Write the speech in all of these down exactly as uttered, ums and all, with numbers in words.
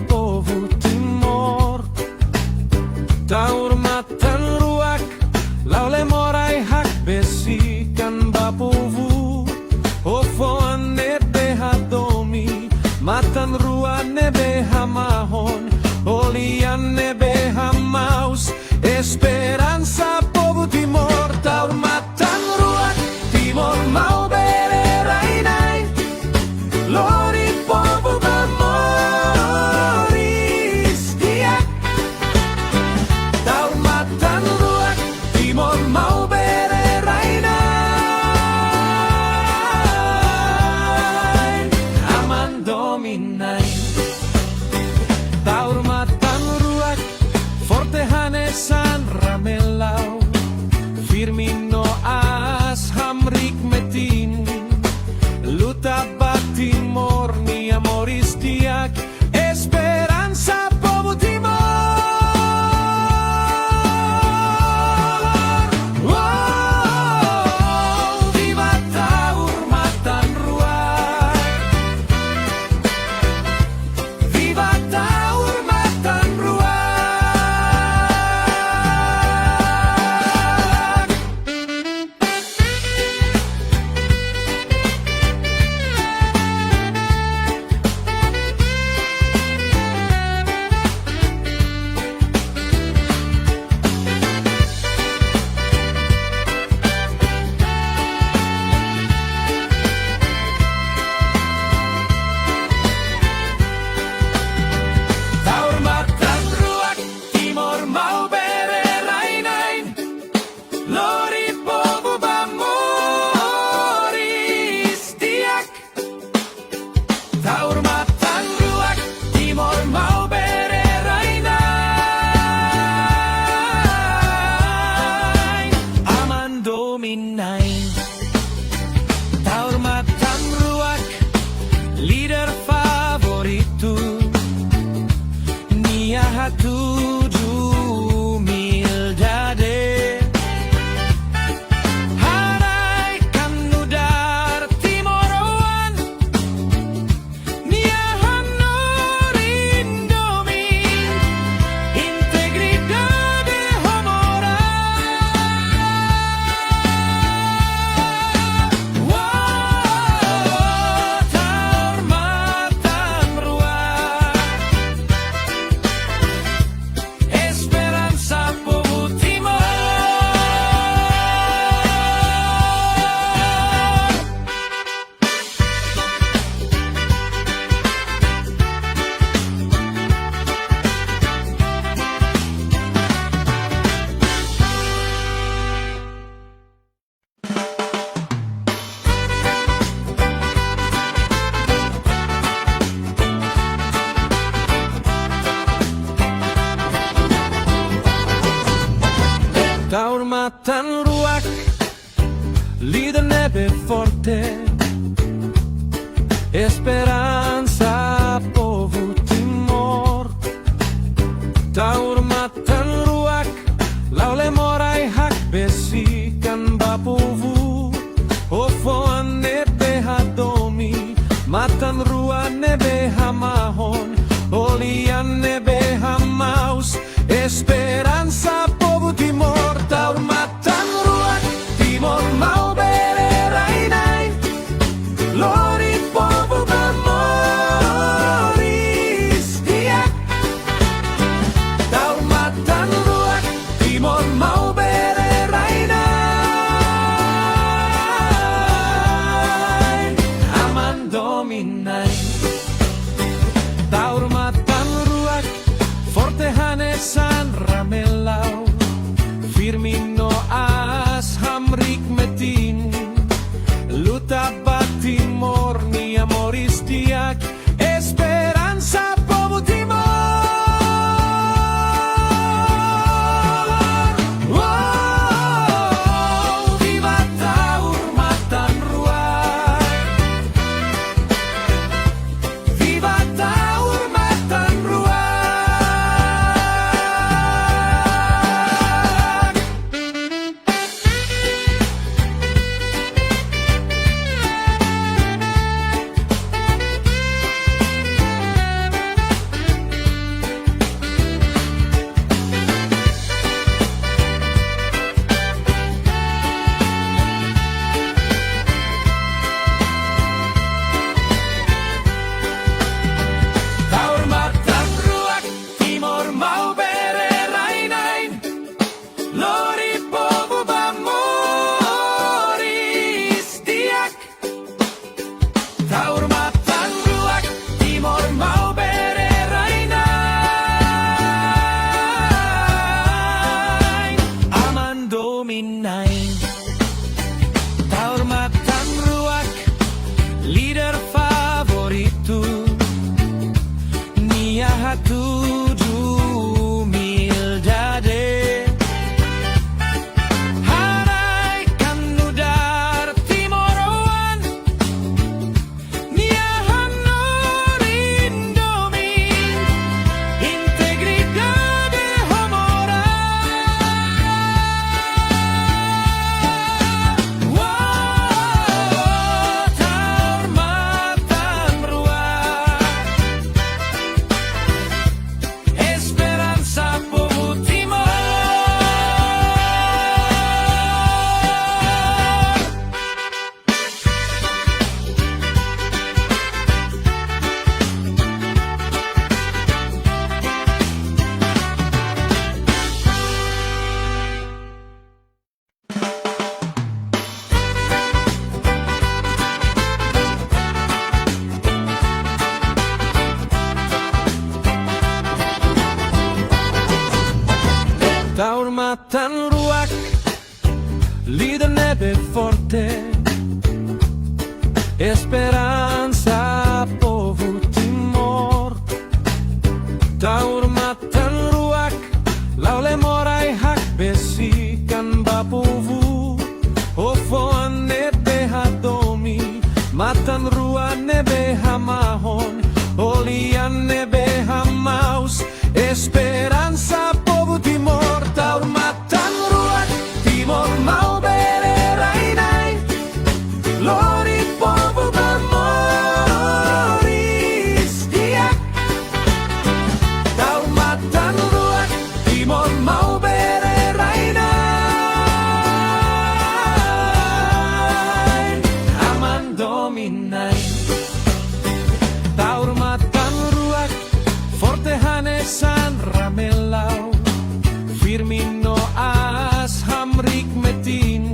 Povu Timor, Taur Matan Ruak, Laule Morai hakbesikan ba povu, Ofoan ne'ebé hadomi, Matan Ruak ne'ebé hamahon, Olian ne'ebé hamaus, esperansa povu Timor, Taur Matan Ruak, Timor Maubere rai-na'in, lori povu ba moris di'ak. Taur Matan Ruak, Timor Maubere rai-na'in, aman domin-na'in. Taur Matan Ruak, forte hanesan ramelau, firme no aas hamriik metin, luta ba Timor nia moris di'ak, esperansa povu Timor. Uou, viva Taur Matan Ruak. Viva Taur Matan Ruak. Taur Matan Ruak, Timor Maubere rai-na'in, lori povu ba moris di'ak. Taur Matan Ruak, Timor Maubere rai-na'in, aman domin-na'in. Taur Matan Ruak, líder favoritu, nia hatudu umildade, haraik nu'udar timoroan, nia hanorin domin, integridade ho moral. Uou, Taur Matan Ruak. Tuju humildade. Haraik-an nu'udar timoroan. Nia hanorin domin, integridade ho moral. Uou, Taur Matan Ruak. Esperansa povu Timor. Taur Matan Ruak, líder ne'ebé forte, esperansa povu Timor. Taur Matan Ruak, la'o Lemorai hakbesik an ba povu. Ho fo'an ne'ebé hadomi, matan-rua ne'ebé hamahon, ho lian ne'ebé hamaus, esperansa povu Timor. Taur Matan Ruak, Timor Maubere rai-na'in, lori povu ba moris di'ak. Taur Matan Ruak, Timor Maubere rai-na'in, aman domin-na'in. Taur Matan Ruak, forte hanesan ramelau, firme no aas hamriik metin,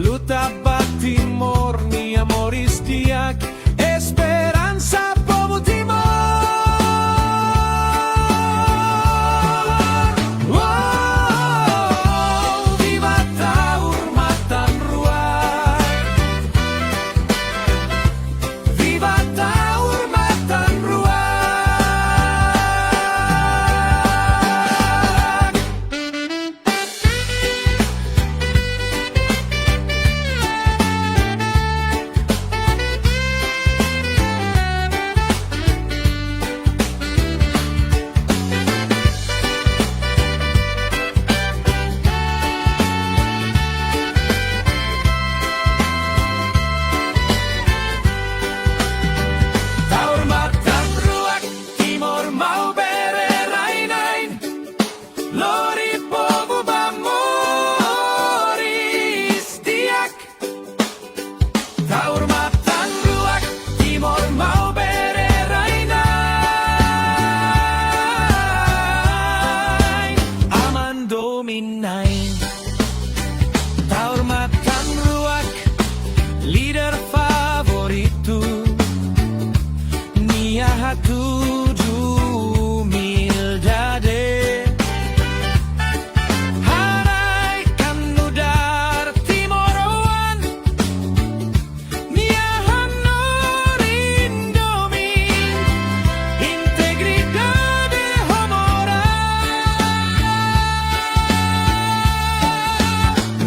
luta ba Timor nia moris di'ak, esperansa povu Timor. Uou, viva Taur Matan Ruak. Viva Taur Matan Ruak. Taur Matan Ruak, Timor Maubere rai-na'in, lori povu ba moris di'ak. Taur Matan Ruak, Timor Maubere rai-na'in, aman domin-na'in. Taur Matan Ruak, líder favoritu, nia hatudu humildade. Haraik-an nu'udar timoroan, nia hanorin domin, integridade ho moral.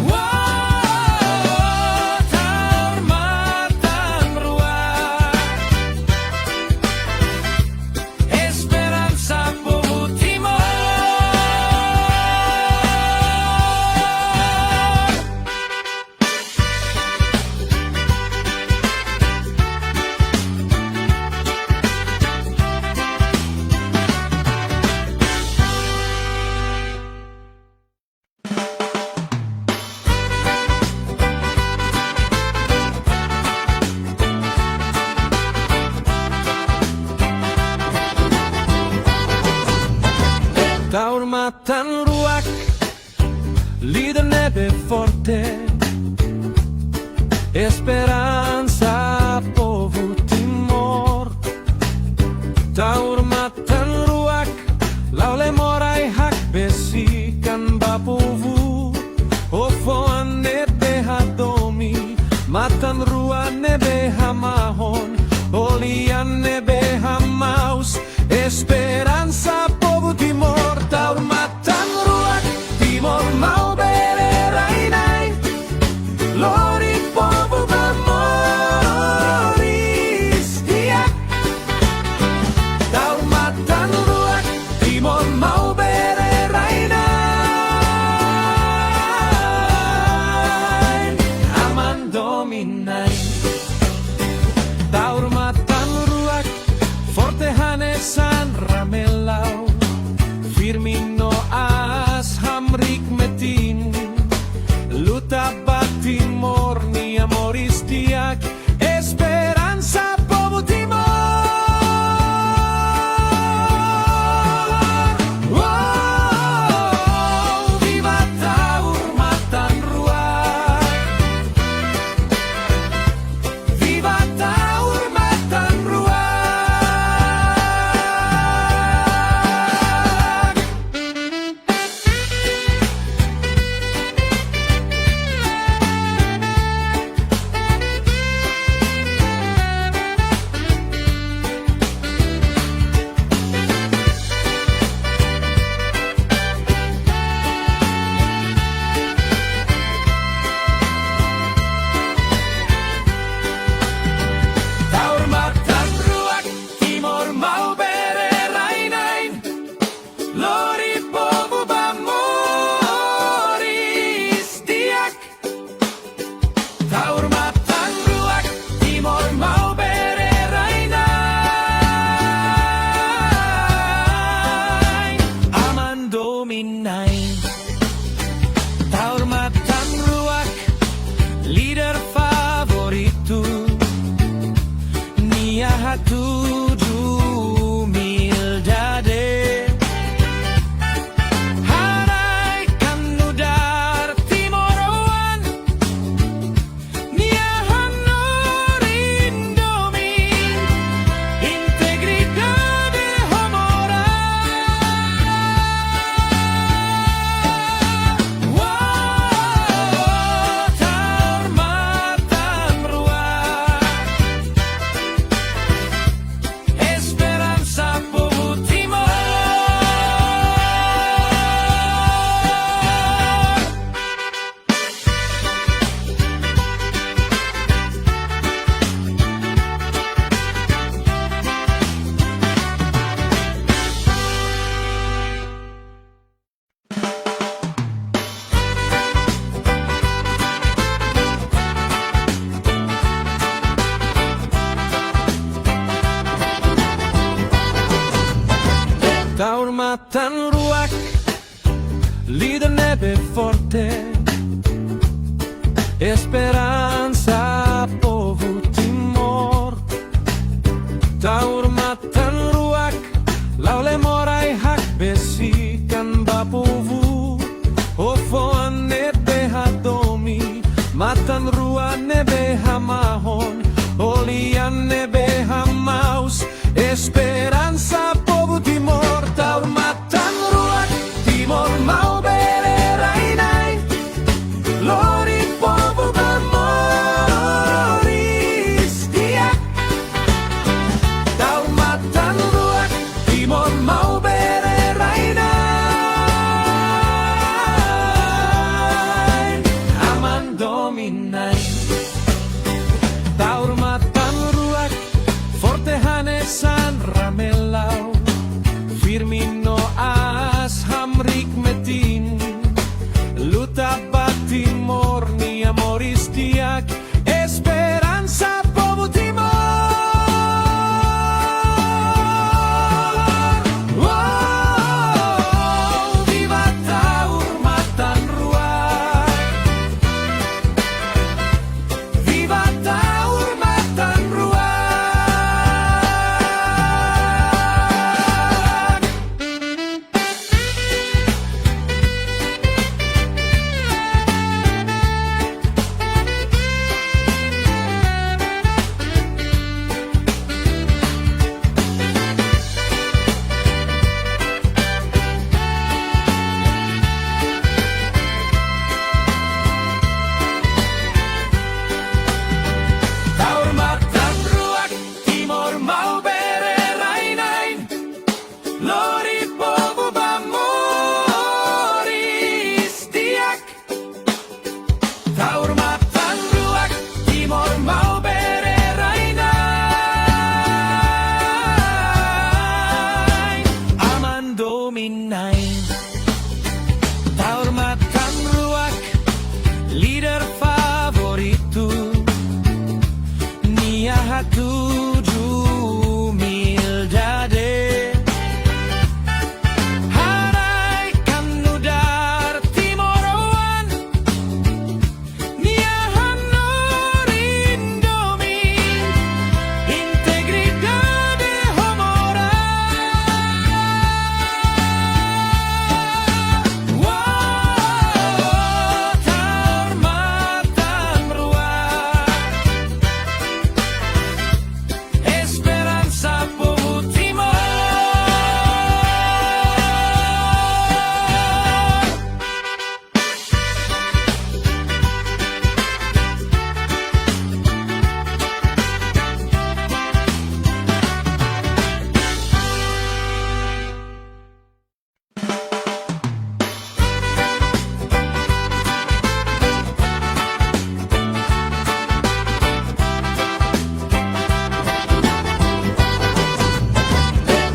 Uou, Taur Matan Ruak. Esperansa povu Timor. Taur Matan Ruak, líder ne'ebé forte, esperansa povu Timor. Taur Matan Ruak, la'o Lemorai hakbesik an ba povu. Ho fo'an ne'ebé hadomi, matan-rua ne'ebé hamahon, ho lian ne'ebé hamaus, espe- San Ramelau, firme no aas hamriik metin. Luta ba Timor nia moris di'ak, esperansa povu Timor. Wow, viva Taur Matan Ruak. Viva Taur Matan Ruak. Taur Matan Ruak, Timor Maubere rai-na'in. Lori povu ba moris di'ak. Taur Matan Ruak, Timor Maubere rai-na'in. Aman domin-na'in. Taur Matan Ruak, líder favoritu. Nia hatudu umildade. Haraik-an nu'udar timoroan. Nia hanorin domin, integridade ho moral. Wow, Taur Matan Ruak. Esperansa povu Timor. Taur Matan Ruak, líder ne'ebé forte, esperansa povu Timor. Taur Matan Ruak, la'o Lemorai hakbesik an ba povu. Ho fo'an ne'ebé hadomi, matan-rua ne'ebé hamahon, ho lian ne'ebé hamaus, esperansa povu Timor. Taur Matan Ruak, Timor Maubere rai-na'in. Lori povu ba moris di'ak. Taur Matan Ruak, Timor Maubere rai-na'in. Aman domin-na'in. Taur Matan Ruak, forte hanesan Ramelau, firme no aas hamriik metin. Luta ba Timor nia moris di'ak, esperansa povu Timor. Wow, viva Taur Matan Ruak. Viva Taur Matan Ruak. Taur Matan Ruak, Timor Maubere rai-na'in. Lori povu ba moris di'ak. Taur Matan Ruak, Timor Maubere rai-na'in. Aman domin-na'in. Taur Matan Ruak, líder favoritu. Nia hatudu umildade.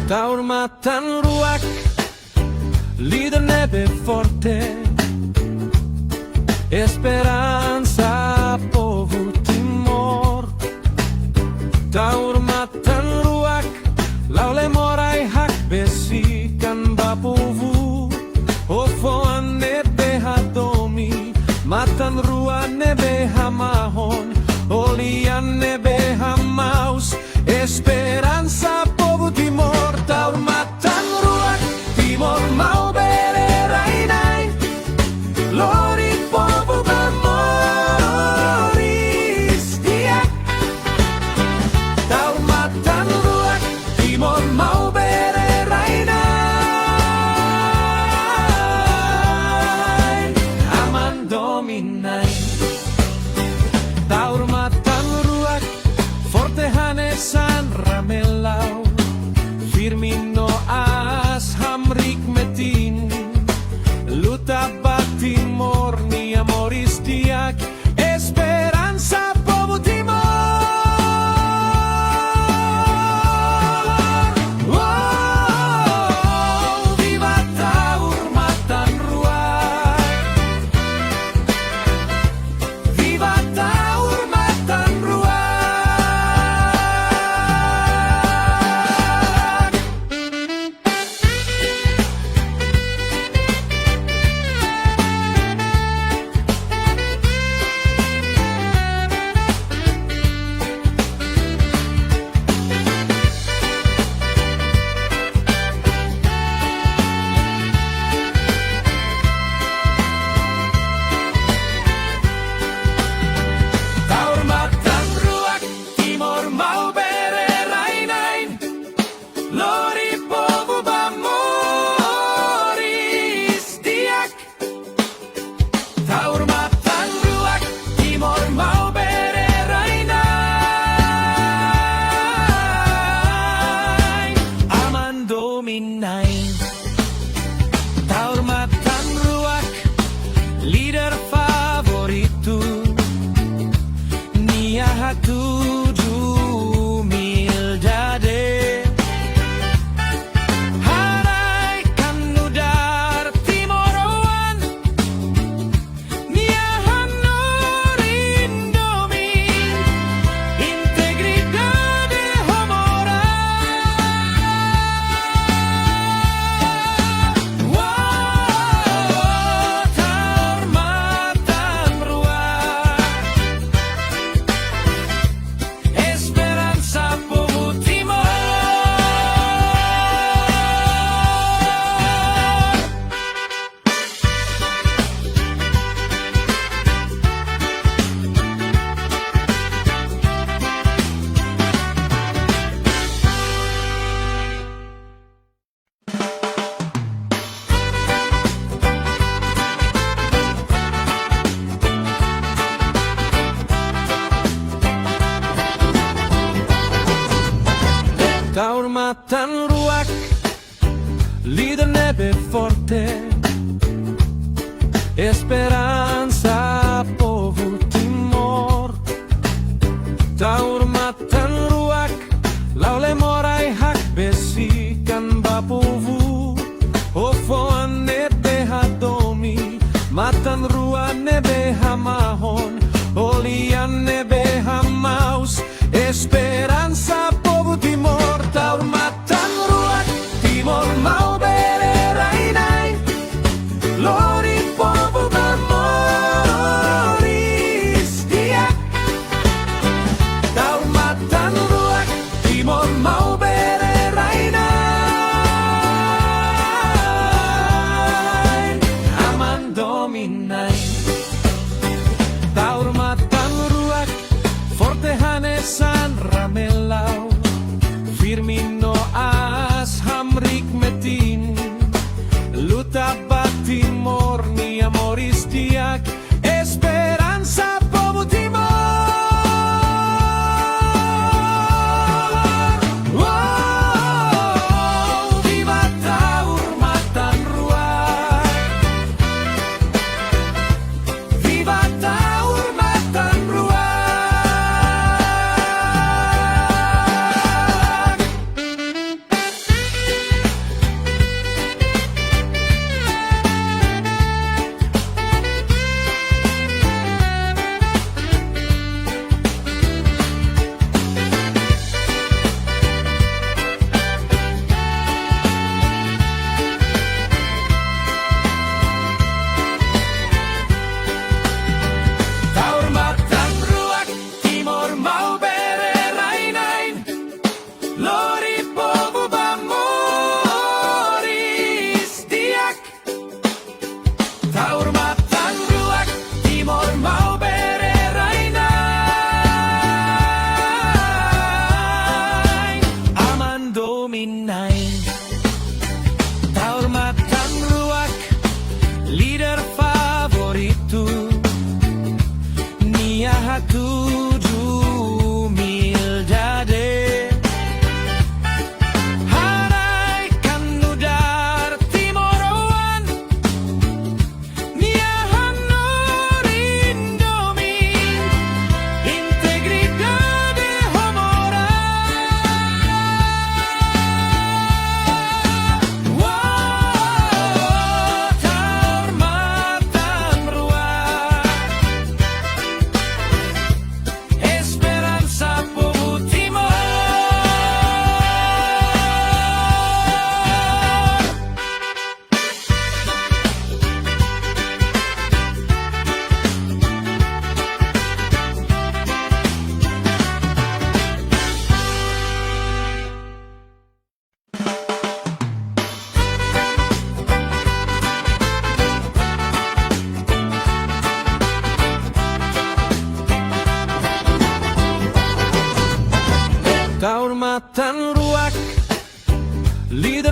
Taur matan-ruak, líder ne'ebé forte, esperansa povu Timor. Taur matan-ruak, la'o Lemorai hakbesik an ba povu. Ho-fuan ne'ebé hadomi, matan-rua ne'ebé hamahon, ho lian ne'ebé hamaus, esperansa povu Timor. Taur matan-ruak, Timor Maubere rai-na'in, lori povu ba moris di'ak. Taur matan-ruak, Timor Maubere rai-na'in, aman domin-na'in. Taur matan-ruak, forte hanesan ramelau, firme no aas hamriik metin. Luta ba Timor nia moris di'ak, esperansa povu Timor. Wow, viva Taur matan-ruak. Viva Taur matan-ruak. Taur matan-ruak, Timor Maubere rai-na'in, lori povu ba moris di'ak. Taur matan-ruak, Timor Maubere rai-na'in, aman domin-na'in. Taur matan-ruak, líder favoritu, nia hatudu umildade. Haraik an nu'udar timoroan, nia hanorin domin, integridade ho moral. Wow, Taur matan-ruak, esperansa povu Timor. Taur matan-ruak, líder ne'ebé forte, esperansa povu Timor. Taur matan-ruak, la'o Lemorai hakbesik an ba povu. Ho-fuan ne'ebé hadomi, matan-rua ne'ebé hamahon, ho lian ne'ebé hamaus, esperansa povu Timor. Taur matan-ruak, Timor Maubere rai-na'in, lori povu ba moris di'ak. Taur matan-ruak, Timor Maubere rai-na'in, aman domin-na'in. Taur matan-ruak, forte hanesan ramelau, firme no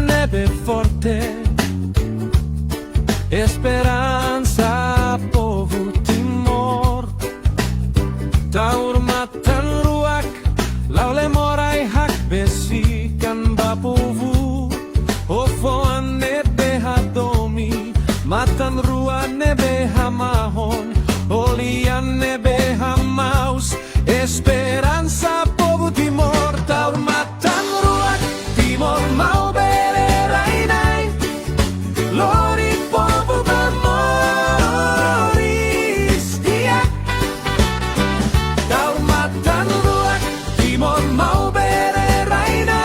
ne'ebé forte, esperansa povu Timor. Taur matan-ruak, la'o Lemorai hakbesik an ba povu. Ofoan ne'ebé hadomi, matan-rua ne'ebé hamahon, ho lian ne'ebé hamaus, esperansa povu Timor. Taur matan-ruak, Timor Maubere rai-na'in, lori povu ba moris di'ak. Taur matan-ruak, Timor Maubere rai-na'in,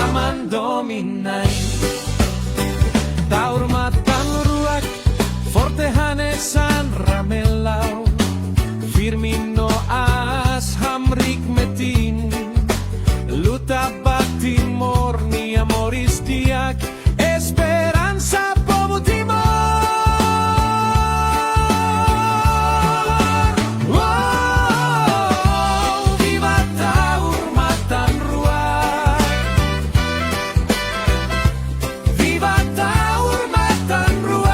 aman domin-na'in. Taur matan-ruak, forte hanesan ramelau, firme no aas hamriik metin, luta ba Timor nia moris di'ak, esperansa povu Timor. Uou, viva Taur matan-ruak. Viva Taur matan-ruak.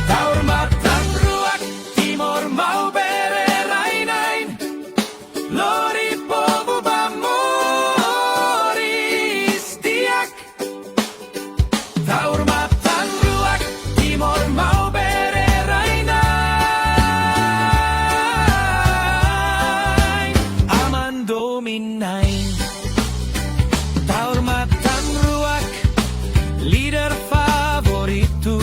Taur matan-ruak, Timor Maubere rai-na'in, lori povu ba moris di'ak. Taur matan-ruak, Timor Maubere rai-na'in, aman domin-na'in. Taur matan-ruak, líder favoritu,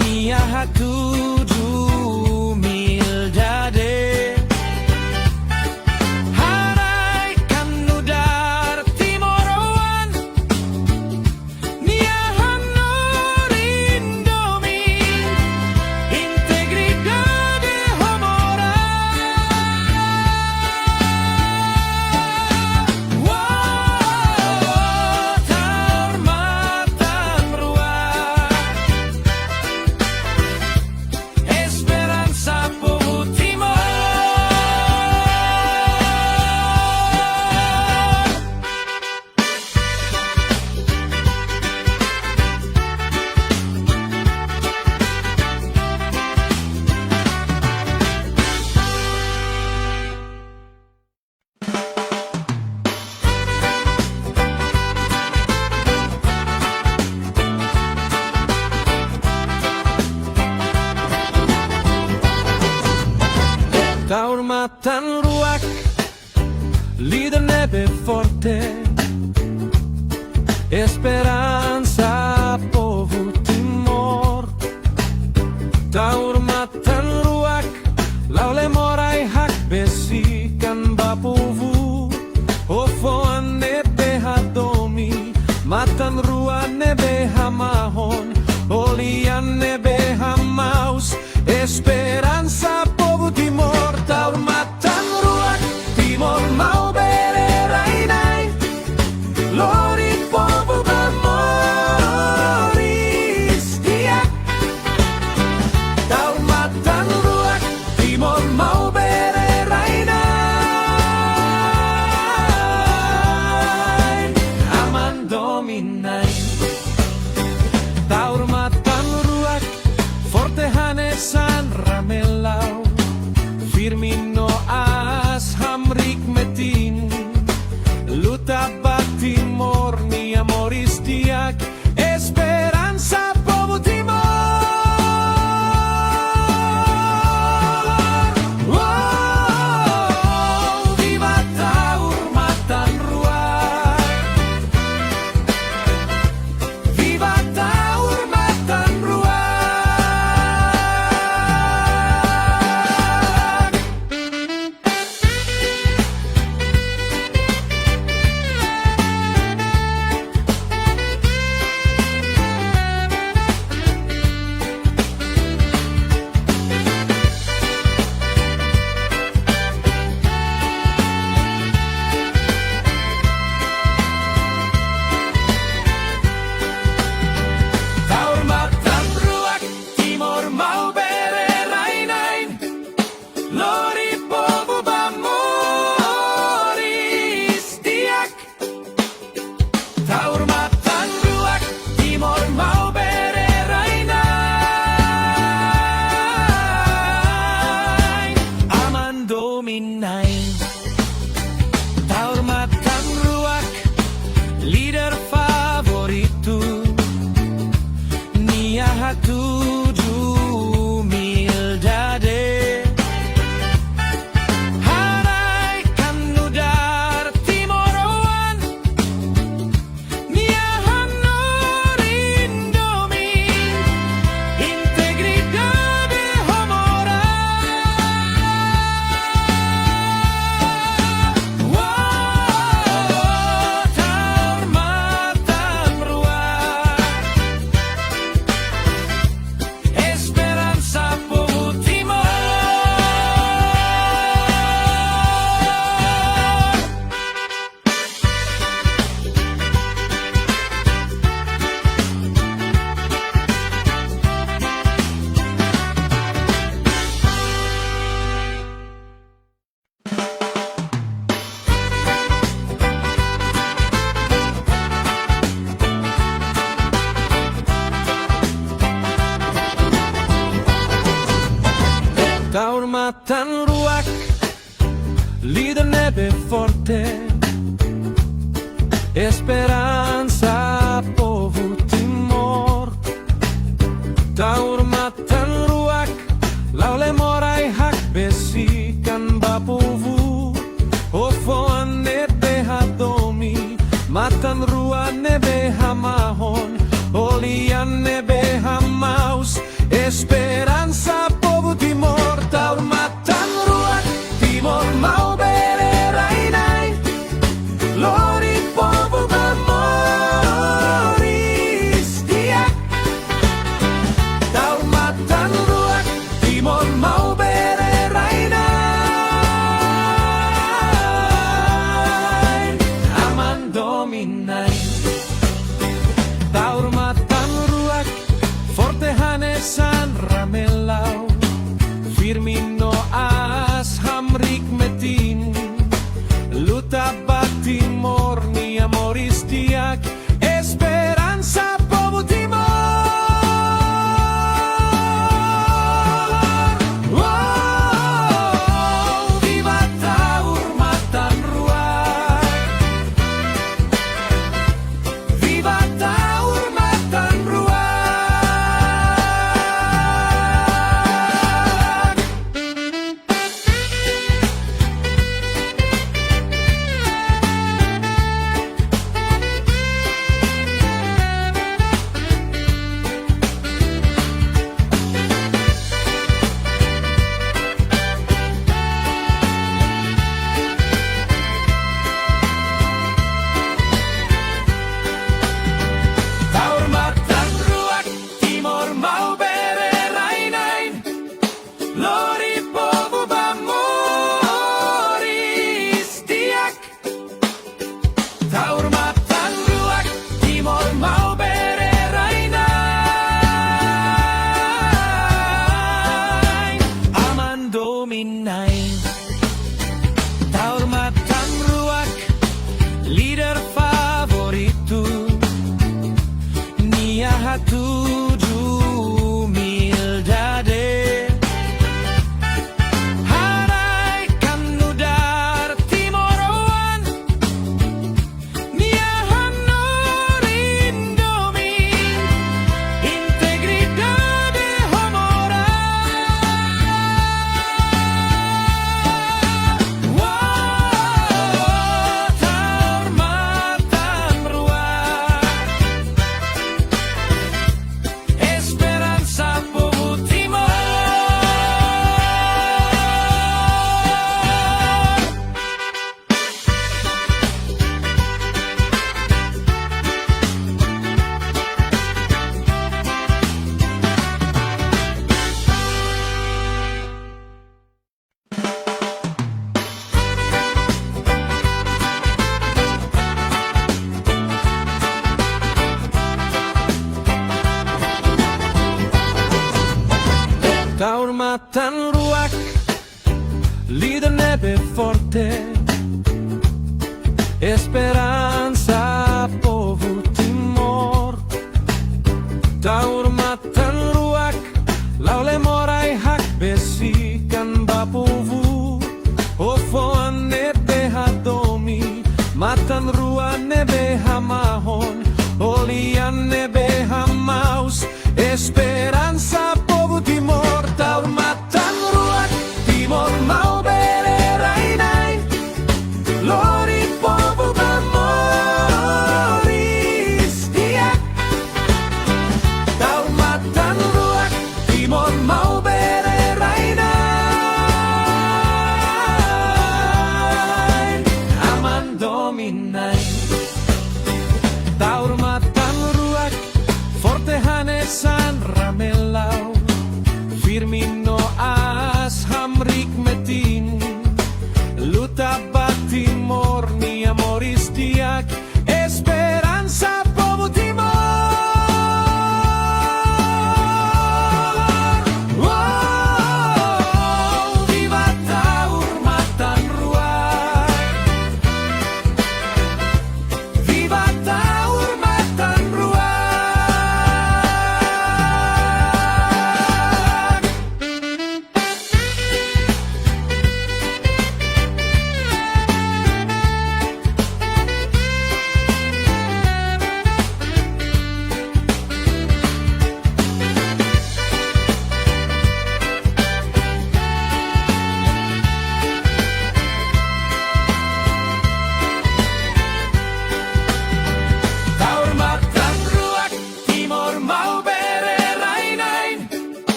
nia hatudu umildade, haraik an nu'udar timoroan, nia hanorin domin, integridade ho morál. Uou, Taur matan-ruak, esperansa povu Timor. Taur matan-ruak, líder ne'ebé forte, esperansa povu Timor. Taur matan-ruak, la'o Lemorai hakbesik an ba povu. Ofoan ne'ebé hadomi, matan-rua ne'ebé hamahon, ho lian ne'ebé hamaus, esperansa povu Timor. Taur matan-ruak, Timor Maubere rai-na'in, lori povu ba Tuju humildade. Haraik-an nu'udar timoroan. Nia hanorin domin, integridade ho moral. Uou, Taur Matan Ruak. Esperansa povu Timor. Taur Matan Ruak, líder ne'ebé forte, esperansa povu Timor. Taur Matan Ruak, la'o Lemorai hakbesik an ba povu. Ho fo'an ne'ebé hadomi, matan-rua ne'ebé hamahon, ho lian ne'ebé hamaus, esperansa povu Timor. Taur Matan Ruak, Timor Maubere rai-na'in, lori povu ba moris di'ak. Taur Matan Ruak, Timor Maubere rai-na'in, aman domin-na'in. Taur Matan Ruak, forte hanesan ramelau, firme no aas hamriik metin, luta ba Timor nia moris di'ak, esperansa povu Timor. Uou, viva Taur Matan Ruak. Viva Taur Matan Ruak. Taur Matan Ruak, Timor Maubere rai-na'in, lori povu ba moris di'ak. Taur Matan Ruak, Timor Maubere rai-na'in, aman domin-na'in. Taur Matan Ruak, líder favoritu, nia hatudu humildade. Haraik-an nu'udar timoroan, nia hanorin domin, integridade ho moral. Uou, Taur Matan Ruak.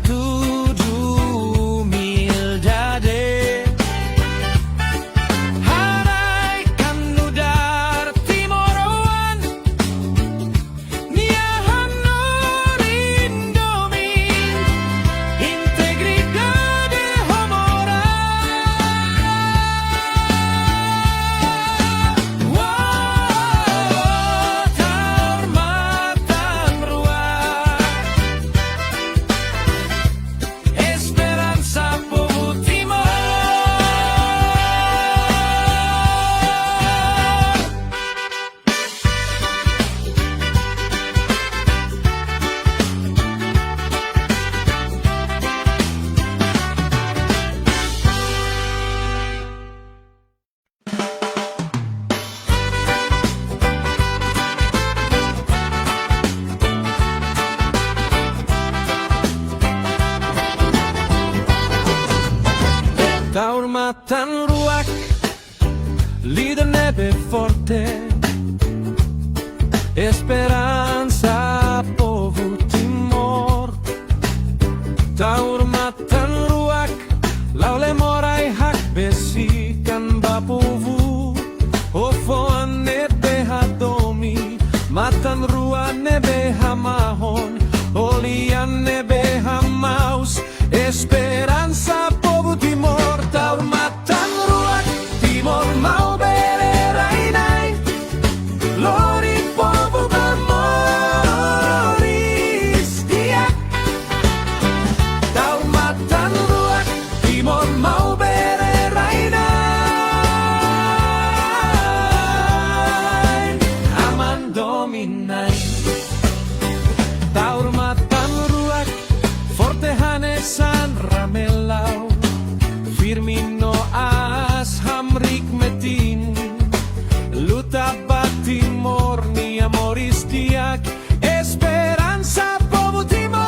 Tudu umildade. Haraik-an nu'udar timoroan. Nia hanorin domin, integridade ho moral. Uou, Taur Matan Ruak. Esperansa povu Timor. Taur Matan Ruak, líder ne'ebé forte, esperansa povu Timor. Taur Matan Ruak, la'o Lemorai hakbesik an ba povu. Ho fo'an ne'ebé hadomi, matan-rua ne'ebé hamahon, ho lian ne'ebé hamaus, esperansa povu Timor. Taur Matan Ruak, Timor Maubere rai-na'in, lori povu ba moris di'ak. Taur Matan Ruak, Timor Maubere rai-na'in, aman domin-na'in. Taur Matan Ruak, forte hanesan ramelau, firme no aas hamriik metin, luta ba Timor nia moris di'ak, esperansa povu Timor.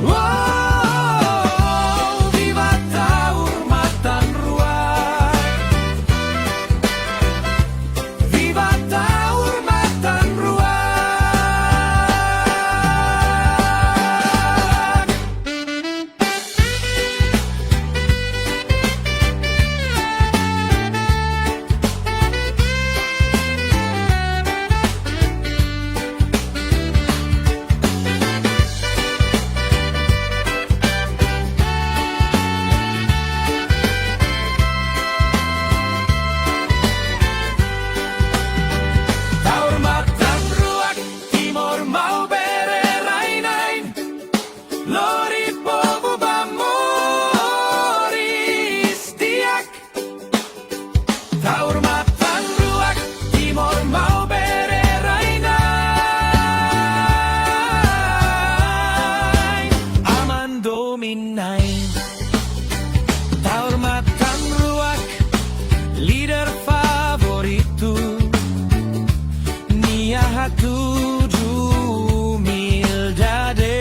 Uou, viva Taur Matan Ruak. Viva Taur Matan Ruak. Taur Matan Ruak, Timor Maubere rai-na'in, lori povu ba moris di'ak. Taur Matan Ruak, Timor Maubere rai-na'in, aman domin-na'in. Taur Matan Ruak, líder favoritu, nia hatudu umildade.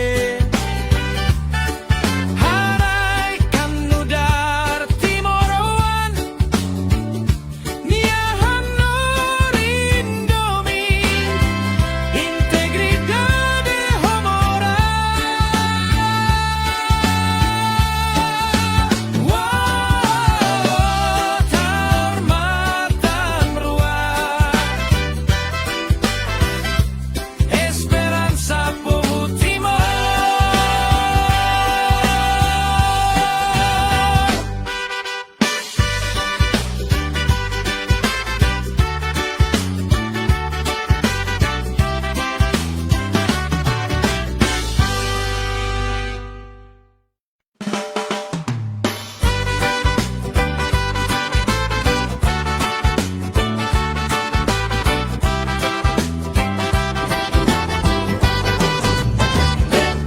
Haraik-an nu'udar timoroan, nia hanorin domin, integridade ho moral. Uou, Taur Matan Ruak. Esperansa povu Timor.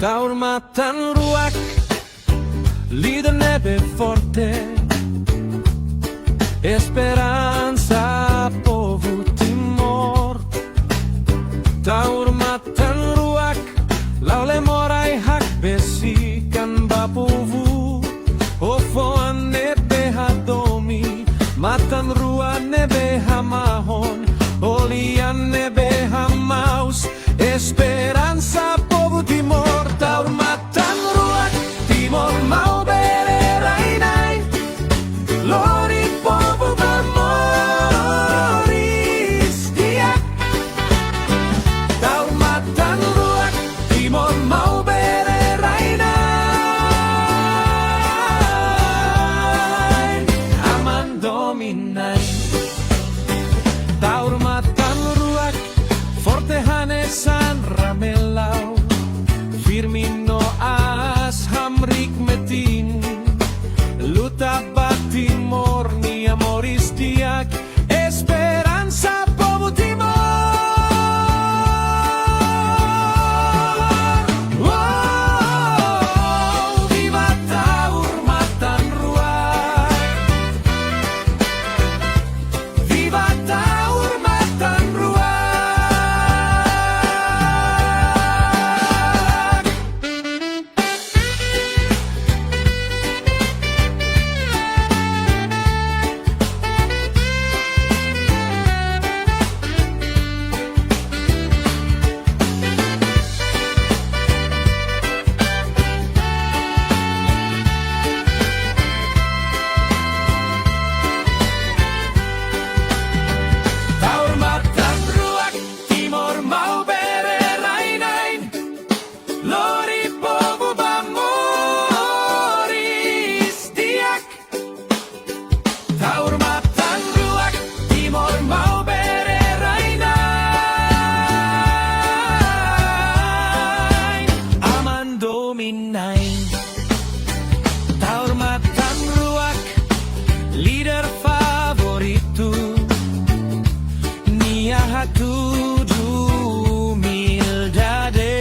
Taur Matan Ruak, líder ne'ebé forte, esperansa povu Timor. Taur Matan Ruak, la'o Lemorai hakbesik an ba povu. Ho fo'an ne'ebé hadomi, matan-rua ne'ebé hamahon, ho lian ne'ebé hamaus, esperansa San Ramelau, firme no aas hamriik metin. Luta ba Timor nia moris di'ak, esperansa povu Timor. Wow, viva Taur Matan Ruak. Viva Taur Matan Ruak. Taur Matan Ruak, Timor Maubere rai-na'in. Lori povu ba moris di'ak. Taur Matan Ruak, Timor Maubere rai-na'in. Aman domin-na'in. Taur Matan Ruak, líder favoritu. Nia hatudu umildade.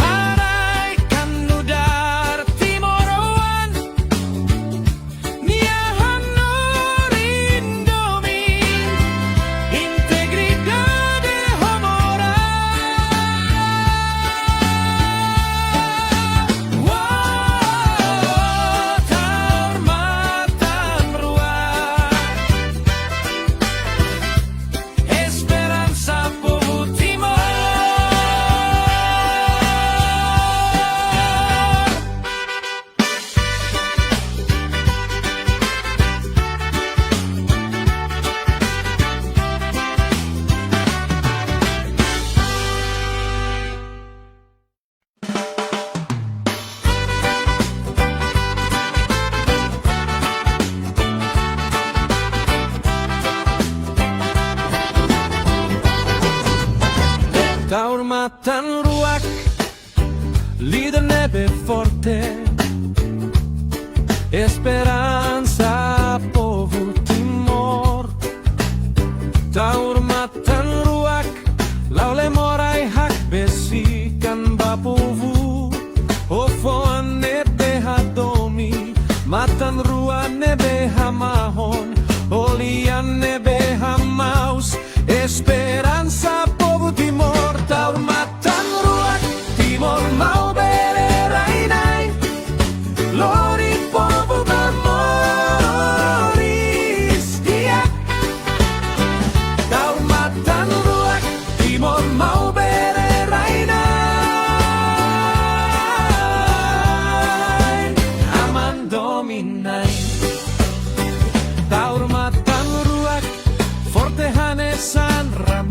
Haraik-an nu'udar timoroan. Nia hanorin domin, integridade ho moral. Wow, Taur Matan Ruak. Esperansa povu Timor. Taur Matan Ruak, líder ne'ebé forte, esperansa povu Timor. Taur Matan Ruak, la'o Lemorai hakbesik an ba povu. Ho fo'an ne'ebé hadomi, matan-rua ne'ebé hamahon, ho lian ne'ebé hamaus, esperansa povu Timor. Taur Matan Ruak, Timor Maubere rai-na'in. Lori povu ba moris di'ak. Taur Matan Ruak, Timor Maubere rai-na'in. Aman domin-na'in. Taur Matan Ruak, forte hanesan ram-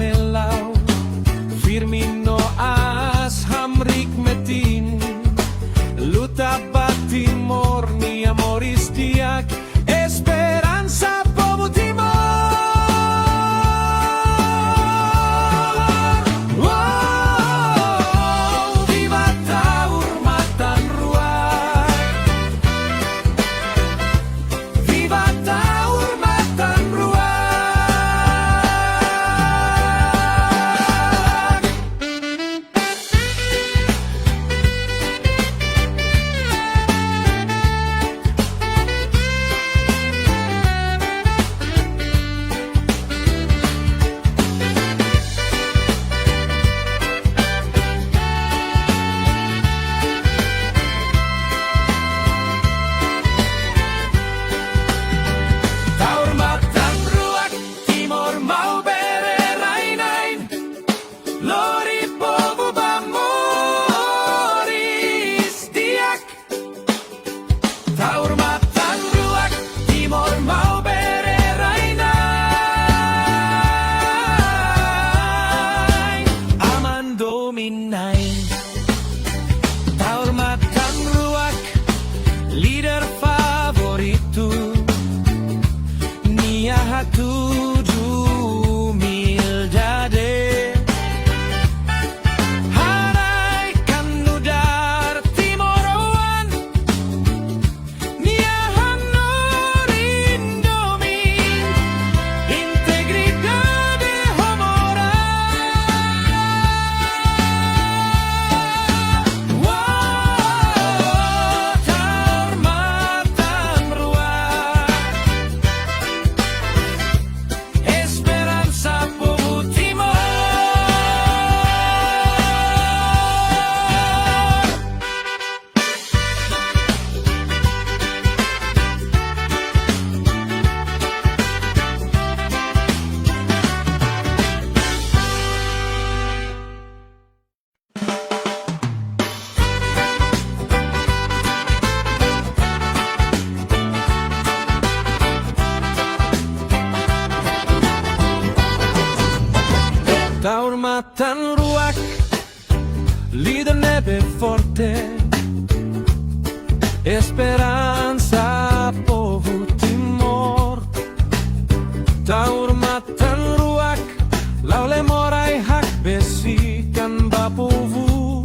Taur matan-ruak, líder ne'ebé forte, esperansa povu Timor. Taur matan-ruak, la'o Lemorai hakbesik an ba povu.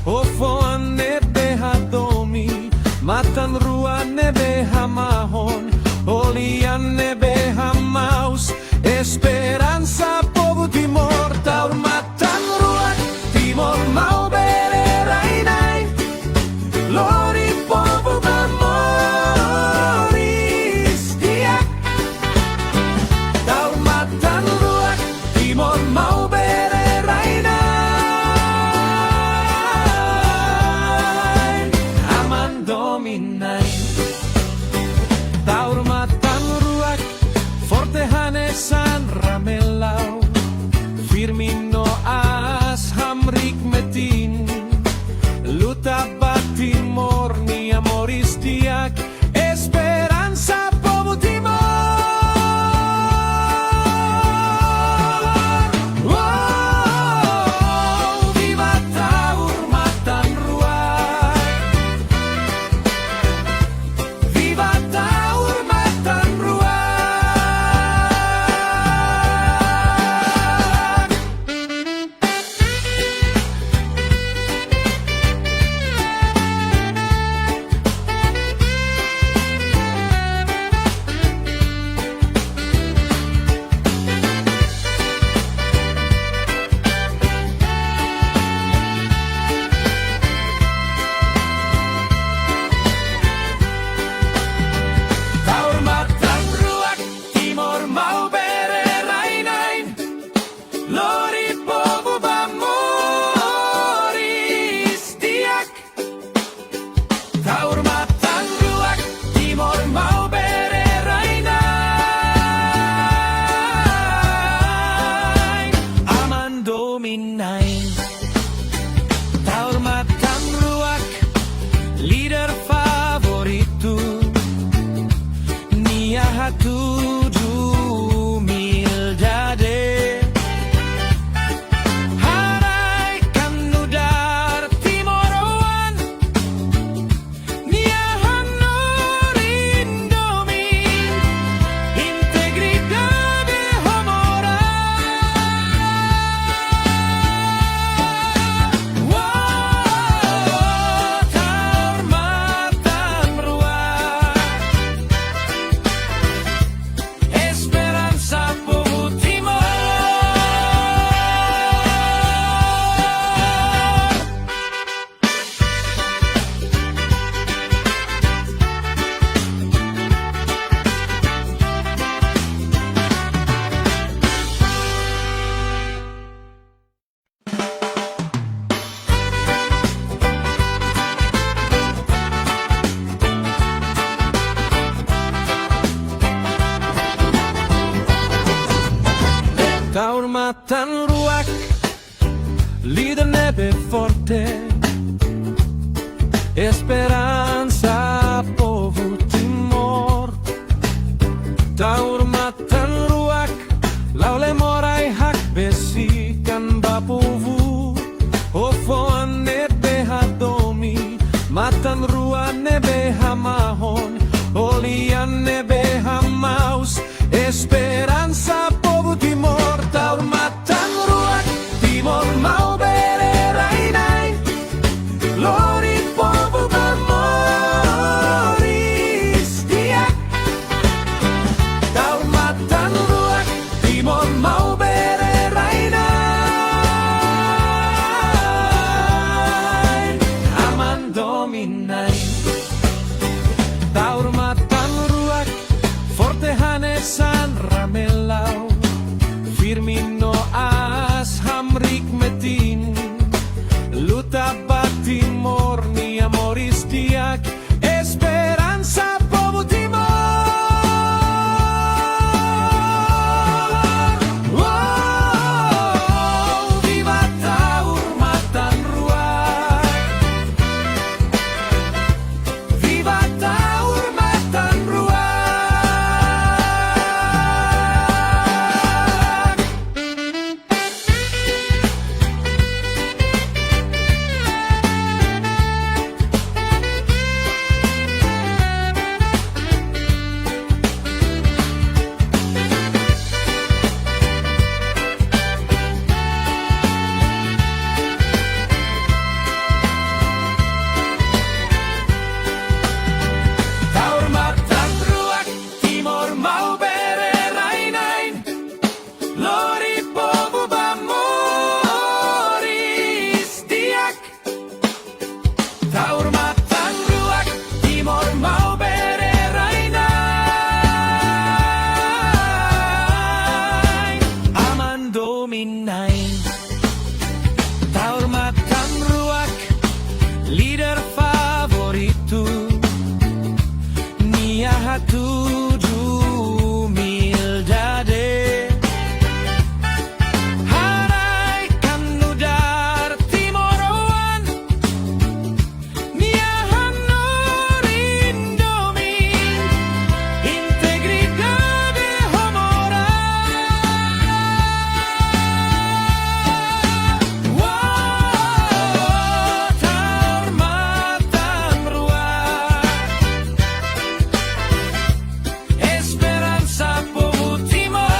Ho-fuan ne'ebé hadomi, matan-rua ne'ebé hamahon, ho lian ne'ebé hamaus, esperansa povu Timor. Taur matan-ruak, Timor Maubere rai-na'in, lori povu ba moris di'ak. Taur matan-ruak, Timor Maubere rai-na'in, aman domin-na'in. Taur matan-ruak, forte hanesan ramelau, firme no aas hamriik metin. Luta ba Timor nia moris di'ak, esperansa povu Timor. Wow, viva Taur matan-ruak. Viva Taur matan-ruak. Taur matan-ruak, Timor Maubere rai-na'in, lori povu ba moris di'ak. Taur matan-ruak, Timor Maubere rai-na'in, aman domin-na'in. Taur matan-ruak, líder favoritu, nia hatudu umildade. Haraik an nu'udar timoroan, nia hanorin domin, integridade ho moral. Wow, Taur matan-ruak, esperansa povu Timor. Taur matan-ruak, líder ne'ebé forte, esperansa povu Timor. Taur matan-ruak, la'o Lemorai hakbesik an ba povu. Ho-fuan ne'ebé hadomi, matan-rua ne'ebé hamahon, ho lian ne'ebé hamaus, esperansa povu Timor. Taur matan-ruak, Timor Maubere rai-na'in, lori povu ba moris di'ak. Taur Domin Na'in. Taur Matan Ruak, líder favoritu, nia hatudu umildade. Haraik-an nu'udar timoroan, nia hanorin domin, integridade ho moral. Uou, Taur Matan Ruak, esperansa povu Timor.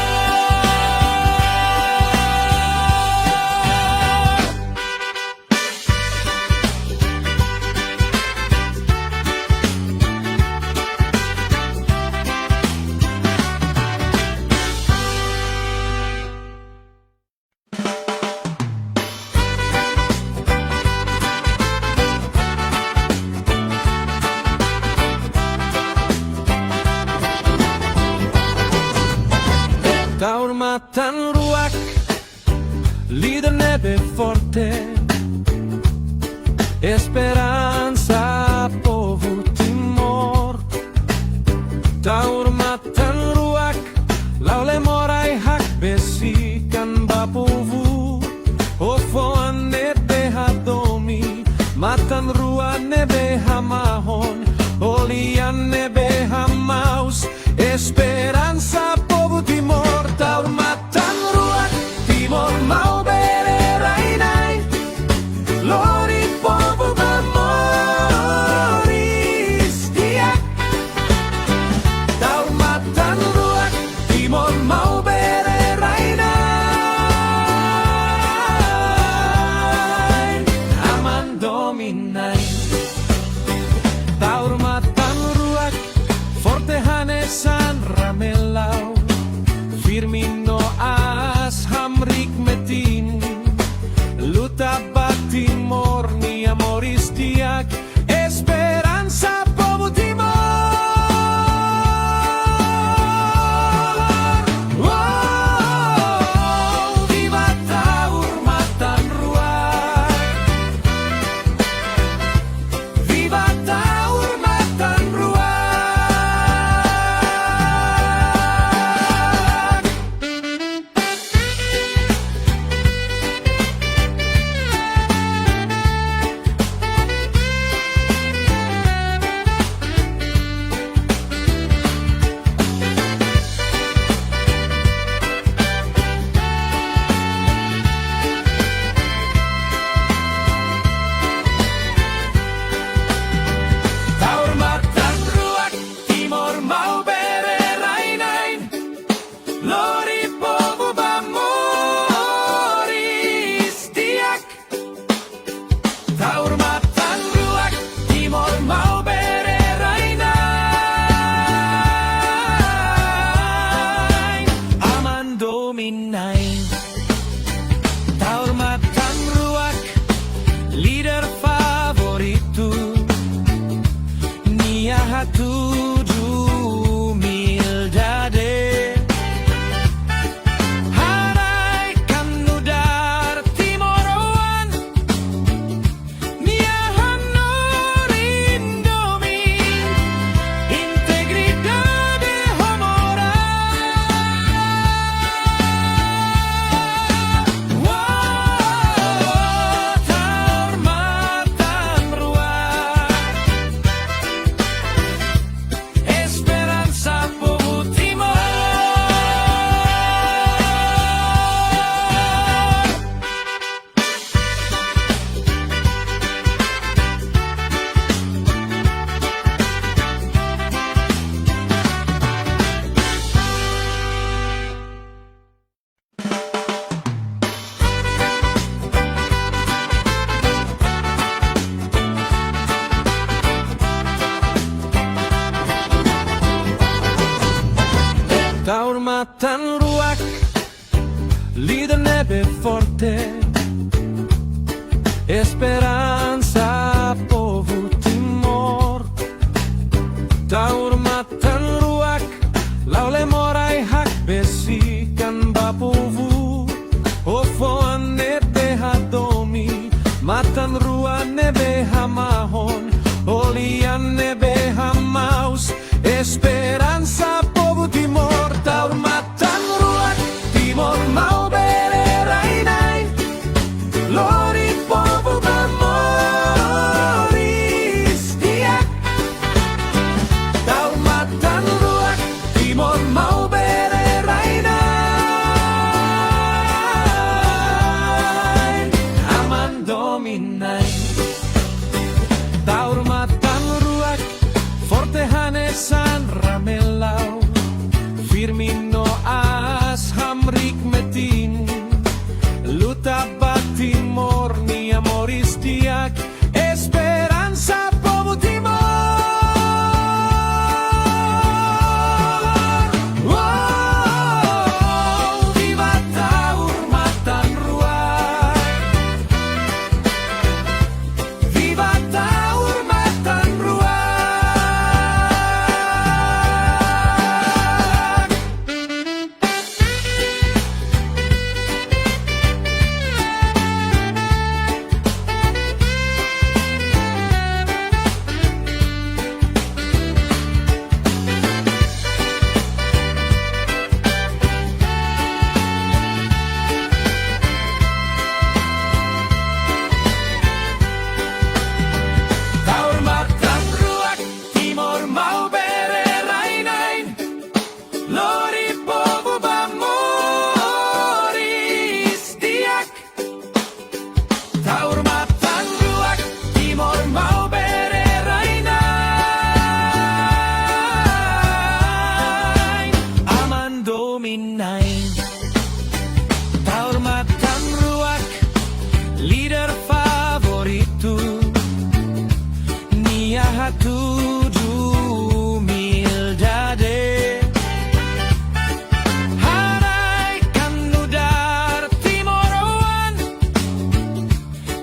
Taur Matan Ruak, líder ne'ebé forte, esperansa povu Timor. Taur Matan Ruak, la'o Lemor ai-hakbesik an ba povu. Ho fo'an ne'ebé hadomi, matan-rua ne'ebé hamahon, ho lian ne'ebé hamaus, esperansa povu Timor. Taur Matan Ruak, Timor Maubere rai-na'in, lori povu ba moris. matan-ruak ne'ebé hamahon, ho lian ne'ebé hamaus esperansa povu Timor. Taur matan-ruak, Timor Maubere rai-na'in, lori povu ba moris di'ak. Taur matan-ruak, Timor Maubere rai-na'in, aman domin-na'in. Taur matan-ruak, forte hanesan ramelau, firme no aas hamriik metin, luta ba Timor nia moris di'ak, esperansa povu Timor. Wow, viva Taur matan-ruak. Viva Taur matan-ruak. Taur matan-ruak, Timor Maubere rai-na'in, lori povu ba moris di'ak. Taur matan-ruak, Timor Maubere rai-na'in, aman domin-na'in. Taur matan-ruak, líder favoritu, nia hatudu umildade. Haraik nu'udar timoroan,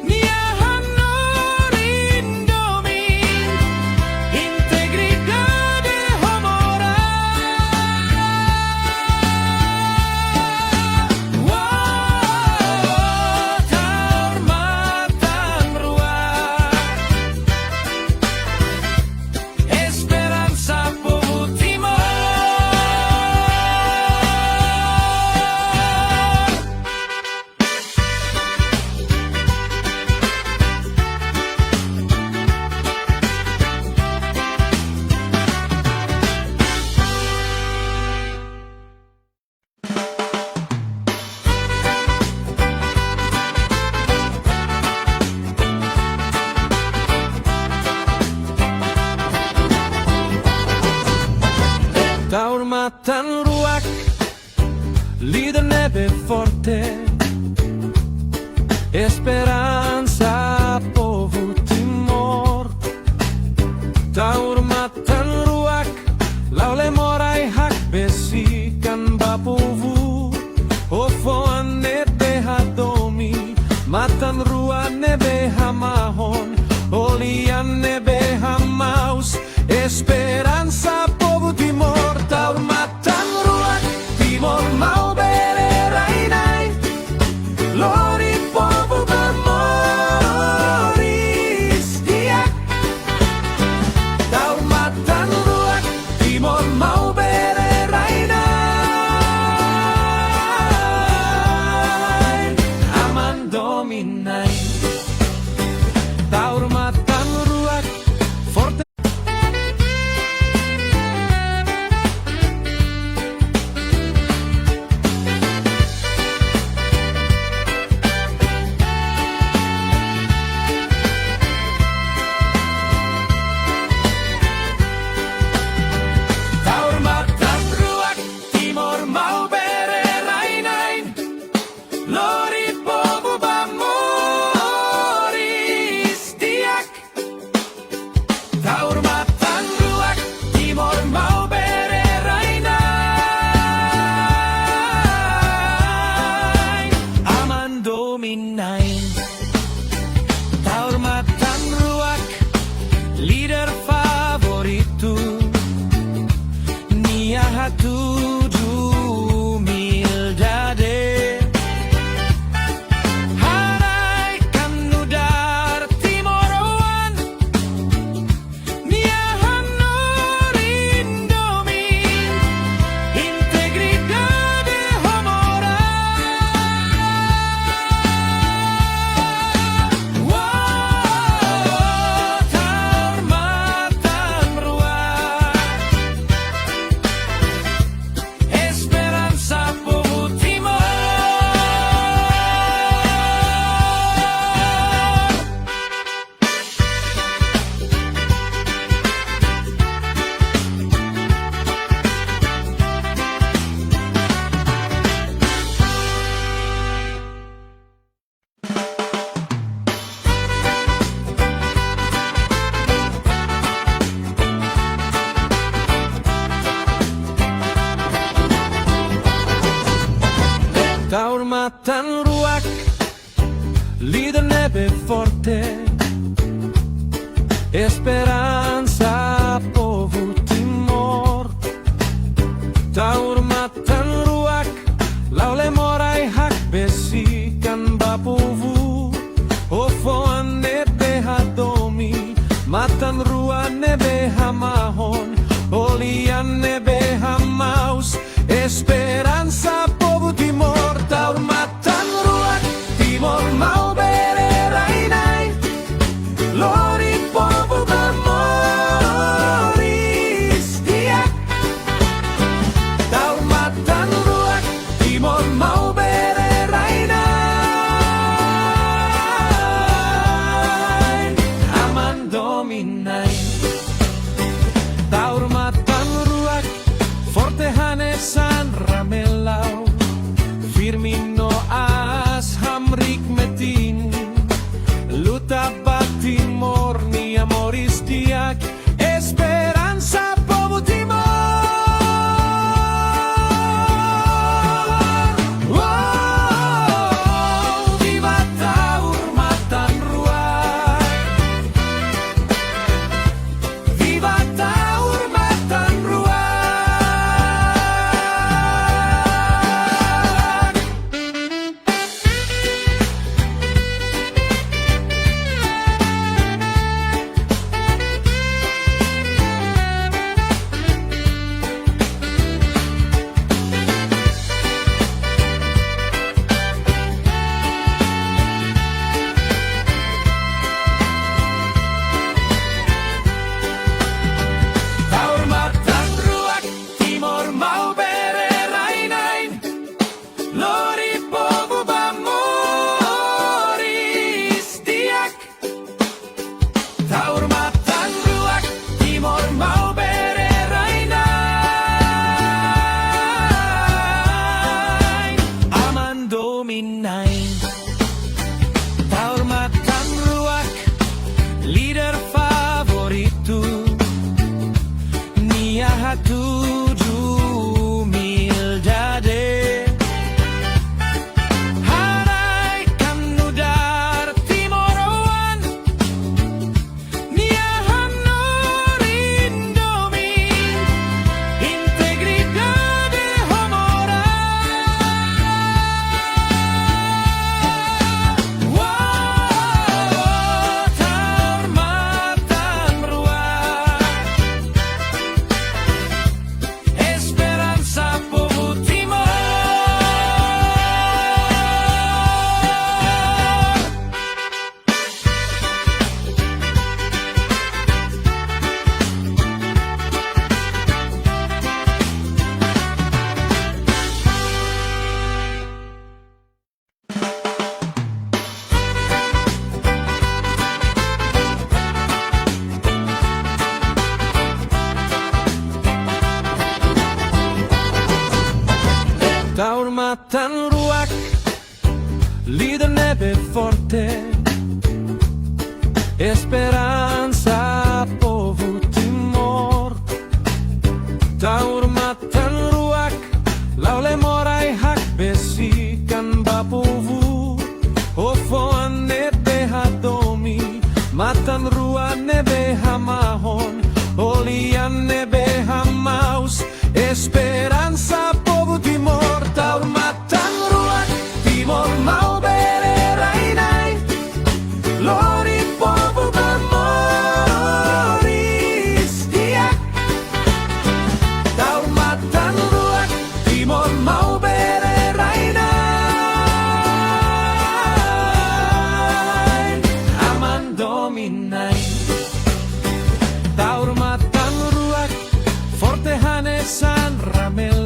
nia hanorin domin, integridade ho moral. Wow, Taur matan-ruak, esperansa povu Timor. Taur matan-ruak, líder ne'ebé forte, esperansa povu Timor. Taur matan-ruak, la'o Lemorai hakbesik an ba povu. Ho fuan ne'ebé hadomi, matan-ruak ne'ebé hamahon, ho lian ne'ebé hamaus esperansa povu Timor. Taur matan-ruak, Timor Maubere rai-na'in, lori povu ba moris di'ak. Taur matan-ruak, Timor Maubere rai-na'in, aman domin-na'in. Taur matan-ruak, forte. Taur matan-ruak, Timor Maubere rai-na'in, lori povu ba moris di'ak. Taur matan-ruak, Timor Maubere rai-na'in, aman domin-na'in. Taur matan-ruak, líder favoritu, nia hatudu umildade. Haraik nu'udar Líder ne'ebé forte, esperansa povu Timor. Taur matan-ruak, la'o Lemorai hakbesik an ba povu. Ho fuan ne'ebé hadomi, matan-rua ne'ebé hamahon, ho lian ne'ebé hamaus, esperansa povu Timor. Taur matan-ruak, Timor Maubere rai-na'in, lori povu ba moris di'ak. Taur matan-ruak, Timor Maubere rai-na'in, aman domin-na'in. Taur matan-ruak, forte hanesan ramelau, firme no aas hamriik metin. Luta ba Timor nia moris di'ak, esperansa povu Timor. Uou, viva Taur matan-ruak. Viva Taur matan-ruak. Taur matan-ruak, Timor Maubere rai-na'in, lori povu ba moris di'ak. Taur matan-ruak, Timor Maubere rai-na'in, aman domin-na'in. Taur matan-ruak, líder favoritu, nia hatudu umildade. Haraik an nu'udar timoroan, nia hanorin domin, integridade ho moral. Uou, Taur matan-ruak, esperansa povu Timor. Taur matan-ruak, líder ne'ebé forte, esperansa povu Timor. Taur matan-ruak, la'o Lemorai hakbesik an ba povu. Ho fuan ne'ebé hadomi, matan-rua ne'ebé hamahon, ho lian ne'ebé hamaus, esperansa povu Timor. Taur matan-ruak, Timor Maubere rai-na'in, lori povu ba moris di'ak. Taur matan-ruak, Timor Maubere rai-na'in, aman domin-na'in. Taur matan-ruak, forte hanesan ramel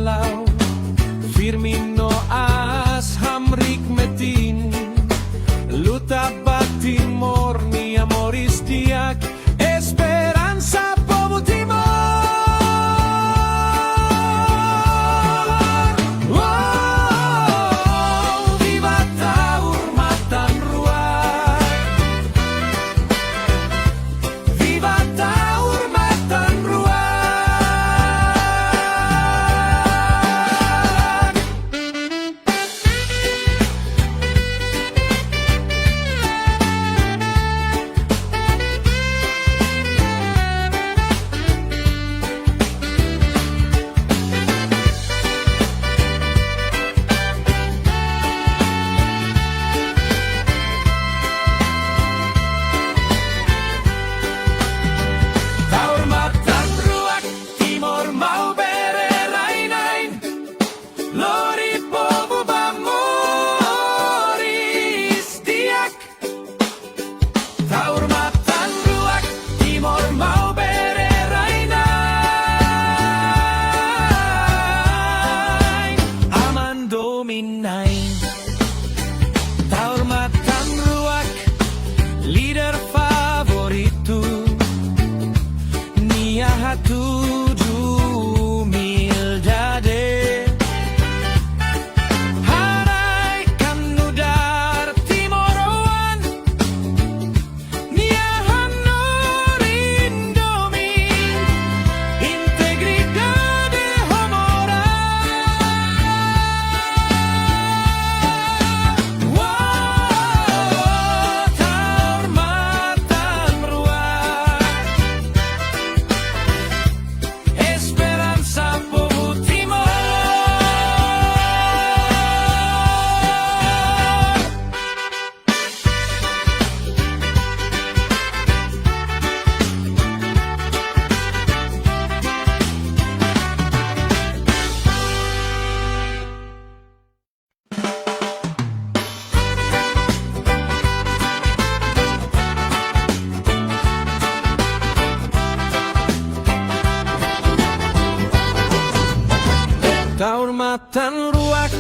Matan-Ruak,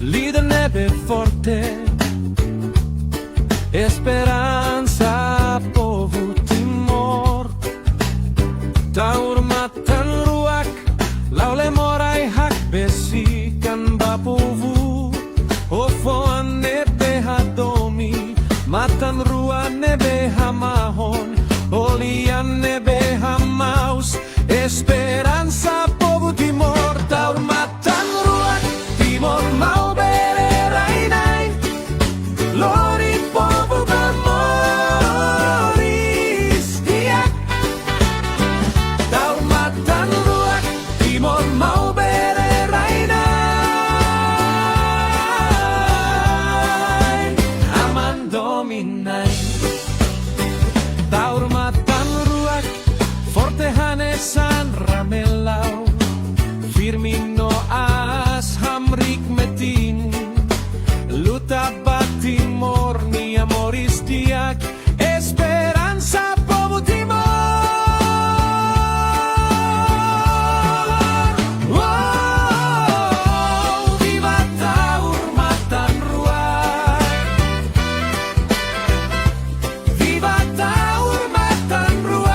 líder ne'ebé forte, esperansa povu Timor. Taur Matan-Ruak, la'o Lemorai hakbesik an ba povu. Ho fo'an ne'ebé hadomi, matan-rua ne'ebé hamahon, ho lian ne'ebé hamaus esperansa povu Timor. Taur Matan-Ruak, Timor Maubere rai-na'in, lori povu ba moris di'ak. Taur Matan-Ruak, Timor Maubere rai-na'in, aman domin-na'in. Taur Matan-Ruak, forte hanesan ramelau, firme no aas hamriik metin. Luta ba Timor nia moris di'ak, esperansa povu Timor. Uou, viva Taur Matan-Ruak. Viva Taur Matan-Ruak.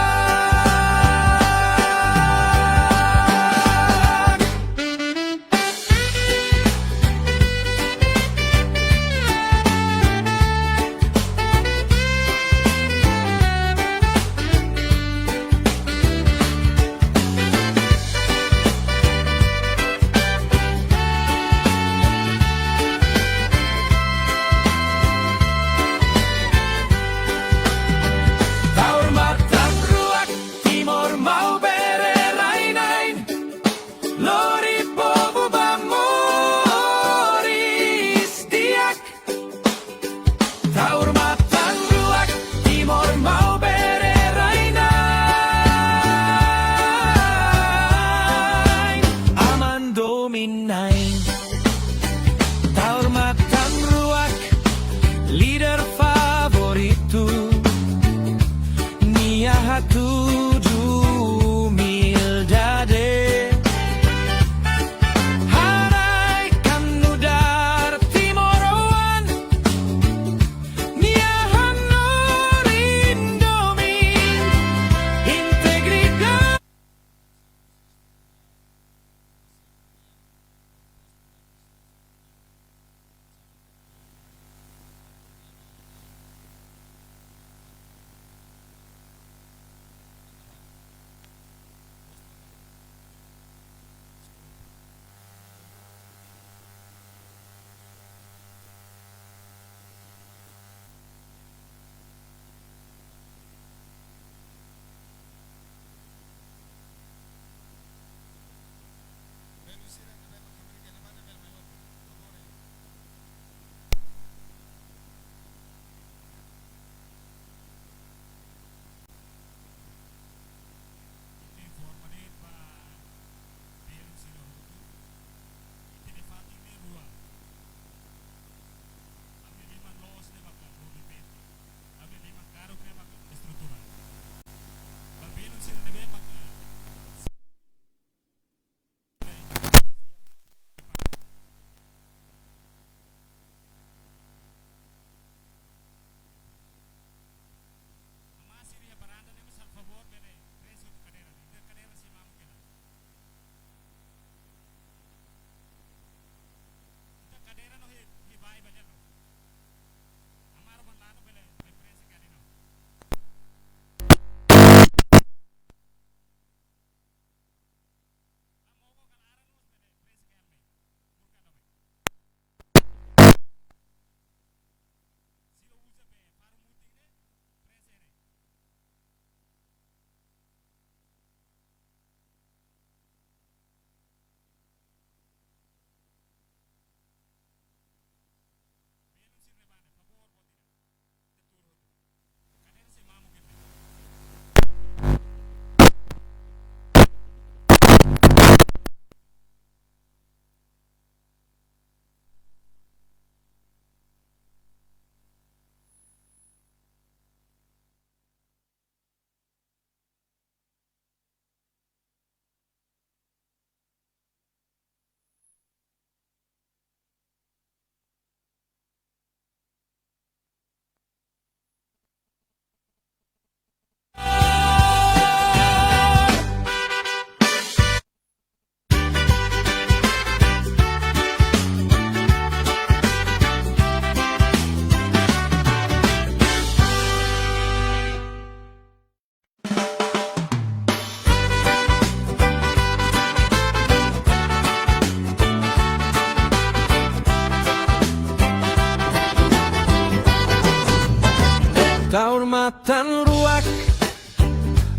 Matan-Ruak,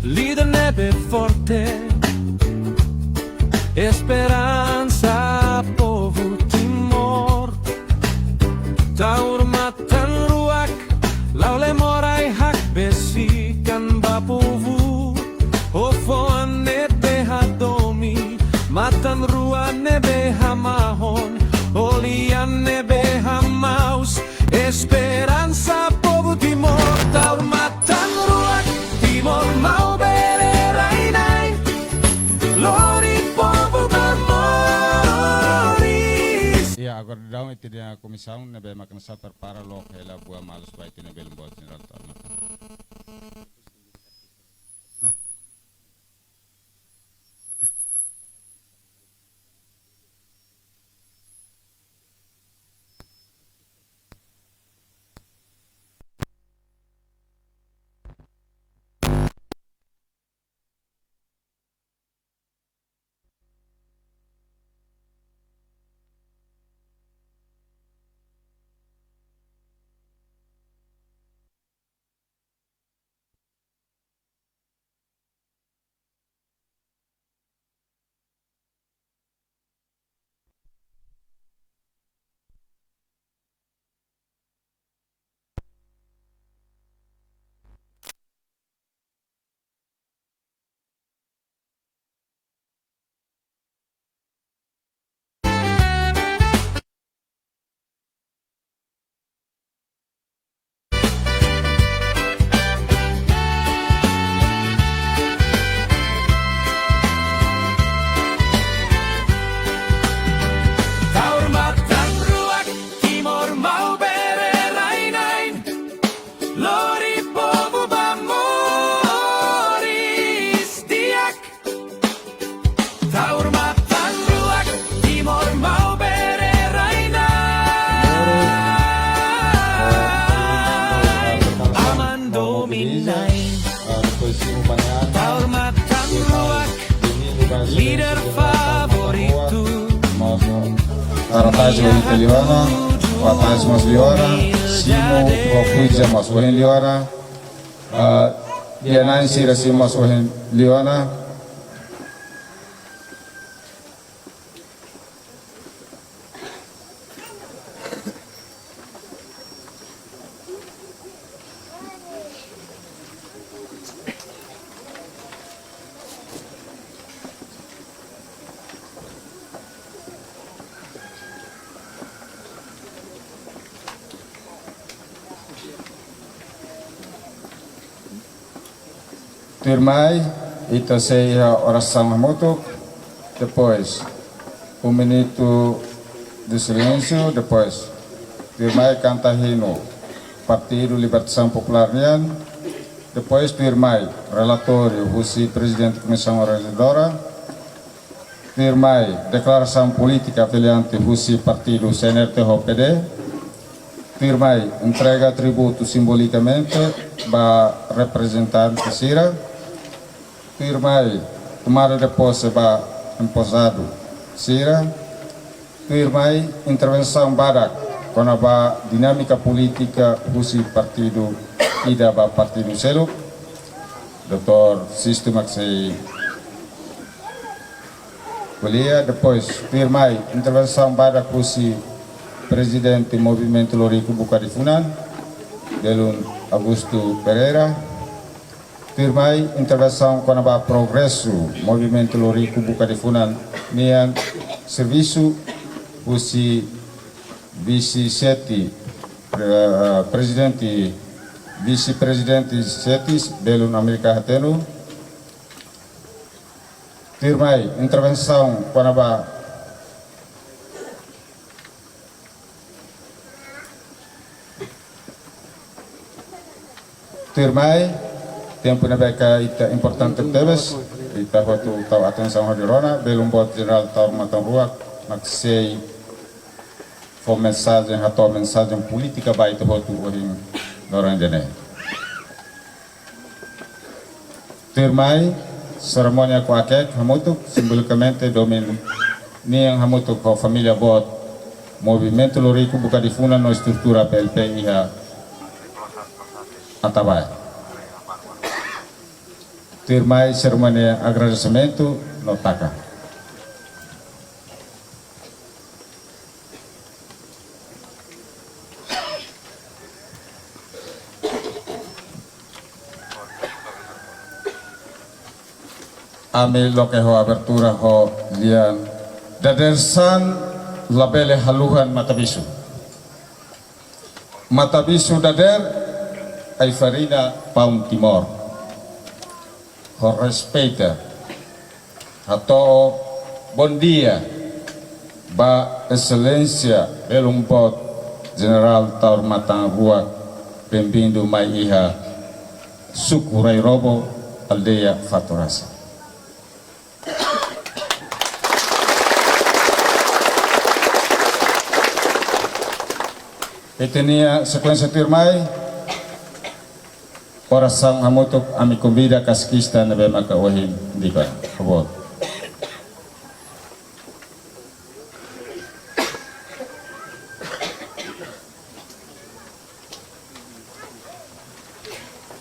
líder ne'ebé forte, esperansa povu Timor. Taur Matan-Ruak, la'o Lemorai hakbesikan ba povu. Ho fo'an ne'ebé hadomi, matan-rua ne'ebé hamahon, ho lian ne'ebé hamaus, esperansa povu Timor. Taur Matan-Ruak, Timor Maubere rai-na'in, lori povu ba moris. Iha, agora daudaun ita-nia komisaun ne'ebé mak hanesan prepara loke hela buat malus ba ita-nia belun boot Jenerál Taur Matan. Taur Matan-Ruak, Timor Maubere rai-na'in, lori povu ba moris di'ak. Taur Matan-Ruak, Timor Maubere rai-na'in, aman domin-na'in. Taur Matan-Ruak, líder favoritu. Haratas ohin liu ona, haratas mós liu ona, simu ho kuiza mós ohin liu ona. Ah, lia-na'in sira simu mós ohin liu ona. Tuirmai, ita sei iha orasaun hamutuk, depois, um minuto de silêncio, depois, tuirmai kanta hinu Partidu Libertasaun Populár nian, depois, tuirmai, relatóriu husi Prezidente Komisaun Organizadora, tuirmai, deklarasaun polítika afiliante husi partidu C N R T ho P D. Tuirmai, entrega tributu simbolikamente ba reprezentante sira. Tuirmai, tomada de posse ba empossadu sira. Tuirmai, intervensaun badak kona-ba dinámika polítika husi partidu ida ba partidu seluk. Doutór Sisto mak sei ko'alia, depois, tuirmai, intervensaun badak husi Prezidente Movimentu Loriku Buka Tiha Funan, belun Augusto Pereira. Tuirmai, intervensaun kona-ba progresu Movimentu Loriku Buka Tiha Funan nian servisu husi Vise Sete, eh, Prezidente, Vise-Prezidente Sete, belun Amérika Hatenu. Tuirmai, intervensaun kona-ba, tuirmai, tempu ne'ebé ke ita importante tebes, ita hotu tau atensaun hodi rona, belun boot Jenerál Taur Matan-Ruak mak sei fó mensajen, hato'o mensajen polítika ba ita hotu ohin loron ida-ne'e. Tuirmai, serimónia kuakek hamutuk, simbolikamente domin nian hamutuk ho família boot Movimentu Loriku Buka Tiha Funan no estrutura P L P iha Atabae. Tuirmai serimónia agradesimentu no taka. Ami loke ho abertura ho lian. Dadeer-saan labele haluhan matabixu. Matabixu dadeer, ai-farina paun Timor. Ho respeitu, hato'o bondia ba Exelénsia Belun Boot Jenerál Taur Matan Ruak, bem-vindo mai iha suku Rairobo, aldeia Faturasi. Ita-nia sekuénsia tuirmai, orasaun hamutuk, ami konvida katekista ne'ebé maka ohin tiba. Favór.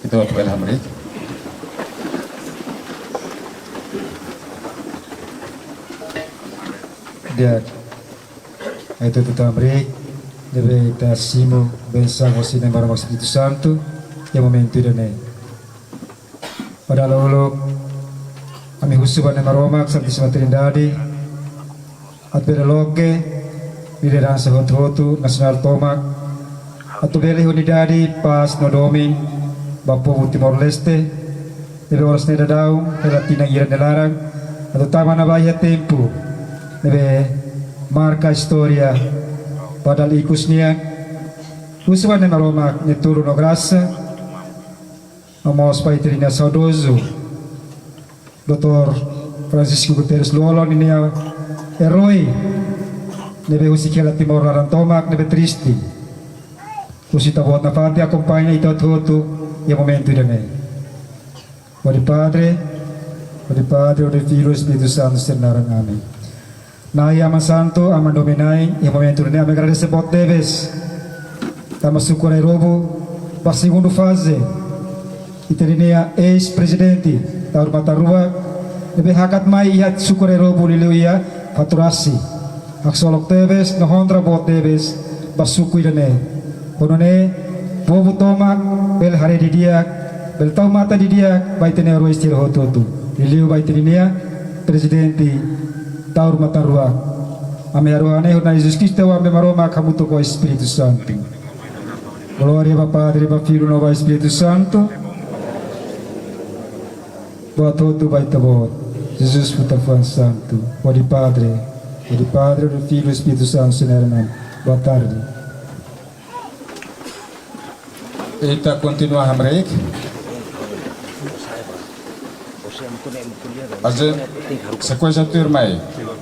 Ita-boot bele hamriik. Di'ak. Ita-boot hamriik, ne'ebé ita simu bensaun husi Na'i Maromak Espíritu Santu iha momentu ida-ne'e. Ba dala uluk, ami husu ba Na'i Maromak Santísima Trindade atu bele loke lideransa hotu-hotu nasionál tomak, atu bele unidade, pás no domin ba povu Timor-Leste, ne'ebé oras ne'e daudaun hela tinan hira nia laran, atu tama ona ba iha tempu ne'ebé marka istória ba dala ikus nian. Husu ba Na'i Maromak nia tulun no grasa, no mós ba ita-nia saudozu Doutór Francisco Guterres Lú-Olo, ninia erói ne'ebé husik hela Timor laran tomak, ne'ebé triste. Husu ita-boot nafatin akompaña ita hotu-hotu iha momentu ida-ne'e. Hodi Padre, hodi Padre, hodi Filho, Espíritu Santu sira-nia naran, amen. Na'i Aman Santu, Aman domin-na'in, iha momentu ne'e ami agradese boot tebes. Tanba suku Rairobo, ba segundu faze, ita-nia eis-prezidente, Taur Matan Ruak, ne'ebé hakat mai iha suku Rairobo, liuliu iha Faturasi. Haksolok tebes, no honra boot tebes ba suku ida-ne'e. Ho nune'e, povu tomak bele haree didi'ak, bele tau matan didi'ak ba ita-nia erói sira hotu-hotu. Liuliu ba ita-nia prezidente Taur Matan Ruak. Ami haruka hanesan Jesus Kristu, Aman Maromak hamutuk ho Espíritu Santu. Glória ba Padre, ba Filho, no ba Espíritu Santu. Boa tarde ba ita-boot. Jesus futar fuan santu. Hodi Padre, hodi Padre, hodi Filho, Espíritu Santu sira-nia naran. Boa tarde. Ita kontinua hamriik. Ajen, sekuénsia tuirmai,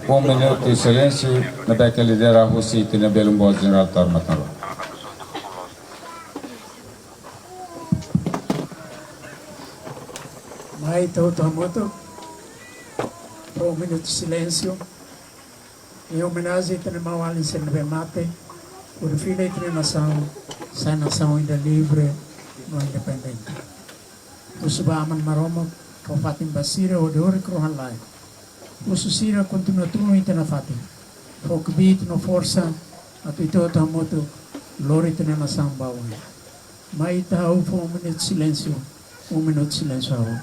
um minuto de silêncio, ne'ebé ke lidera husi ita-nia Belun Boot Jenerál Taur Matan Ruak. Mai ita hotu hamutuk, um minuto de silêncio, em homenagem ita-nia maun-alin sira ne'ebé mate, hodi fila ita-nia nasaun sai nasaun ida livre no independente. Husu ba Aman Maromak fó fatin ba sira hodi horik rohan-laek. Husu sira kontinua tulun ita nafatin. Fó kbiit no forsa atu ita hotu hamutuk lori ita-nia nasaun ba oin. Mai ita hahú fó um minuto de silêncio, um minuto de silêncio hahú.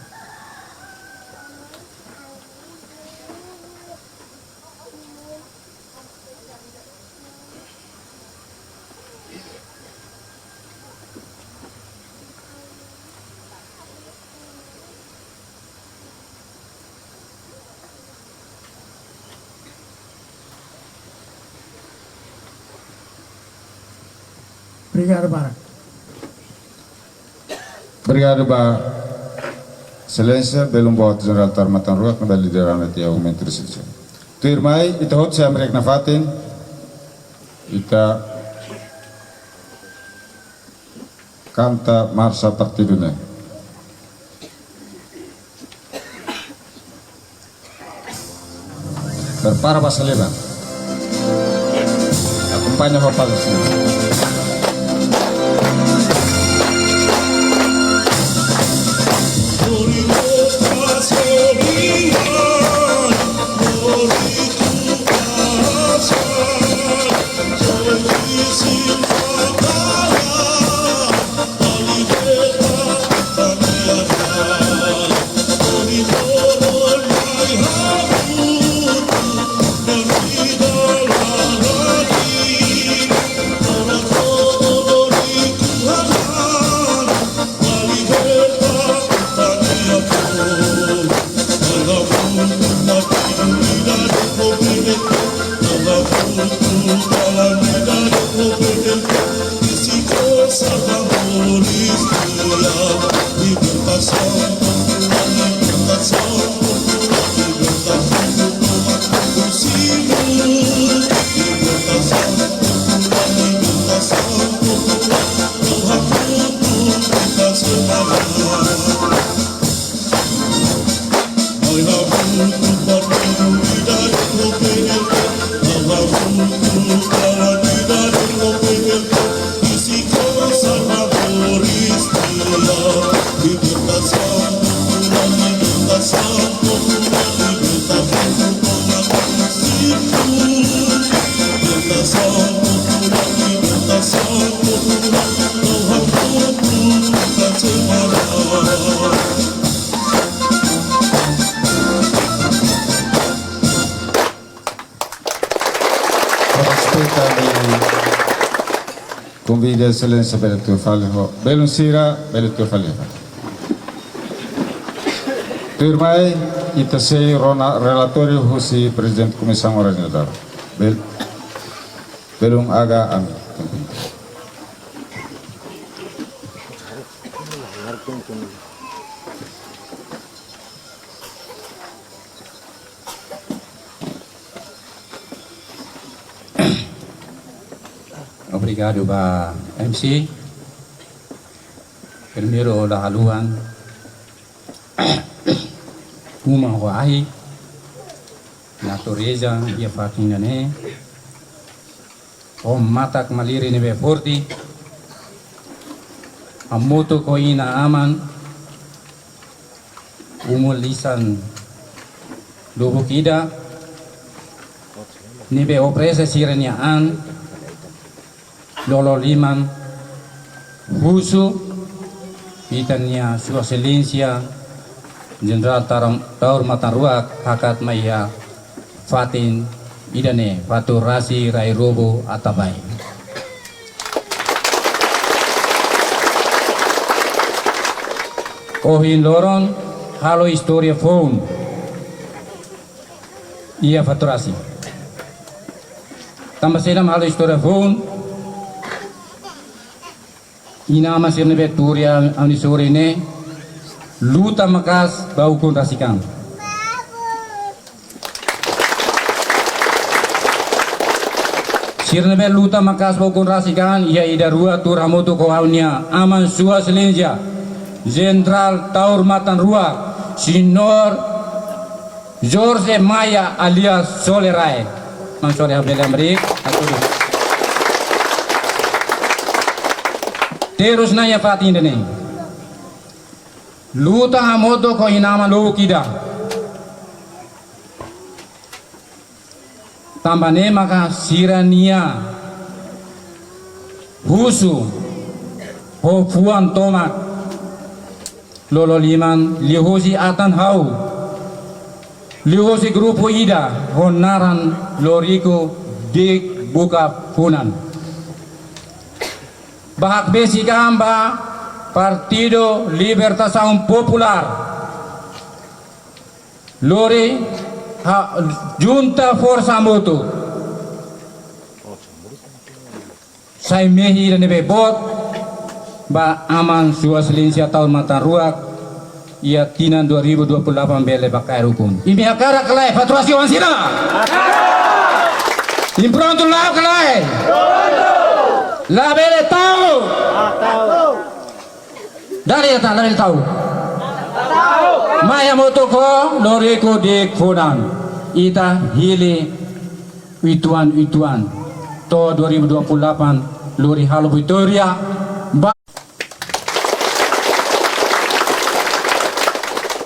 Obrigadu barak. Obrigadu ba Exelénsia Belun Boot Jenerál Taur Matan Ruak, ne'ebé lidera ita iha momentu de silêncio. Tuirmai, ita hotu sei hamriik nafatin, ita kanta marsa partidu ne'e. Prepara ba saliban. Akompaña ho palmas. Konvida Exelénsia bele tuur fali ho belun sira, bele tuur fali. Tuirmai, ita sei rona relatóriu husi Prezidente Komisaun Organizadora. Bel-, belun aga ami. Obrigadu ba M C. Primeiru, ha'u la haluha uma ho ahi, natureza iha fatin ida-ne'e, ho matak-malirin ne'ebé forte, hamutuk ho inan-aman, umur lisan lubuk ida, ne'ebé oferese sira-nia an, lolo liman, husu ita-nia Sua Exelénsia Jenerál Taur-, Taur Matan Ruak hakat mai iha fatin ida-ne'e, Faturasi Rairobo Atabae. Ohin loron halo istória foun iha Faturasi. Tanba saida mak halo istória foun? Inan-aman sira ne'ebé tuur iha ha'u-nia sorin ne'e luta maka'as ba ukun rasik an. Sira ne'ebé luta maka'as ba ukun rasik an, iha ida rua tuur hamutuk ho ha'u-nia aman Sua Exelénsia Jenerál Taur Matan Ruak, Señór Jorge Maia alias Sole Rae. Maun Sole, bele hamriik, atu. Terus iha fatin ida-ne'e. Luta hamutuk ho inan-aman lubuk ida. Tanba ne'e maka sira-nia husu ho fuan tomak lolo liman liuhusi atan ha'u, liuhusi grupu ida ho naran Loriku Di'ak Buka Funan. Ba hakbesik an ba Partidu Libertasaun Populár. Lori ha-, junta forsa hamutuk. Sai mehi ida ne'ebé boot ba aman Sua Exelénsia Taur Matan Ruak iha tinan dua ribu dua puluh delapan bele ba kaer ukun. Imi hakarak ka lae, Faturasi oan sira? Imi prontu la'o ka lae? Labele ta'uk. Dala ida tan, labele ta'uk. Mai hamutuk ho Loriku Di'ak Funan. Ita hili uitoan-uitoan. To'o dua ribu dua puluh delapan, lori halo vitória. Ba-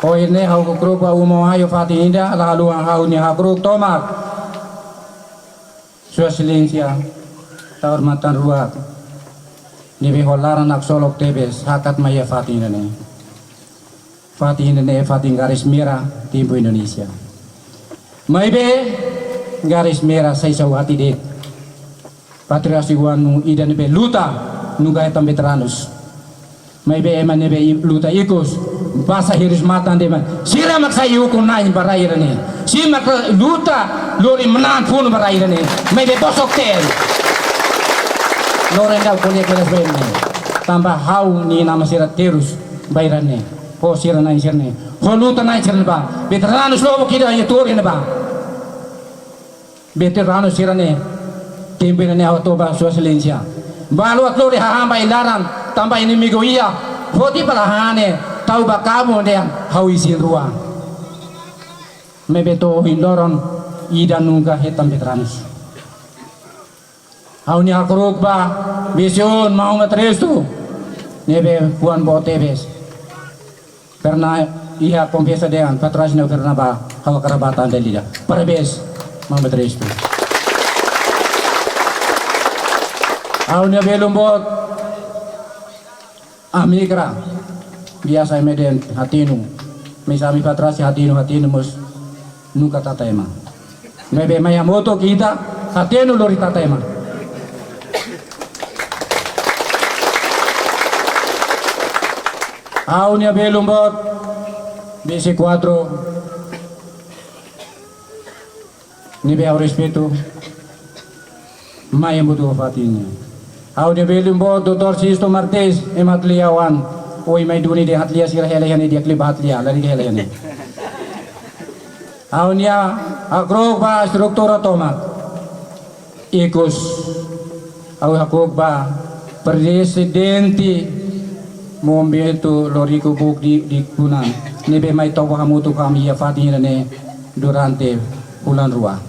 Ohin ne'e ha'u hakru'uk ba uma ho ahi iha fatin ida, la haluha ha'u-nia hakru'uk tomak Sua Exelénsia Taur Matan Ruak, ne'ebé ho laran haksolok tebes hakat mai iha fatin ida-ne'e. Fatin ida-ne'e fatin garis merah tempu Indonézia. Maibé garis merah sai saugati de'it. Faturasi oan ida ne'ebé luta, nunka hetan veteranus. Maibé ema ne'ebé i-, luta ikus, basa hirus matan de'it mak. Sira mak sai ukun-na'in ba rai ida-ne'e. Sira mak luta lori manán funu ba rai ida-ne'e. Maibé bosok tebes. Loron ida ko'alia kedas ba imi. Tanba ha'u-nia inan-aman sira terus ba rai ida-ne'e. Ho sira-na'in sira-ne'e. Ho luta-na'in sira-ne'ebá. Veteranus lubuk ida iha tuur iha ne'ebá. Veteranus sira-ne'e, tempu ne'e ha'u hato'o ba Sua Exelénsia. Balu atu lori hahán ba ai-laran, tanba inimigu iha, foti ba la hane, tau ba kabun dehan, ha'u isin rua. Maibé to'o ohin loron, ida nunka hetan veteranus. Ha'u-nia hakru'uk ba, Vision Maun Baterrestu, ne'ebé fuan boot tebes. Pernah iha konversa dehan Faturasi ne'e pernah ba ha'u hakarak ba tan dali ida. Parabéns, Maun Baterrestu. Ha'u-nia belun boot, Amikra, biasa ema dehan hatenu. Maibé ami Faturasi hatenu, hatenu mós nunka tata ema. Maibé mai hamutuk ita, hatenu lori tata ema. Ha'u-nia belun boot, B C kuatru, ne'ebé ha'u respeitu, mai hamutuk ho fatin ne'e. Ha'u-nia belun boot, doutór Sisto Martins, ema Hatlia oan, ohin mai duni dehan Hatlia sira hela iha ne'e, di'ak liu bá Hatlia, la'ós hela iha ne'e. Ha'u-nia hakru'uk ba estrutura tomak. Ikus, ha'u hakru'uk ba Prezidente Movimentu Loriku Buuk Difunan, ne'ebé mai toba hamutuk ho ami iha fatin ida-ne'e durante fulan rua.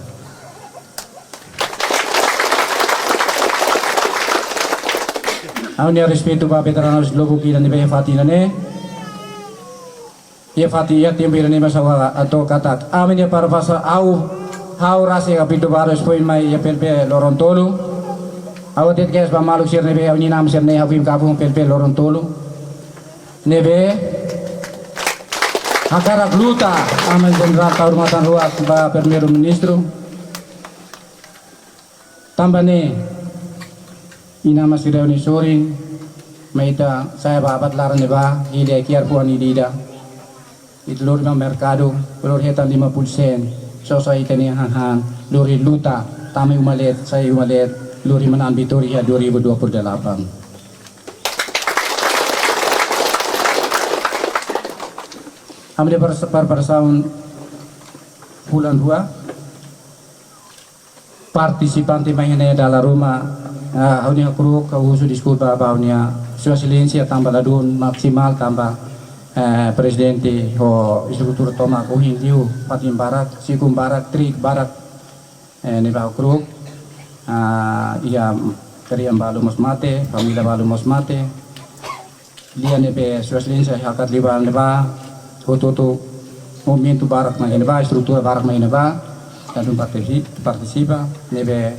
Ha'u-nia respeitu ba veteranu lubuk ida ne'ebé iha fatin ida-ne'e. Iha fatin iha tempu ida-ne'e mós ha'u hato'o katak ami-nia partisipasaun, ha'u, ha'u rasik apito baru foin mai iha PLP loron tolu. Ha'u hatete kedas ba maluk sira ne'ebé, ha'u-nia inan sira ne'e, ha'u foin gabung PLP loron tolu. Ne'ebé hakarak luta, ami Jenerál Taur Matan Ruak ba Primeiru-Ministru. Tanba ne'e, inan-aman sira-nia sorin, mai ita sa'e ba abat laran ne'ebá, hili ai-kiar fuan ida-ida. Ita lori ba merkadu, lori hetan lima puluh sen, sosa ita-nia han-han, lori luta, tama iha uma leet, sa'e iha uma leet, lori manán vitória dua ribu dua puluh delapan. Ami-nia par-, par-, preparasaun fulan rua, partisipante mai iha ne'e dala ruma, ah, ha'u-nia hakru'uk, ha'u husu deskulpa ba ha'u-nia Sua Exelénsia tanba ladún maksimal tanba, eh, prezidente ho estrutura tomak ohin liu fatin barak, sikun barak, trik barak, eh, ne'ebé hakru'uk, ah, iha karian balu mós mate, família balu mós mate. Lia ne'ebé Sua Exelénsia hakat liu ba ne'ebá, hotu-hotu movimentu barak mai ne'ebá, estrutura barak mai ne'ebá, ladún partisi-, partisipa, ne'ebé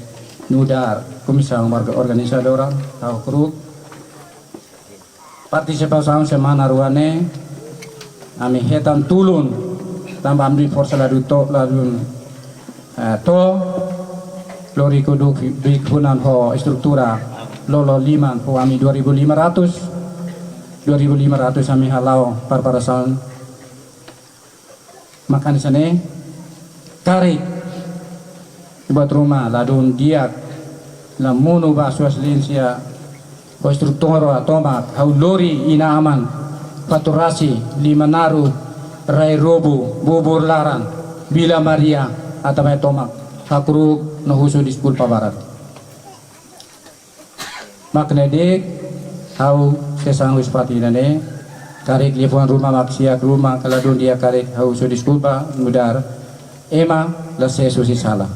nu'udar komisaun orga-, organizadora, ha'u hakru'uk. Partisipasaun semana rua ne'e, ami hetan tulun, tanba ami forsa ladún to'o, ladún eh, to'o, Loriku Buuk Difunan ho estrutura lolo liman ho ami dua ribu lima ratus, dua ribu lima ratus ami hala'o preparasaun. Mak hanesan ne'e, karik buat ruma ladún di'ak, la monu ba Sua Exelénsia, ho estrutura tomak, ha'u lori inan-aman, Faturasi, Limanaru, Rai Robo, Bubur Laran, Vila Maria, ata mai tomak, hakru'uk no husu deskulpa barak. Mak ne'e de'it, ha'u sei sanggu husi fatin ida-ne'e, karik liafuan ruma mak siak ruma, ka ladún di'ak karik ha'u husu deskulpa, nu'udar ema la sees husi sala.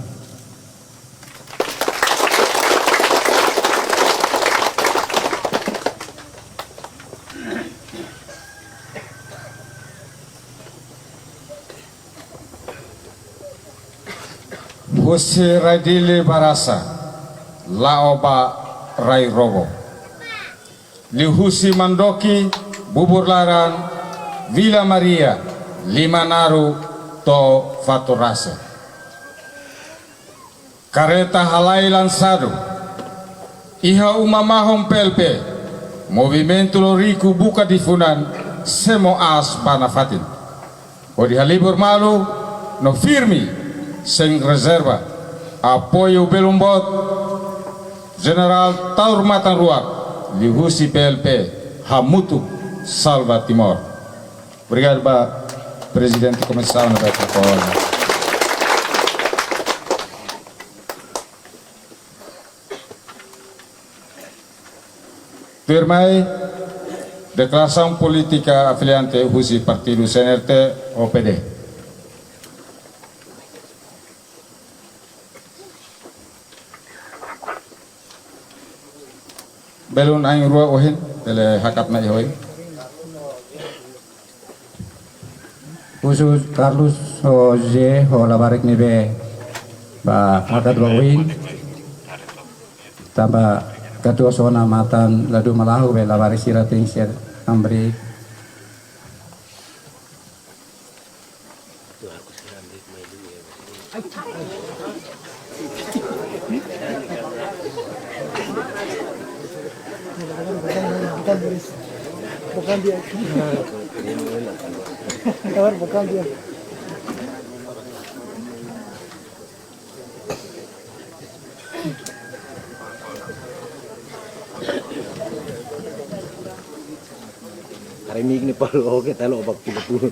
Husi Rai Dili ba Rasa, la'o ba Rai Robo. Liuhusi Mandoki, Bubur Laran, Vila Maria, Limanaru, to'o Faturasi. Kareta halai lansadu, iha uma mahon PLP, Movimentu Loriku Buuk Difunan, semo aas ba nafatin. Hodi halibur malu, no firme, sein rezerva, apoiu belun boot, Jenerál Taur Matan Ruak, liuhusi PLP, hamutuk salva Timor. Obrigadu ba Prezidente Komisaun Nasionál. Tuirmai, deklarasaun polítika afiliante husi partidu CNRT ho PD. Belun ain rua ohin, bele hakat mai ohin. Husu Carlos ho José ho labarik ne'ebé bá hakat ba oin. Tanba katuas ona matan ladún malaho be labarik sira tenke ser hamriik. Bukan dia. Kabar bukan dia. Hari ini ini palu oke talo bak puluh puluh.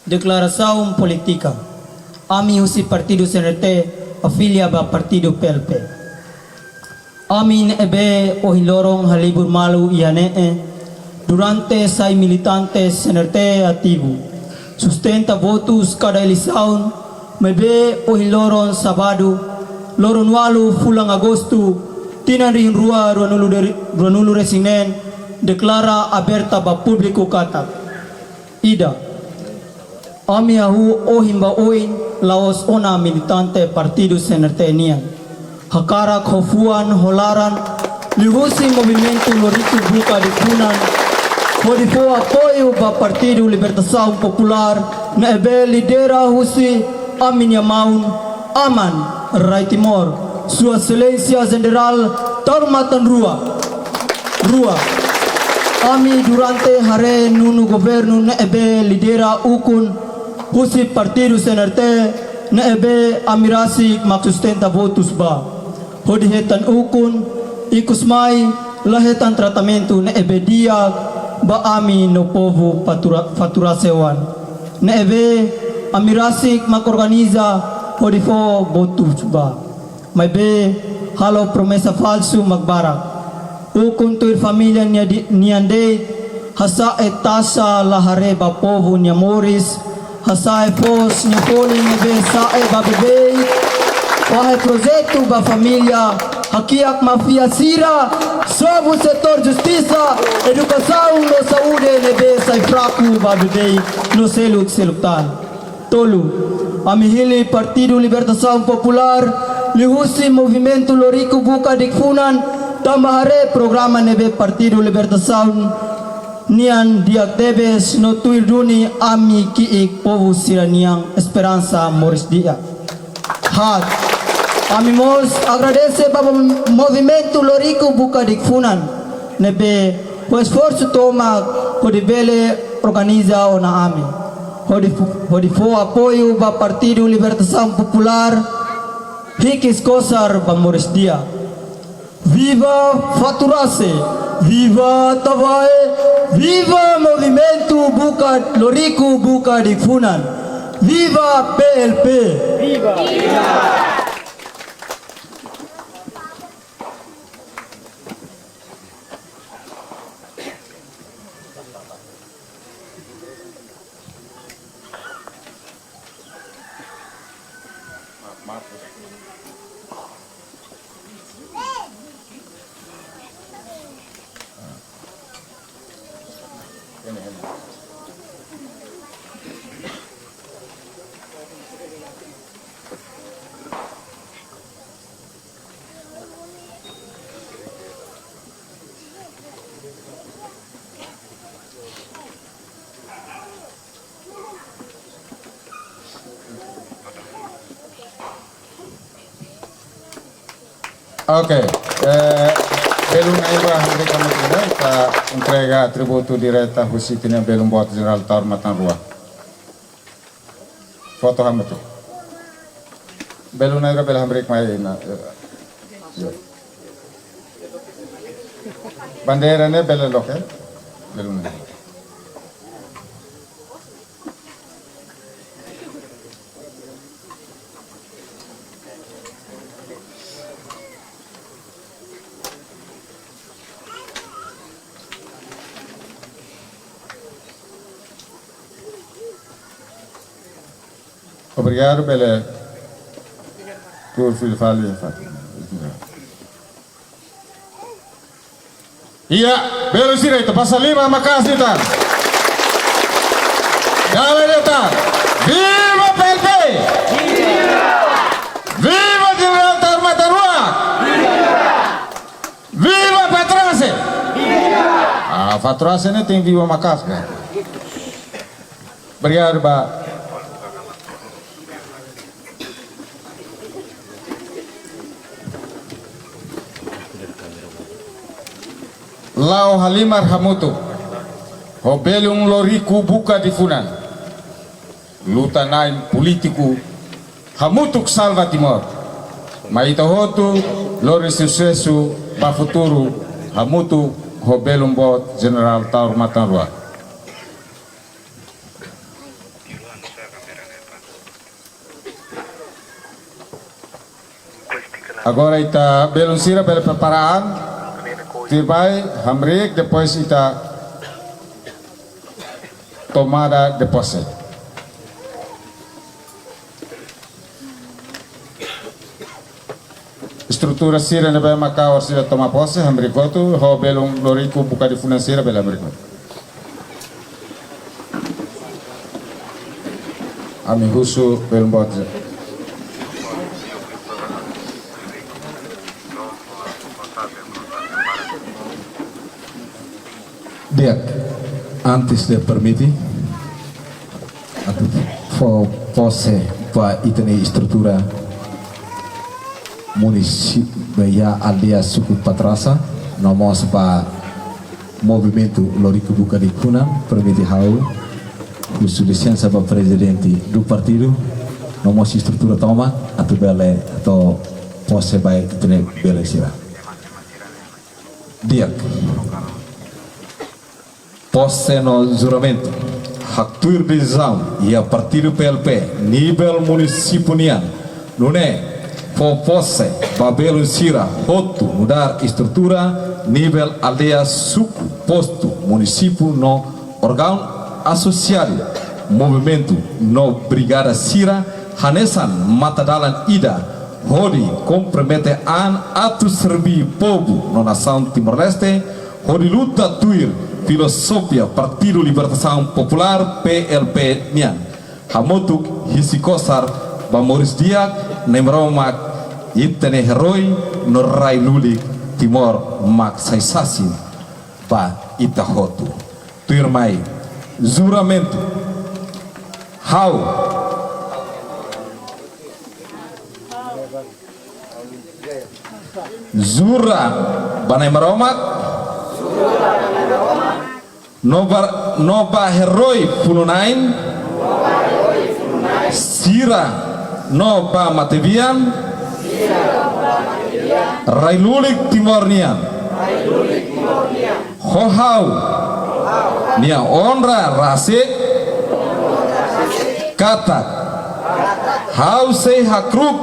Deklarasaun polítika. Ami husi Partidu C N R T afilia ba Partidu P L P. Ami ne'ebé ohin loron halibur malu iha ne'e, durante sai militante C N R T ativu, sustenta votus kada eleisaun, maibé ohin loron sábadu, loron ualu fulan Agostu, tinan rihun rua ruanulu deri-, ruanulu resin neen, deklara aberta ba públiku katak: ida, ami hahú ohin ba oin la'ós ona militante Partidu C N R T nian. Hakarak ho fuan ho laran liuhusi Movimentu Loriku Buka Adifunan, hodi fó apoiu ba Partidu Libertasaun Populár ne'ebé lidera husi ami-nia maun, Aman Rai Timor, Sua Exelénsia Jenerál Taur Matan Rua. Rua, ami durante haree nonu governu ne'ebé lidera ukun husi Partidu C N R T ne'ebé ami rasik mak sustenta votus ba, hodi hetan ukun, ikus mai la hetan tratamentu ne'ebé di'ak ba ami no povu Fatura-, Faturase oan, ne'ebé ami rasik mak organiza hodi fó votus ba. Maibé halo promesa falsu mak barak. Ukun tuir família nia di-, nian de'it, hasa'e taxa la haree ba povu nia moris, hasa'e foos nia folin ne'ebé sa'e ba beibeik, fahe projetu ba família, hakiak máfia sira, sobu setór justisa, edukasaun no saúde ne'ebé sai fraku ba beibeik no seluk-seluk tan. Tolu, ami hili Partidu Libertasaun Populár liuhusi Movimentu Loriku Buka Adifunan, tanba haree programa ne'ebé Partidu Libertasaun nian di'ak tebes no tuir duni ami ki'ik povu sira-nian esperansa moris di'ak. Haat, ami mós agradese ba Movimentu Loriku Buka Adifunan ne'ebé ho esforsu tomak hodi bele organiza ona ami, hodi fó, hodi fó apoiu ba Partidu Libertasaun Populár, hikis kosar ba moris di'ak. Viva Faturase, viva Tabae, viva Movimentu Buka Loriku Buka Adifunan, viva P L P. Viva! Oke, eh, belun na'in-rua hamriik hamutuk, ita entrega atributu direta husi ita-nia belun boot Jenerál Taur Matan Rua. Foto hamutuk. Belun na'in-rua bele hamriik mai ona. Yo. Bandeira ne'e bele loke. Belun na'in-rua. Obrigadu, bele. Por fil fali, fali. Iha, belun sira, ita basa liman maka'as ita. Dala ida tan. Viva P L P! Viva! Viva Jenerál Taur Matan Rua! Viva! Viva Faturase! Viva! Ah, Faturase ne'e tenke viva maka'as, kan? Obrigadu ba. La'o halimar hamutuk ho belun Loriku Buka Difunan. Luta-na'in polítiku hamutuk salva Timor. Mai ita hotu lori susesu ba futuru hamutuk ho belun boot Jenerál Taur Matan Ruak. Agora ita belun sira bele prepara an. Tuir bai hamriik, depois ita tomada de posse. Estrutura sira ne'ebé maka orsida toma pose, hamriik hotu, ho belun Loriku Buka Difunan sira bele hamriik hotu. Ami husu belun boot. Di'ak, antes de permite, atu fó pose ba ita-nia estrutura munisípiu, ba iha aldeia suku Patrasa, no mós ba movimentu Loriku Buka Difunan, permite ha'u husu lisensa ba prezidente do partidu, no mós estrutura tomak, atu bele to'o pose ba ita-nia belun sira. Di'ak. Pose no juramentu. Haktuir desizaun iha partidu P L P nivel munisípiu nian, nune'e fó pose ba belun sira hotu nu'udar estrutura nivel aldeia, suku, postu, munisípiu no órgaun asosiadu, movimentu no brigada sira hanesan matadalan ida hodi kompromete an atu serví povu no nasaun Timor-Leste, hodi luta tuir filozofia Partidu Libertasaun Populár, P L P, nian. Hamutuk hisi kosar ba moris di'ak, Na'i Maromak ita-nia eroi no rai lulik Timor mak sai sasin ba ita hotu. Tuirmai, juramentu. Ha'u jura ba Na'i Maromak no ba, no ba eroi funu-na'in sira no ba matebian rai lulik Timor nian. Ho ha'u-nia onra rasik katak ha'u sei hakru'uk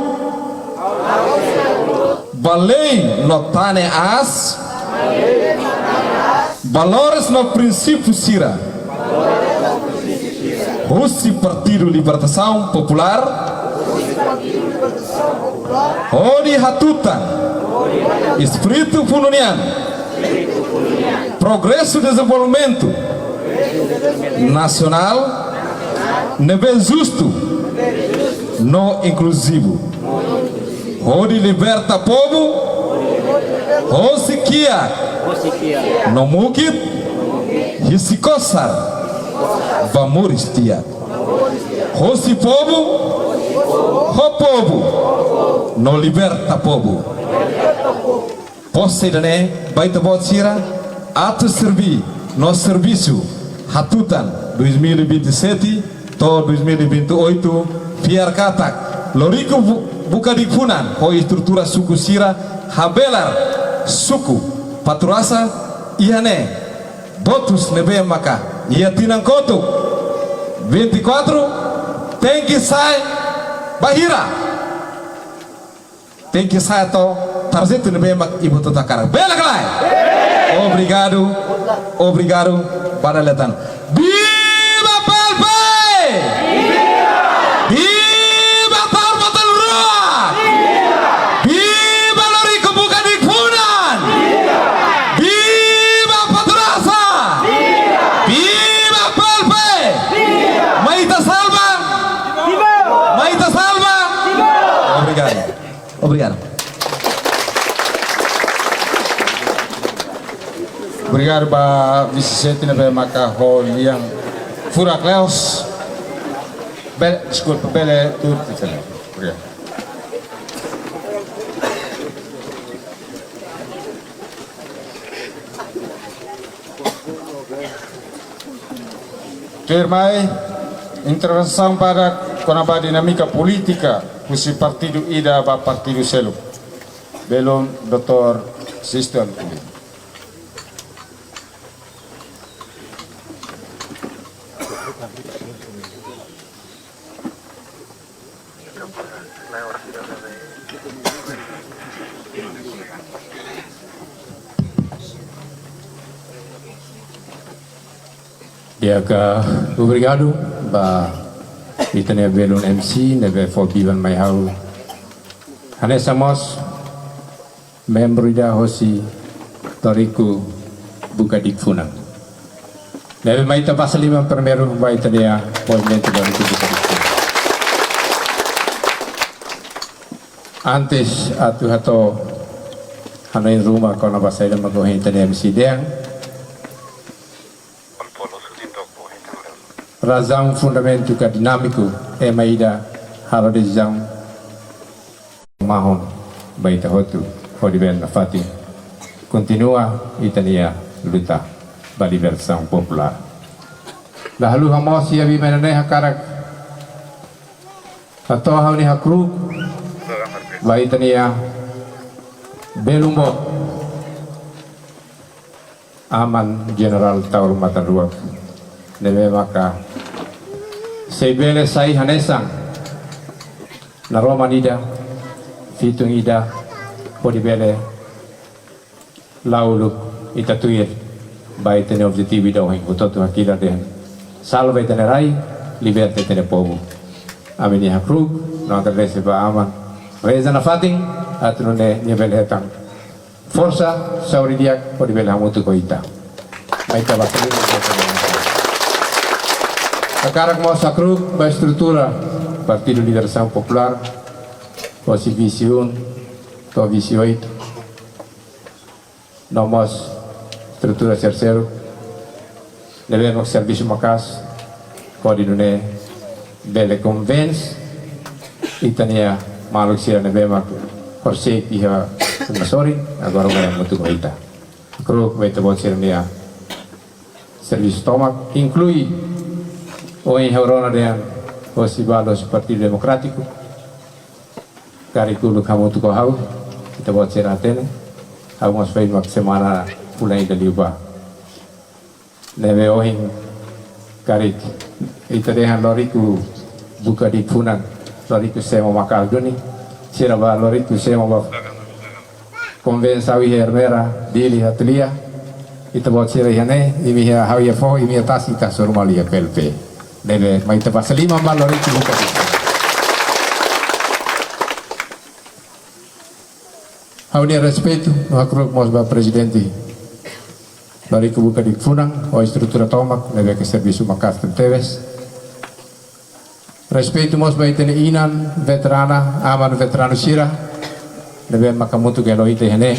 ba lei no tane aas, valores no prinsípiu sira husi Partidu Libertasaun Populár, hodi hatutan espíritu funu nian, progresu, dezenvolvimentu nasionál ne'ebé justu no inkluzivu, hodi liberta povu hosi kiak no mukit, hisi kosar ba moris di'ak. Hosi povu, ho povu, no liberta povu. Pose ida-ne'e ba ita-boot sira atu serví no servisu hatutan dois mil e vinte e sete to'o dois mil e vinte e oito, fiar katak Loriku Bu-, Buka Difunan ho estrutura suku sira habelar suku Patrasa iha ne'e. Votus ne'ebé maka iha tinan kotuk vinte e quatro tenke sai ba hira? Tenke sai to'o tarjetu ne'ebé mak ita hotu hakarak. Bele ka lae? Obrigadu, obrigadu, para letan. Viva P L P! Viva Taur Matan Ruak! Viva Loriku Buka Difunan! Viva Patrasa! Viva P L P! Mai ita salva! Mai ita salva! Obrigadu. Obrigadu. Obrigadu ba vise sete ne'ebé maka ho lian furak-leos. Bele, deskulpa, bele tuur tiha ne'e. Obrigadu. Tuirmai, intervensaun badak kona-ba dinámika polítika husi partidu ida ba partidu seluk. Belun, doutór Sisto Aluculi. Di'ak, obrigadu ba ita-nia belun M C ne'ebé fó biban mai ha'u. Hanesan mós membru ida hosi Loriku Buka Dikfunan. Ne'ebé mai ita basa liman primeiru ba ita-nia movimentu Loriku Buka Dikfunan. Antes atu hato'o hanoin ruma kona-ba saida mak ohin ita-nia M C dehan, razaun fundamentu ka dinámiku ema ida halo desizaun mahon ba ita hotu hodi bele nafatin kontinua ita-nia luta ba libertasaun populár. Dahuluk mós iha biban ida-ne'e hakarak hato'o ha'u-nia hakru'uk ba ita-nia belun boot, Aman Jenerál Taur Matan Ruak, ne'ebé maka sei bele sai hanesan naroman ida, fitun ida, hodi bele la'o uluk ita tuir ba ita-nia objetivu ida ohin hotu-hotu hakilar dehan: salva ita-nia rai, liberta ita-nia povu. Ami-nia hakru'uk no agradese ba Aman. Reza nafatin atu nune'e nia bele hetan forsa, saúde di'ak, hodi bele hamutuk ho ita. Mai ita basa liman. Hakarak mós hakru'uk ba estrutura Partidu Libertasaun Populár, hosi vise um to'o vise oito. No mós estrutura sira seluk ne'ebé mak servisu maka'as, hodi nune'e bele konvense ita-nia maluk sira ne'ebé mak horisehik iha uma sorin, agora mai hamutuk ho ita. Hakru'uk ba ita-boot sira-nia servisu tomak, inklui ohin ha'u rona dehan hosi balu hosi Partidu Demokrátiku, karik uluk hamutuk ho ha'u, ita-boot sira hatene, ha'u mós foin mak semana fulan ida liubá. Ne'ebé ohin karik ita dehan Loriku Buka Dikfunan, Loriku semo maka'as duni, sira bá Loriku semo bá konvensaun iha Ermera, Dili, Hatulia, ita-boot sira iha ne'e, imi iha, ha'u iha foho, imi iha tasi, ita hasoru malu iha P L P. Ne'ebé mai ita basa liman ba Loriku Buka Dikfunan. Ha'u-nia respeitu no hakru'uk mós ba Prezidente Loriku Buka Dikfunan, ho estrutura tomak ne'ebé ke servisu maka'as tebetebes. Respeitu mós ba ita-nia inan veterana, aman veteranu sira ne'ebé maka hamutuk ho ita iha ne'e.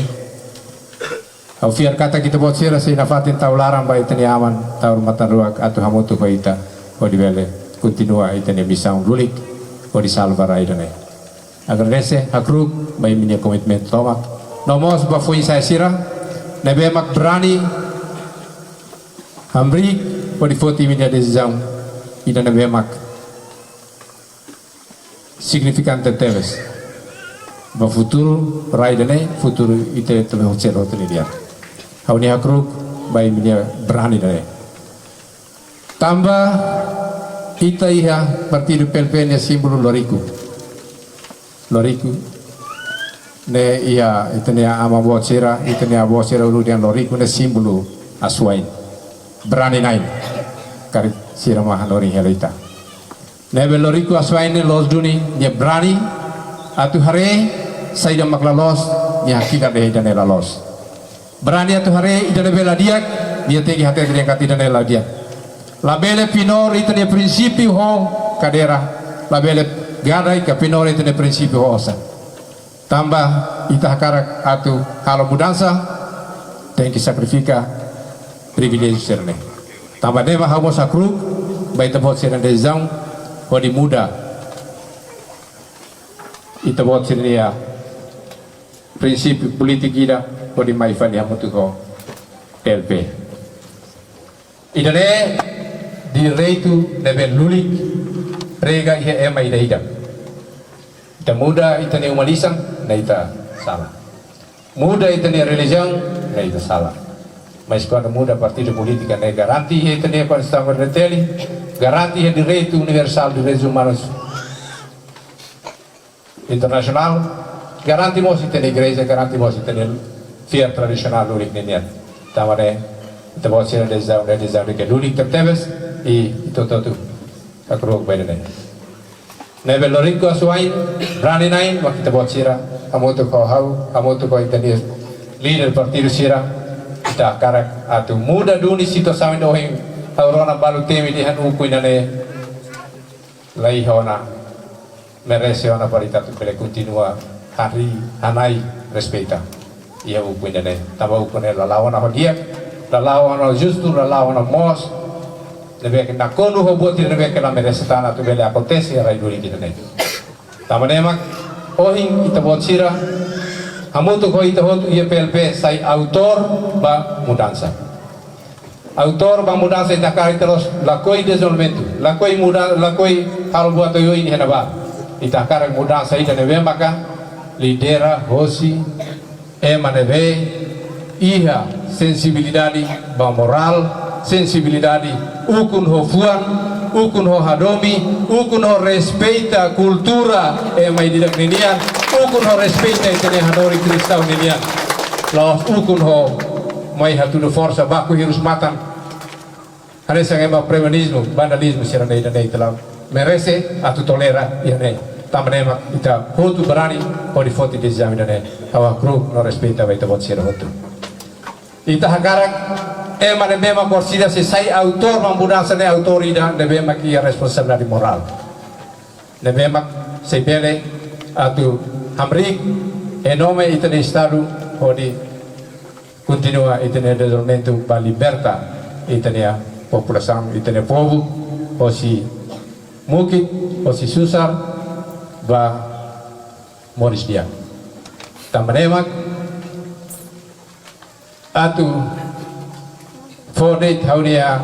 Ha'u fiar katak ita-boot sira sei nafatin tau laran ba ita-nia Aman Taur Matan Ruak atu hamutuk ho ita, hodi bele kontinua ita-nia misaun lulik, hodi salva rai ida-ne'e. Agradese, hakru'uk ba imi-nia komitmentu tomak. No mós ba foin-sa'e sira ne'ebé mak brani hamriik hodi foti imi-nia desizaun ida ne'ebé mak signifikante tebes ba futuru rai ida-ne'e, futuru ita-nia hotu-hotu nia di'ak. Ha'u-nia hakru'uk ba imi-nia brani ida-ne'e. Tanba ita iha partidu P L P nia símbolu loriku. Loriku ne'e iha ita-nia aman-boot sira, ita-nia avó sira uluk dehan loriku ne'e símbolu asuwa'in, brani-na'in. Karik sira mak hanorin hela ita. Ne'ebé loriku asuwa'in ne'e loos duni, nia brani atu haree saida mak la loos, nia hakilar dehan ida-ne'e la loos. Brani atu haree ida ne'ebé la di'ak, nia tenke hatete dehan katak ida-ne'e la di'ak. Labele pinór ita-nia prinsípiu ho kadeira, labele gadai ka pinór ita-nia prinsípiu ho osan. Tanba ita hakarak atu halo mudansa, tenke sakrifika priviléjiu sira-ne'e. Tanba ne'e mak ha'u mós hakru'uk ba ita-boot sira-nia desizaun, hodi muda ita-boot sira-nia prinsípiu polítika ida hodi mai fali hamutuk ho P L P. Ida-ne'e direitu ne'ebé lulik prega iha ema ida-idak. Ita muda ita-nia uma lisan, ne'e ita sala. Muda ita-nia relijiaun, ne'e ita sala. Mas kuandu muda partidu polítiku ne'e garante iha ita-nia Konstituisaun R D T L, garante iha direitu universál direitus umanus internasionál, garante mós ita-nia igreja, garante mós ita-nia fiar tradisionál lulik ninian. Tanba ne'e, ita-boot sira desizaun, desizaun ne'ebé lulik tebetebes, i ita hotu-hotu hakru'uk ba ida-ne'e. Ne'ebé loriku asuwa'in, brani-na'in, mak ita-boot sira, hamutuk ho ha'u, hamutuk ho ita-nia líder partidu sira, ita hakarak atu muda duni situasaun ida ohin, ha'u rona balu temi dehan ukun ida-ne'e, laiha ona, merese ona para ita atu bele kontinua harii, hana'i, respeita iha ukun ida-ne'e. Tanba ukun ne'e la la'o ona ho di'ak, la la'o ona justu, la la'o ona moos, ne'ebé ke nakonu ho buat ida ne'ebé ke la merese tan atu bele akontese iha rai duni ida-ne'e. Tanba ne'e mak ohin ita-boot sira, hamutuk ho ita hotu iha P L P sai autór ba mudansa. Autór ba mudansa ita hakarak ita la'ós lakohi dezenvolvimentu, lakohi muda, lakohi halo buat oioin iha ne'ebá. Ita hakarak mudansa ida ne'ebé maka lidera hosi ema ne'ebé iha sensibilidade ba morál, sensibilidade ukun ho fuan, ukun ho hadomi, ukun ho respeita kultura ema ida-idak ninian, ukun ho respeita ita-nia hanorin kristaun ninian. La'ós ukun ho mai hatudu forsa baku hirus matan. Hanesan ema primordializmu, vandalizmu sira-ne'e ida-ne'e ita la merese atu tolera iha ne'e. Tanba ne'e mak ita hotu brani hodi foti desizaun ida-ne'e. Ha'u hakru'uk no respeita ba ita-boot sira hotu. Ita hakarak ema ne'ebé mak orsida sei sai autór ba mudansa ne'e autór ida ne'ebé mak iha responsabilidade morál. Ne'ebé mak sei bele atu hamriik iha nome ita-nia Estadu hodi kontinua ita-nia dezenvolvimentu ba liberta ita-nia populasaun, ita-nia povu, hosi mukit, hosi susar, ba moris di'ak. Tanba ne'e mak atu fó de'it ha'u-nia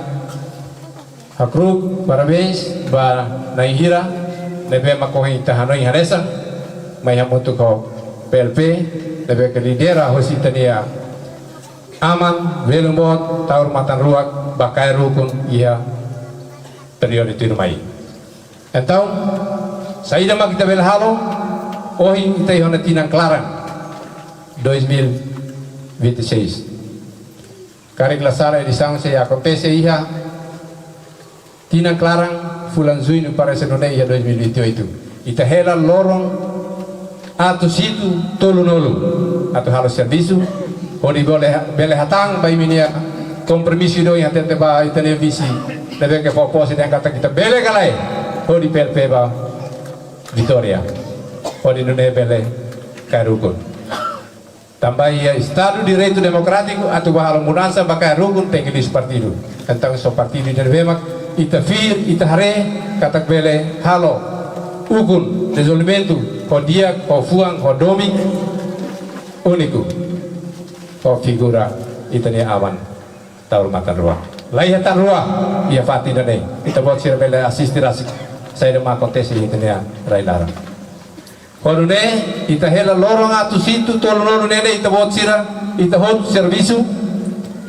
hakru'uk, parabéns ba na'in hira ne'ebé mak ohin ita hanoin hanesan, mai hamutuk ho P L P, ne'ebé ke lidera hosi ita-nia aman, belun boot, Taur Matan Ruak, ba kaer ukun iha períodu tuirmai. Entaun, saida mak ita bele halo, ohin ita iha ona tinan klaran, dois mil vinte e seis. Karik la sala edisaun sei akontese iha tinan klaran fulan Juñu parese nune'e iha dois mil vinte e oito. Ita hela loron atus hitu tolunulu atu halo servisu, hodi bele, bele hatán ba imi-nia kompromisu ida ohin hatete ba ita-nia vise, ne'ebé ke fó pose dehan katak ita bele ka lae hodi P L P ba vitória, hodi nune'e bele kaer ukun. Tanba iha Estadu Direitu Demokrátiku atu bá halo mudansa ba kaer ukun tenke liu husi partidu. Entaun só partidu ida ne'ebé mak ita fiar, ita haree katak bele halo ukun dezenvolvimentu ho di'ak, ho fuan, ho domin, úniku ho figura ita-nia aman Taur Matan Ruak. Laiha tan rua iha fatin ida-ne'e. Ita-boot sira bele asiste rasik saida mak akontese iha ita-nia rai-laran. Ho nune'e, ita hela loron atus hitu tolunulu ne'e ita-boot sira, ita hotu servisu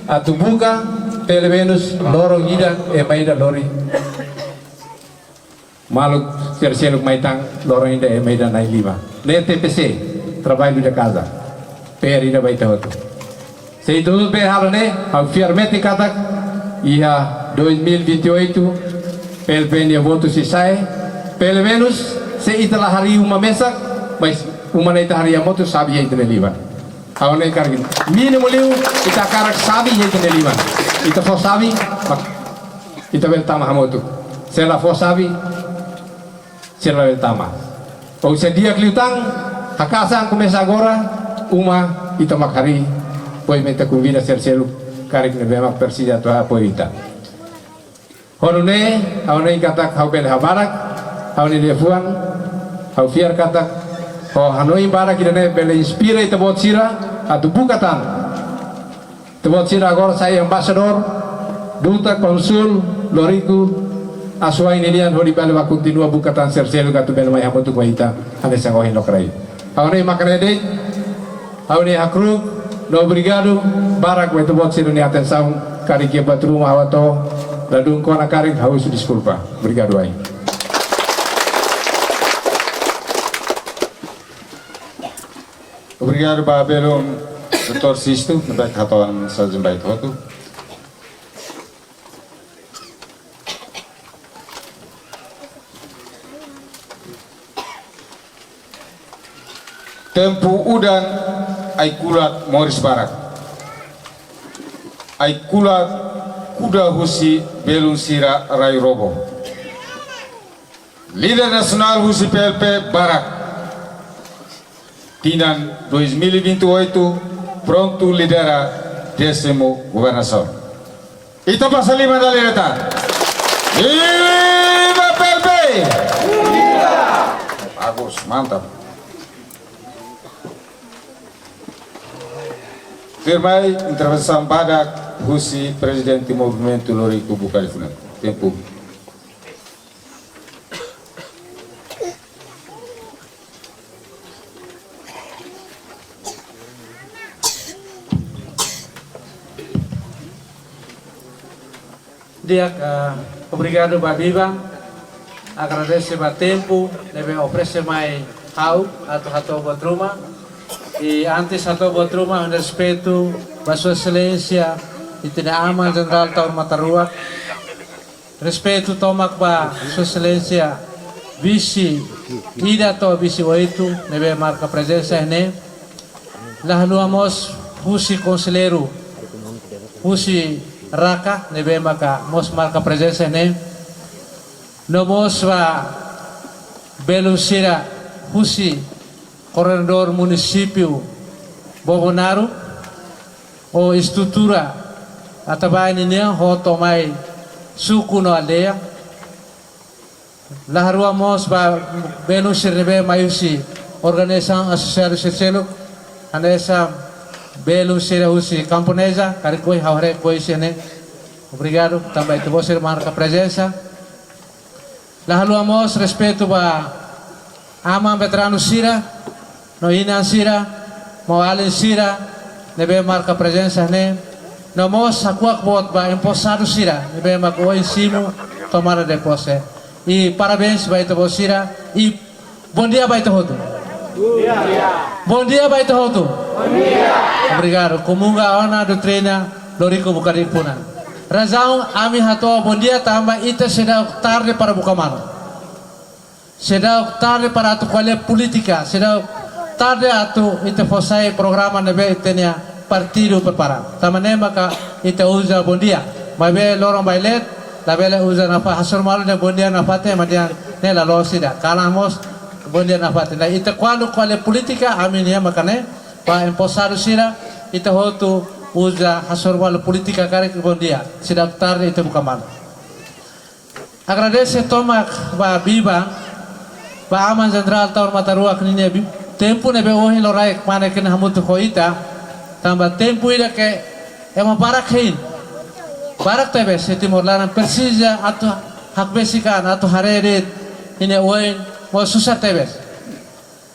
atu buka pelumenus loron ida ema ida lori maluk sira seluk mai tan, loron ida ema ida na'in lima. Ne'e T P C, traballu de casa. P R ida ba ita hotu. Se ita hotu bele halo ne'e, ha'u fiar metin katak iha dois mil vinte e oito, P L P nia votu sei sa'e, pelumenus se ita la harii uma mesak, mas uma ne'e ita harii hamutuk, xave iha ita-nia liman. Ha'u hanoin karik mínimu liu ita hakarak xave iha ita-nia liman. Ita fó xave, mak ita bele tama hamutuk. Se la fó xave, sira la bele tama. Ou se di'ak liután, haka'as an komesa agora, uma ita mak harii, depois mak ita konvida sira seluk karik ne'ebé mak presiza atu apoiu ita. Ho nune'e, ha'u hanoin katak ha'u bele habadak, Ha'u-nia liafuan, ha'u fiar katak ho hanoin barak ida-ne'e bele inspira ita-boot sira atu buka tan. Ita-boot sira agora sai embaixadór, duta, kónsul, Loriku, asuwa'in nian hodi bele bá kontinua buka tan sira seluk atu bele mai hamutuk ho ita hanesan ohin lokraik. Ha'u hanoin mak ne'e de'it, ha'u-nia hakru'uk, no obrigadu barak ba ita-boot sira-nia atensaun, karik iha buat ruma ha'u hato'o ladún kona karik ha'u husu deskulpa. Obrigadu wa'in. Obrigadu ba belun doutór Sisto, ne'ebé hato'o mensajen ba ita hotu. Tempu udan ai-kulat moris barak. Ai-kulat kuda husi belun sira rai robo. Líder nasionál husi P L P barak. Tinan dois mil e vinte e oito, prontu lidera désimu governasaun. Ita basa liman dala ida tan. Viva P L P! Viva! Bagus, mantap. Tuirmai intervensaun badak husi Prezidente Movimentu Loriku Buka Liafunan. Tempu. Di'ak, ah, obrigadu ba Biba. Agradese ba tempu ne'ebé oferese mai ha'u atu hato'o buat ruma. I antes hato'o buat ruma, ha'u-nia respeitu ba Sua Exelénsia, ita-nia Aman Jenerál Taur Matan Ruak. Respeitu tomak ba Sua Exelénsia Vise ida to'o Vise oito, ne'ebé marka prezensa iha ne'e. La haluha mós husi konselleiru husi Raka, ne'ebé maka mós marka prezensa iha ne'e. No mós ba belun sira husi koordenadór munisípiu Bobonaro, ho estrutura Atabae ninian ho to'o mai suku no aldeia. La haluha mós ba belun sira ne'ebé mai husi organizasaun asosiadu sira seluk, hanesan belun sira husi Camponesa, karik ohin ha'u haree ko'alia iha ne'e. Obrigadu, tanba ita-boot sira marka prezensa. La haluha mós respeitu ba aman veteranu sira, no inan sira, maun-alin sira, ne'ebé marka prezensa ne'e, no mós hakuak boot ba emposadu sira, ne'ebé mak ohin simu tomada de pose. I parabéns ba ita-boot sira, i bondia ba ita hotu. Bondia ba ita hotu. Obrigadu. Komunga ona doutrina Loriku Bukadik Funan. Razaun ami hato'o bondia tanba ita seidauk tarde para buka malu. Seidauk tarde para atu ko'alia polítika, seidauk tarde atu ita fó sai programa ne'ebé ita-nia partidu prepara. Tanba ne'e maka ita uza bondia. Maibé loron bailet, labele uza nafatin, hasoru malu dehan bondia nafatin, ema dehan ne'e la loos ida. Kalan mós bondia nafatin. Ita kuandu ko'alia polítika, ami-nia mak ne'e, ba emposadu sira, ita hotu uza hasoru malu polítika karik bondia. Seidauk tarde ita buka malu. Agradese tomak ba Biba, ba Aman Jenerál Taur Matan Ruak ninia bi-, tempu ne'ebé ohin loraik mane kena hamutuk ho ita, tanba tempu ida ke ema barak hein. Barak tebes, se Timor laran presiza atu hakbesik an, atu haree de'it ninia oin, mós susar tebes.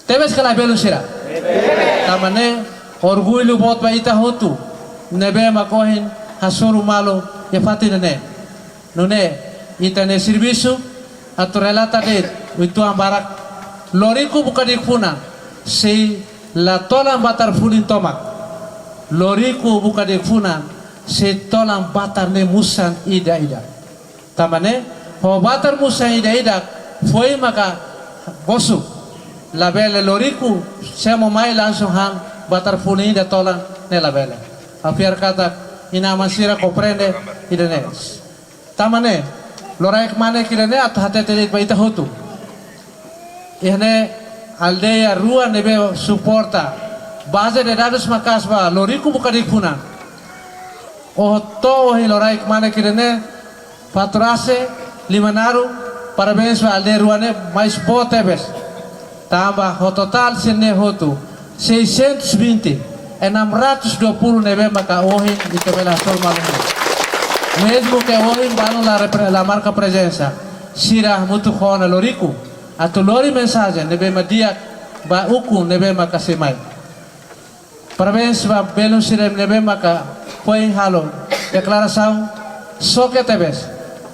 Tebes ka lae belun sira? Tanba ne'e orgullu boot ba ita hotu ne'ebé mak ohin hasoru malu iha fatin ne'e. Nune'e ita-nia servisu atu relata de'it uitoan barak. Loriku Bukadik Funan sei la tolan batar fulin tomak. Loriku Bukadik Funan sei tolan batar ne'e musan ida-idak. Tanba ne'e, ho batar musan ida-idak, foin maka bosok. Labele Loriku, semo mai langsung han batar fulin ida tolan, ne'e labele. Ha'u fiar katak inan-aman sira komprende ida-ne'e. Tanba ne'e, loraik mane ida-ne'e atu hatete de'it ba ita hotu. Iha ne'e aldeia rua ne'ebé suporta. Baze de dadus maka'as ba Loriku Bukadik Funan. Oho to'o ohin loraik mane ida-ne'e, Faturase, Limanaro, Parabéns ba aldeia rua ne'e, mais boot tebes. Tanba ho totál sira-ne'e hotu, seiscentos e vinte, enam ratus dua puluh ne'ebé maka ohin ita bele hasoru malu. Mezmu ke ohin balun la repre-, la marka prezensa, sira hamutuk ona loriku atu lori mensajen ne'ebé mak di'ak ba ukun ne'ebé maka sei mai. Parabéns ba belun sira ne'ebé maka foin halo deklarasaun xoke tebes.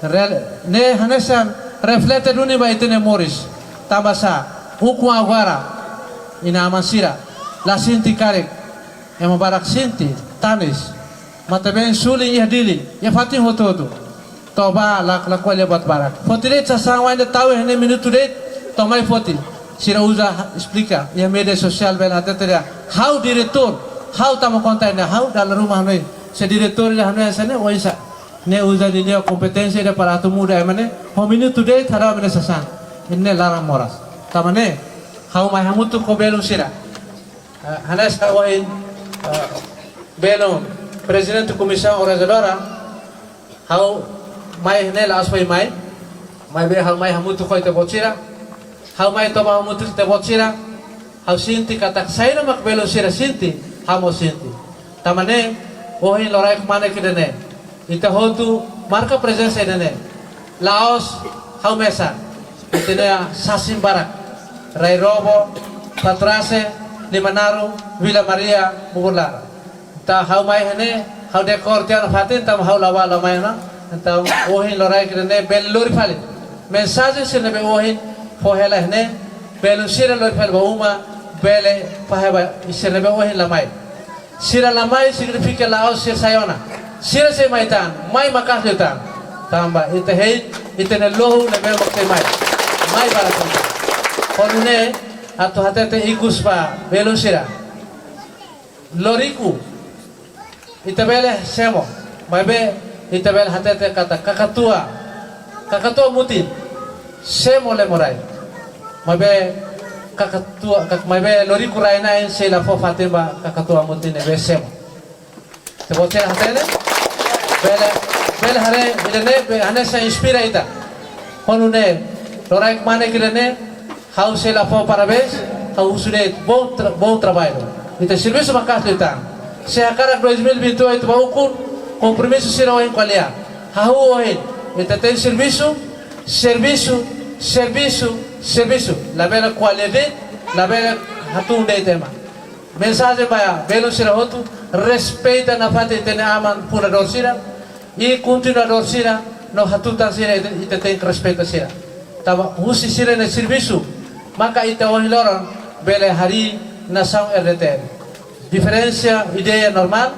Re-, ne'e hanesan reflete duni ba ita-nia moris. Tanba sá, ukun agora, inan-aman sira, la sente karik, ema barak sente tanis, mate-been suli iha Dili, iha fatin hotu-hotu. To'o bá la, la ko'alia buat barak. Foti de'it sasán wa'in ida tau iha ne'e minutu de'it, to'o mai foti. Sira uza ha-, esplika iha média sosiál bele hatete dehan: ha'u diretór, ha'u tama konta ne'e, ha'u dala ruma hanoin. Se diretór ida hanoin hanesan ne'e, oinsá? Ne'e uza ninia kompeténsia ida para atu muda ema ne'e. Ho minutu de'it hadau ema nia sasán. Ne'e laran moras. Tanba ne'e, ha'u mai hamutuk ho belun sira. Eh, hanesan ohin, eh, belun Prezidente Komisaun Organizadora, ha'u mai ne'e la'ós foin mai, maibé ha'u mai hamutuk ho ita-boot sira, ha'u mai toba hamutuk ho ita-boot sira, ha'u sente katak saida mak belun sira sente, ha'u mós sente. Tanba ne'e, ohin loraik kmanek ida-ne'e, ita hotu marka prezensa ida-ne'e. La'ós ha'u mesak. Ita-nia sasin barak. Rairobo, Patrase, Limanaru, Vila Maria, Buburlara. Entaun ha'u mai iha ne'e, ha'u dekór tiha ona fatin, entaun ha'u la bá la mai ona. Entaun ohin loraik ida-ne'e bele lori fali mensajen sira ne'ebé ohin fó hela iha ne'e, belun sira lori fali ba uma, bele fahe ba sira ne'ebé ohin la mai. Sira la mai signifika la'ós sira sai ona. Sira sei mai tan, mai maka'as liután. Tanba ita hein, ita-nia lohuk ne'ebé mak sei mai. Mai barak liután. Ho nune'e atu hatete ikus ba belun sira. Loriku, ita bele semo, maibé ita bele hatete katak kakatua, kakatua mutin, semo le morai. Maibé kakatua, kak-, maibé loriku rai-na'in sei la fó fatin ba kakatua mutin ne'ebé semo. Se você hatene, bele, bele haree, ida-ne'e, be, hanesan inspira ita. Ho nune'e, loraik kmanek ida-ne'e, ha'u sei la fó parabéns, ha'u husu de'it, bom tra-, bom trabalho. Ita servisu maka'as liután. Se hakarak dois mil e vinte e oito ba ukun, kompromisu sira ohin ko'alia. Hahú ohin, ita tenke servisu, servisu, servisu, servisu. Labele ko'alia de'it, labele hatún de'it ema. Mensajen ba belun sira hotu, respeita nafatin ita-nia aman fundadór sira, i kontinuadór sira, no hatutan sira, ita, ita tenke respeita sira. Tanba husi sira-nia servisu, maka ita ohin loron bele harii nasaun R D T L. Diferensa ideia normál,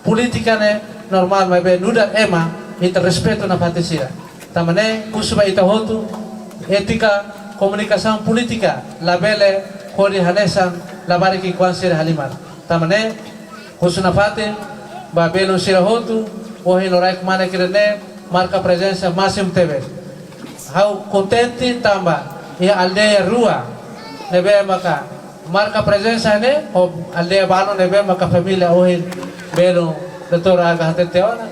polítika ne'e normál, maibé nu'udar ema, ita respeitu nafatin sira. Tanba ne'e, husu ba ita hotu, étika komunikasaun polítika, labele hodi hanesan labarik ki'ikoan sira halimar. Tanba ne'e, husu nafatin ba belun sira hotu, ohin loraik kmanek ida-ne'e, marka prezensa másimu tebes. Ha'u kontente tanba iha aldeia rua ne'ebé maka marka prezensa ne'e, ho aldeia balun ne'ebé maka família ohin belun doutór Aga hatete ona,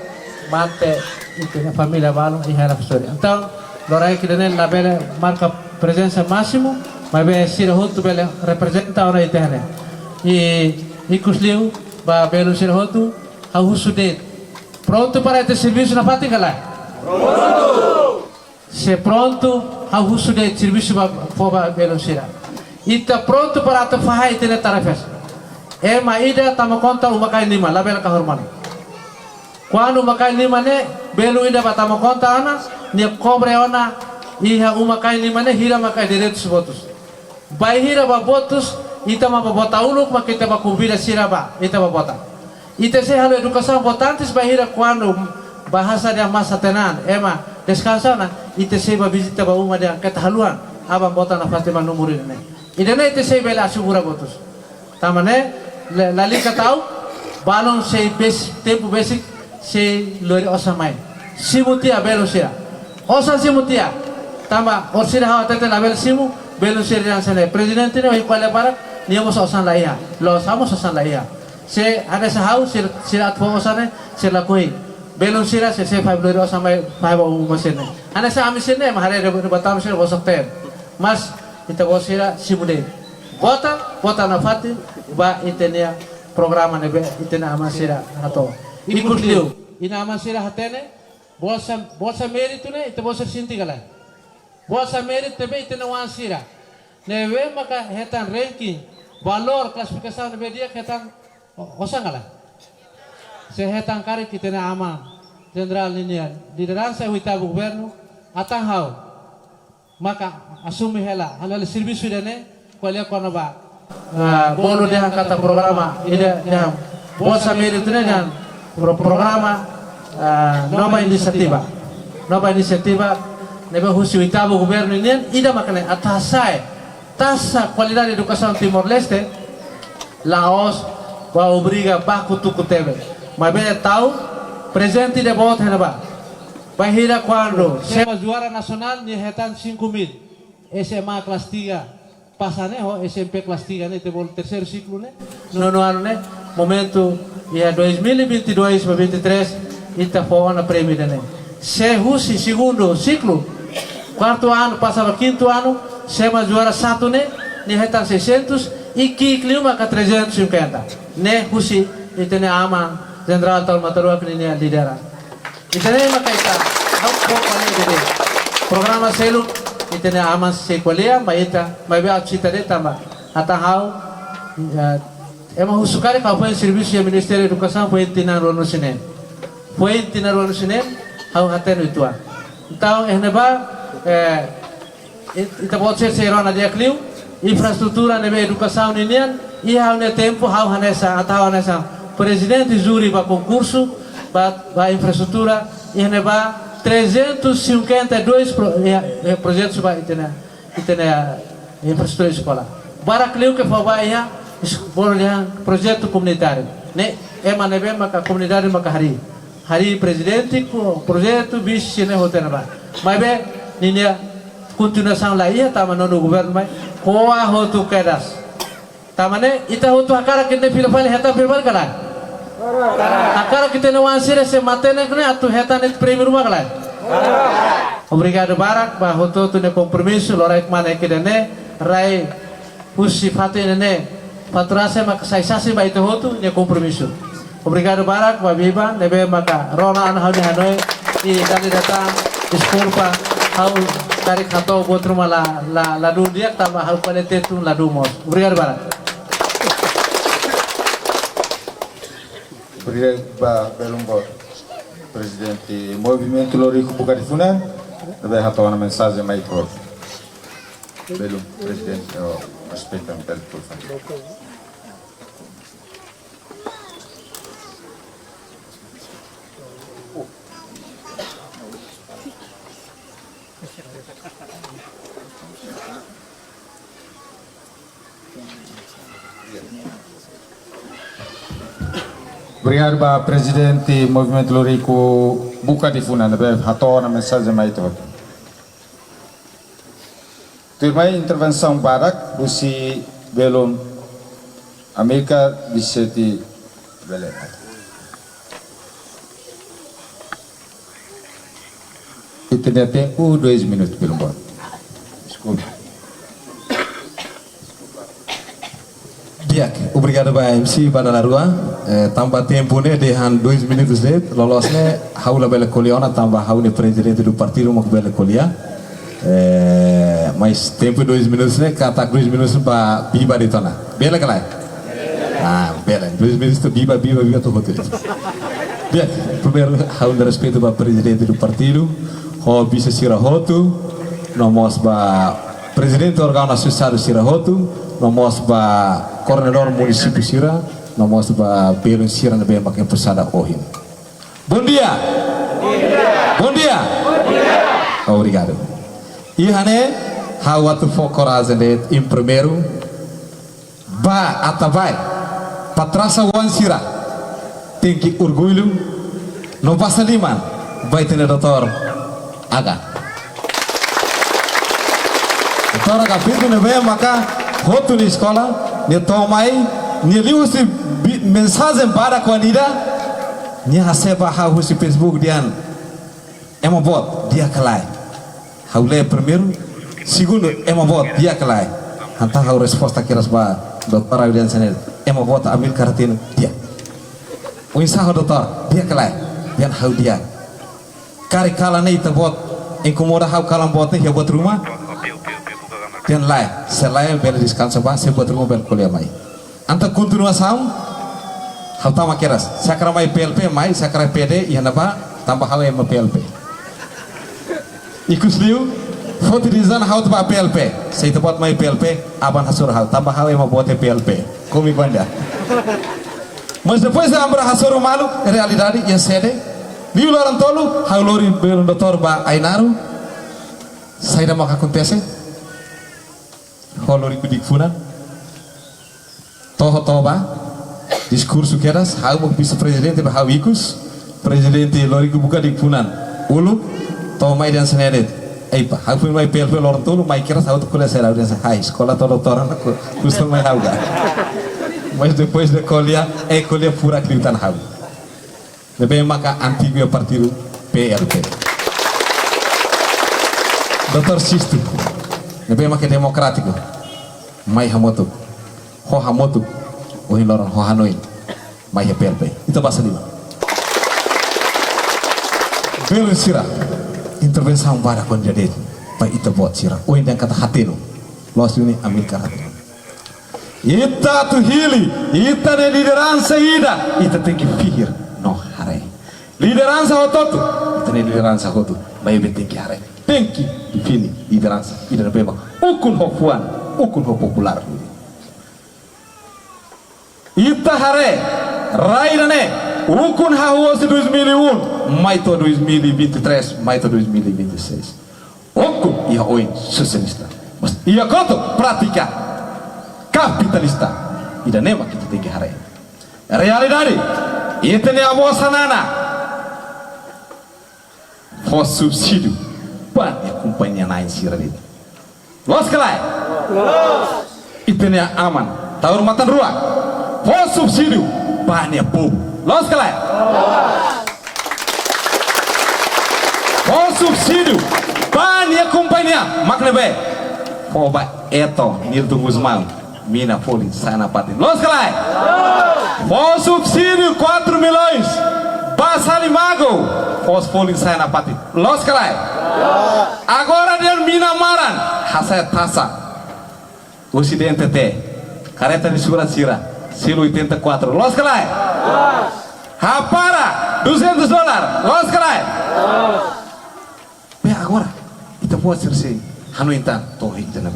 mate ita-nia família balun iha Errafes Dori. Entaun, loraik ida-ne'e labele marka prezensa másimu, maibé sira hotu bele reprezenta ona ita-nia. I ikus liu ba belun sira hotu, ha'u husu de'it. Prontu para ita servisu nafatin ka lae? Se prontu, ha'u husu de'it servisu ba, fó ba belun sira. Ita prontu para atu fahe ita-nia tarefas. Ema ida tama konta uma-kain lima, labele kahur mane. Kuandu uma-kain lima ne'e, belun ida bá tama konta ona, nia kobre ona, iha uma-kain lima ne'e, hira maka direitus votus. Bainhira bá votus, ita mak bá vota uluk, mak ita bá konvida sira bá, ita bá vota. Ita sei halo edukasaun votantes bainhira kuandu bá hasa dehan masa tenan, ema deskansa ona, ita sei bá vizita bá uma dehan keta haluha, aban vota nafatin ba númeru ida-ne'e. Ida-ne'e ita sei bele asegura votus. Tanba ne'e, la-, lalika ta'uk, balun sei bes-, tempu besik, sei lori osan mai. Simu tiha belun sira. Osan simu tiha. Tanba orsida ha'u hatete labele simu, belun sira dehan hanesan ne'e. Prezidente ne'e ohin ko'alia barak, nia mós osan la iha. La'ós ha'u mós osan la iha. Se hanesan ha'u, sira, sira atu fó osan ne'e, sira lakohi. Belun sira, se, se fai belun osan mai, fai ba uma sira ne'e. Hanesan ami sira ne'e, ema haree de'it, de'it ba tamu sira bosok ten. Mas, ita-boot sira simu de'it. Vota, vota nafatin, ba ita-nia programa ne'ebé, ita-nia aman sira hato'o. Ikus liu. Inan-aman sira hatene, bolsa, bolsa méritu ne'e, ita-boot sira sente ka lae? Bolsa méritu ne'ebé ita-nia oan sira ne'ebé maka hetan ranking, valór, klasifikasaun ne'ebé di'ak hetan o-, osan ka lae? Se hetan karik ita-nia aman jenerál ninia lideransa iha oitavu governu, atan ha'u maka asume hela, halo hela servisu ida-ne'e, ko'alia kona-ba, ah, bolu dehan katak programa, ida dehan, bolsa méritu ne'e dehan, pro-, programa, ah, nova inisiativa. Nova inisiativa, ne'ebé husi oitavu governu nian, ida maka ne'e, atu hasa'e taxa kualidade edukasaun Timor-Leste, la'ós ba obriga baku tuku tebe. Maibé tau prezente ida boot iha ne'ebá. Bainhira kuandu se- ema juara nasionál nia hetan cinco mil. S M A kelas tiga pasa ne'e ho S M P kelas tiga ne'e, ita bolu terseiru siklu ne'e, nono anu ne'e, momentu iha dois mil e vinte e dois ba vinte e três, ita fó ona prémiu ida-ne'e. Se husi segundu siklu, kuartu anu pasa ba kintu anu, se ema juara satu ne'e, nia hetan seiscentos, i ki'ik liu maka trezentos e cinquenta. Ne'e husi ita-nia aman jenerál Taur Matan Ruak ninia lideransa. Ita-nia maka ita, ha'u fó ko'alia de'it. Programa seluk, ita-nia aman sei ko'alia, maibé ita, maibé ha'u cita de'it tanba, atan ha'u, eh, ema husu karik ha'u foin servisu iha Ministériu Edukasaun foin tinan ruanulu-resin-neen. Foin tinan ruanulu-resin-neen, ha'u hatene uitoan. Entaun, iha ne'ebá, eh, it-, ita-boot sira sei rona di'ak liu, infraestrutura ne'ebé edukasaun ninian, iha ha'u-nia tempu ha'u hanesan, atan ha'u hanesan prezidente júri ba konkursu, ba, ba infraestrutura, iha ne'ebá trezentos e cinquenta e dois pro-, iha, iha projetus ba ita-nia, ita-nia infraestrutura eskola. Barak liu ke fó ba iha, es-, bolu dehan projetu komunitáriu. Ne'e, ema ne'ebé maka komunidade maka harii. Harii prezidente ho projetu, vise sira-ne'e hotu iha ne'ebá. Maibé, ninia kontinuasaun la iha, tanba nono governu mai, ko'a hotu kedas. Tanba ne'e, ita hotu hakarak ita-nia fila fali, hetan fila fali ka lae? Hakarak ita-nia oan sira sei matenek ne'e, atu hetan ita-nia prémiu ruma ka lae? Obrigadu barak, ba hotu-hotu nia kompromisu, loraik mane kida ne'e, rai husi fatin ne'e, faturase maka sai sasin ba ita hotu nia kompromisu. Obrigadu barak ba Biba, ne'ebé maka rona ona ha'u-nia hanoin, i dala ida tan, deskulpa, ha'u karik hato'o buat ruma la, la, ladún di'ak tanba ha'u ko'alia Tetun ladún mós. Obrigadu barak. Obrigadu ba belun boot. Prezidente Movimentu Loriku Buka Tiha Funan, ne'ebé hato'o ona mensajen mai ita hotu. Belun, prezidente, oh, respeitu, belun, por favor. Obrigadu ba prezidente Movimentu Loriku Buka Tiha Funan, ne'ebé hato'o ona mensajen mai ita hotu. Tuirmai intervensaun badak husi belun Amilcar Vicente Bele. Ita-nia tempu dois minutos, belun boot. Deskulpa. Di'ak, obrigadu ba M C ba dala rua. Eh, tanba tempu ne'e dehan dois minutos de'it, loloos ne'e ha'u labele ko'alia ona tanba ha'u ne'e prezidente do partidu mak bele ko'alia. Eh, mas tempu dois minutos ne'e, katak dois minutos ba Biba de'it ona. Bele ka lae? Ah, bele. Dois minutos to'o Biba, Biba, Biba to'o hotu. Di'ak, primeiru, ha'u-nia respeitu ba prezidente do partidu, ho vise sira hotu, no mós ba prezidente órgaun asosiadu sira hotu, no mós ba koordenadór munisípiu sira, no mós ba belun sira ne'ebé mak empresada ohin. Bom dia! Bom dia! Obrigadu. Iha ne'e, ha'u atu fó korajen de'it, em primeiro, ba Atabae, Patrasa oan sira, tenke orgullu, no basa liman, ba ita-nia doutór Aga. Doutór Aga Pinto ne'ebé maka hotu nia eskola, nia to'o mai, nia liuhusi bi-, mensajen badak oan ida, Nia hasai ba ha'u husi Facebook dehan, ema boot, di'ak ka lae? Ha'u lee primeiru, segundu, ema boot, di'ak ka lae? Entaun ha'u resposta kedas ba doutór, ha'u dehan hanesan ne'e, ema boot, Amílcar hatene, di'ak. Oinsá ho doutór, di'ak ka lae? Dehan ha'u di'ak. Karik kalan ne'e ita-boot inkomoda ha'u kalan boot ne'e iha buat ruma? Dehan lae, se lae bele deskansa bá, se buat ruma bele ko'alia mai. Entaun kontinuasaun, ha'u tama kedas. Se hakarak mai P L P mai, se hakarak P D iha ne'ebá, tanba ha'u ema P L P. Ikus liu, foti desizaun ha'u atu bá P L P. Se ita-boot mai P L P, aban hasoru ha'u, tanba ha'u ema boot iha P L P. Komi banda. Mas depois de Ambra hasoru malu, realidade iha sede. Liu loron tolu, ha'u lori belun doutór ba Ainaro. Saida maka akontese? Ho Loriku Dikfunan. To'o, to'o bá. Diskursu kedas, ha'u mak vise-prezidente ba ha'u ikus. Prezidente Loriku buka Dikfunan uluk. To'o mai dehan hanesan ne'e de'it. Ei pá, ha'u foin mai P L P loron tolu, mai kedas ha'u atu ko'alia saida, ha'u dehan hanesan, hai, eskola to'o doutór ona ku-, kusta mai ha'u ka. Mas depois de ko'alia, eh, ko'alia furak liután ha'u. Ne'ebé maka antigu iha partidu P L P. Doutór Sisto, ne'ebé maka demokrátiku, mai hamutuk, ho hamutuk, ohin loron ho hanoin, mai iha P L P. Ita basa liman. Belun sira, intervensaun badak ohin de'it, ba ita-boot sira, ohin dehan katak hatene, loos duni Amílcar hatene. Ita atu hili, ita-nia lideransa ida, ita tenke fihir no haree. Lideransa hotu-hotu, ita-nia lideransa hotu, maibé tenke haree. Tenke define lideransa ida ne'ebé mak ukun ho fuan, ukun ho populár. Ita haree, rai ida-ne'e, ukun hahú husi dois mil e um, mai to'o dois mil e vinte e três, mai to'o dois mil e vinte e seis. Ukun iha oin sosialista. Mas iha kotuk prátika kapitalista. Ida-ne'e mak ita tenke haree. Realidade, ita-nia avó Xanana fó subsídiu ba nia kompañia na'in sira de'it. Loos ka lae? Loos. Ita-nia aman Taur Matan Ruak fó subsídiu ba nia povu. Loos ka lae? Loos. Fó subsídiu ba nia kompañia, mak ne'ebé? Fó ba Eto Nilton Gusmão mina folin sa'e nafatin. Loos ka lae? Loos. Fó subsídiu quatro milhões ba Salimago, fó folin sa'e nafatin. Loos ka lae? Loos. Agora dehan mina maran, hasa'e taxa husi D N T T. Karreta de surat sira, selo oitenta e quatro. Loos ka lae? Loos. Hapara, duzentos dólar. Loos ka lae? Loos. Be agora, ita-boot sira sei hanoin tan to'o ita-nia.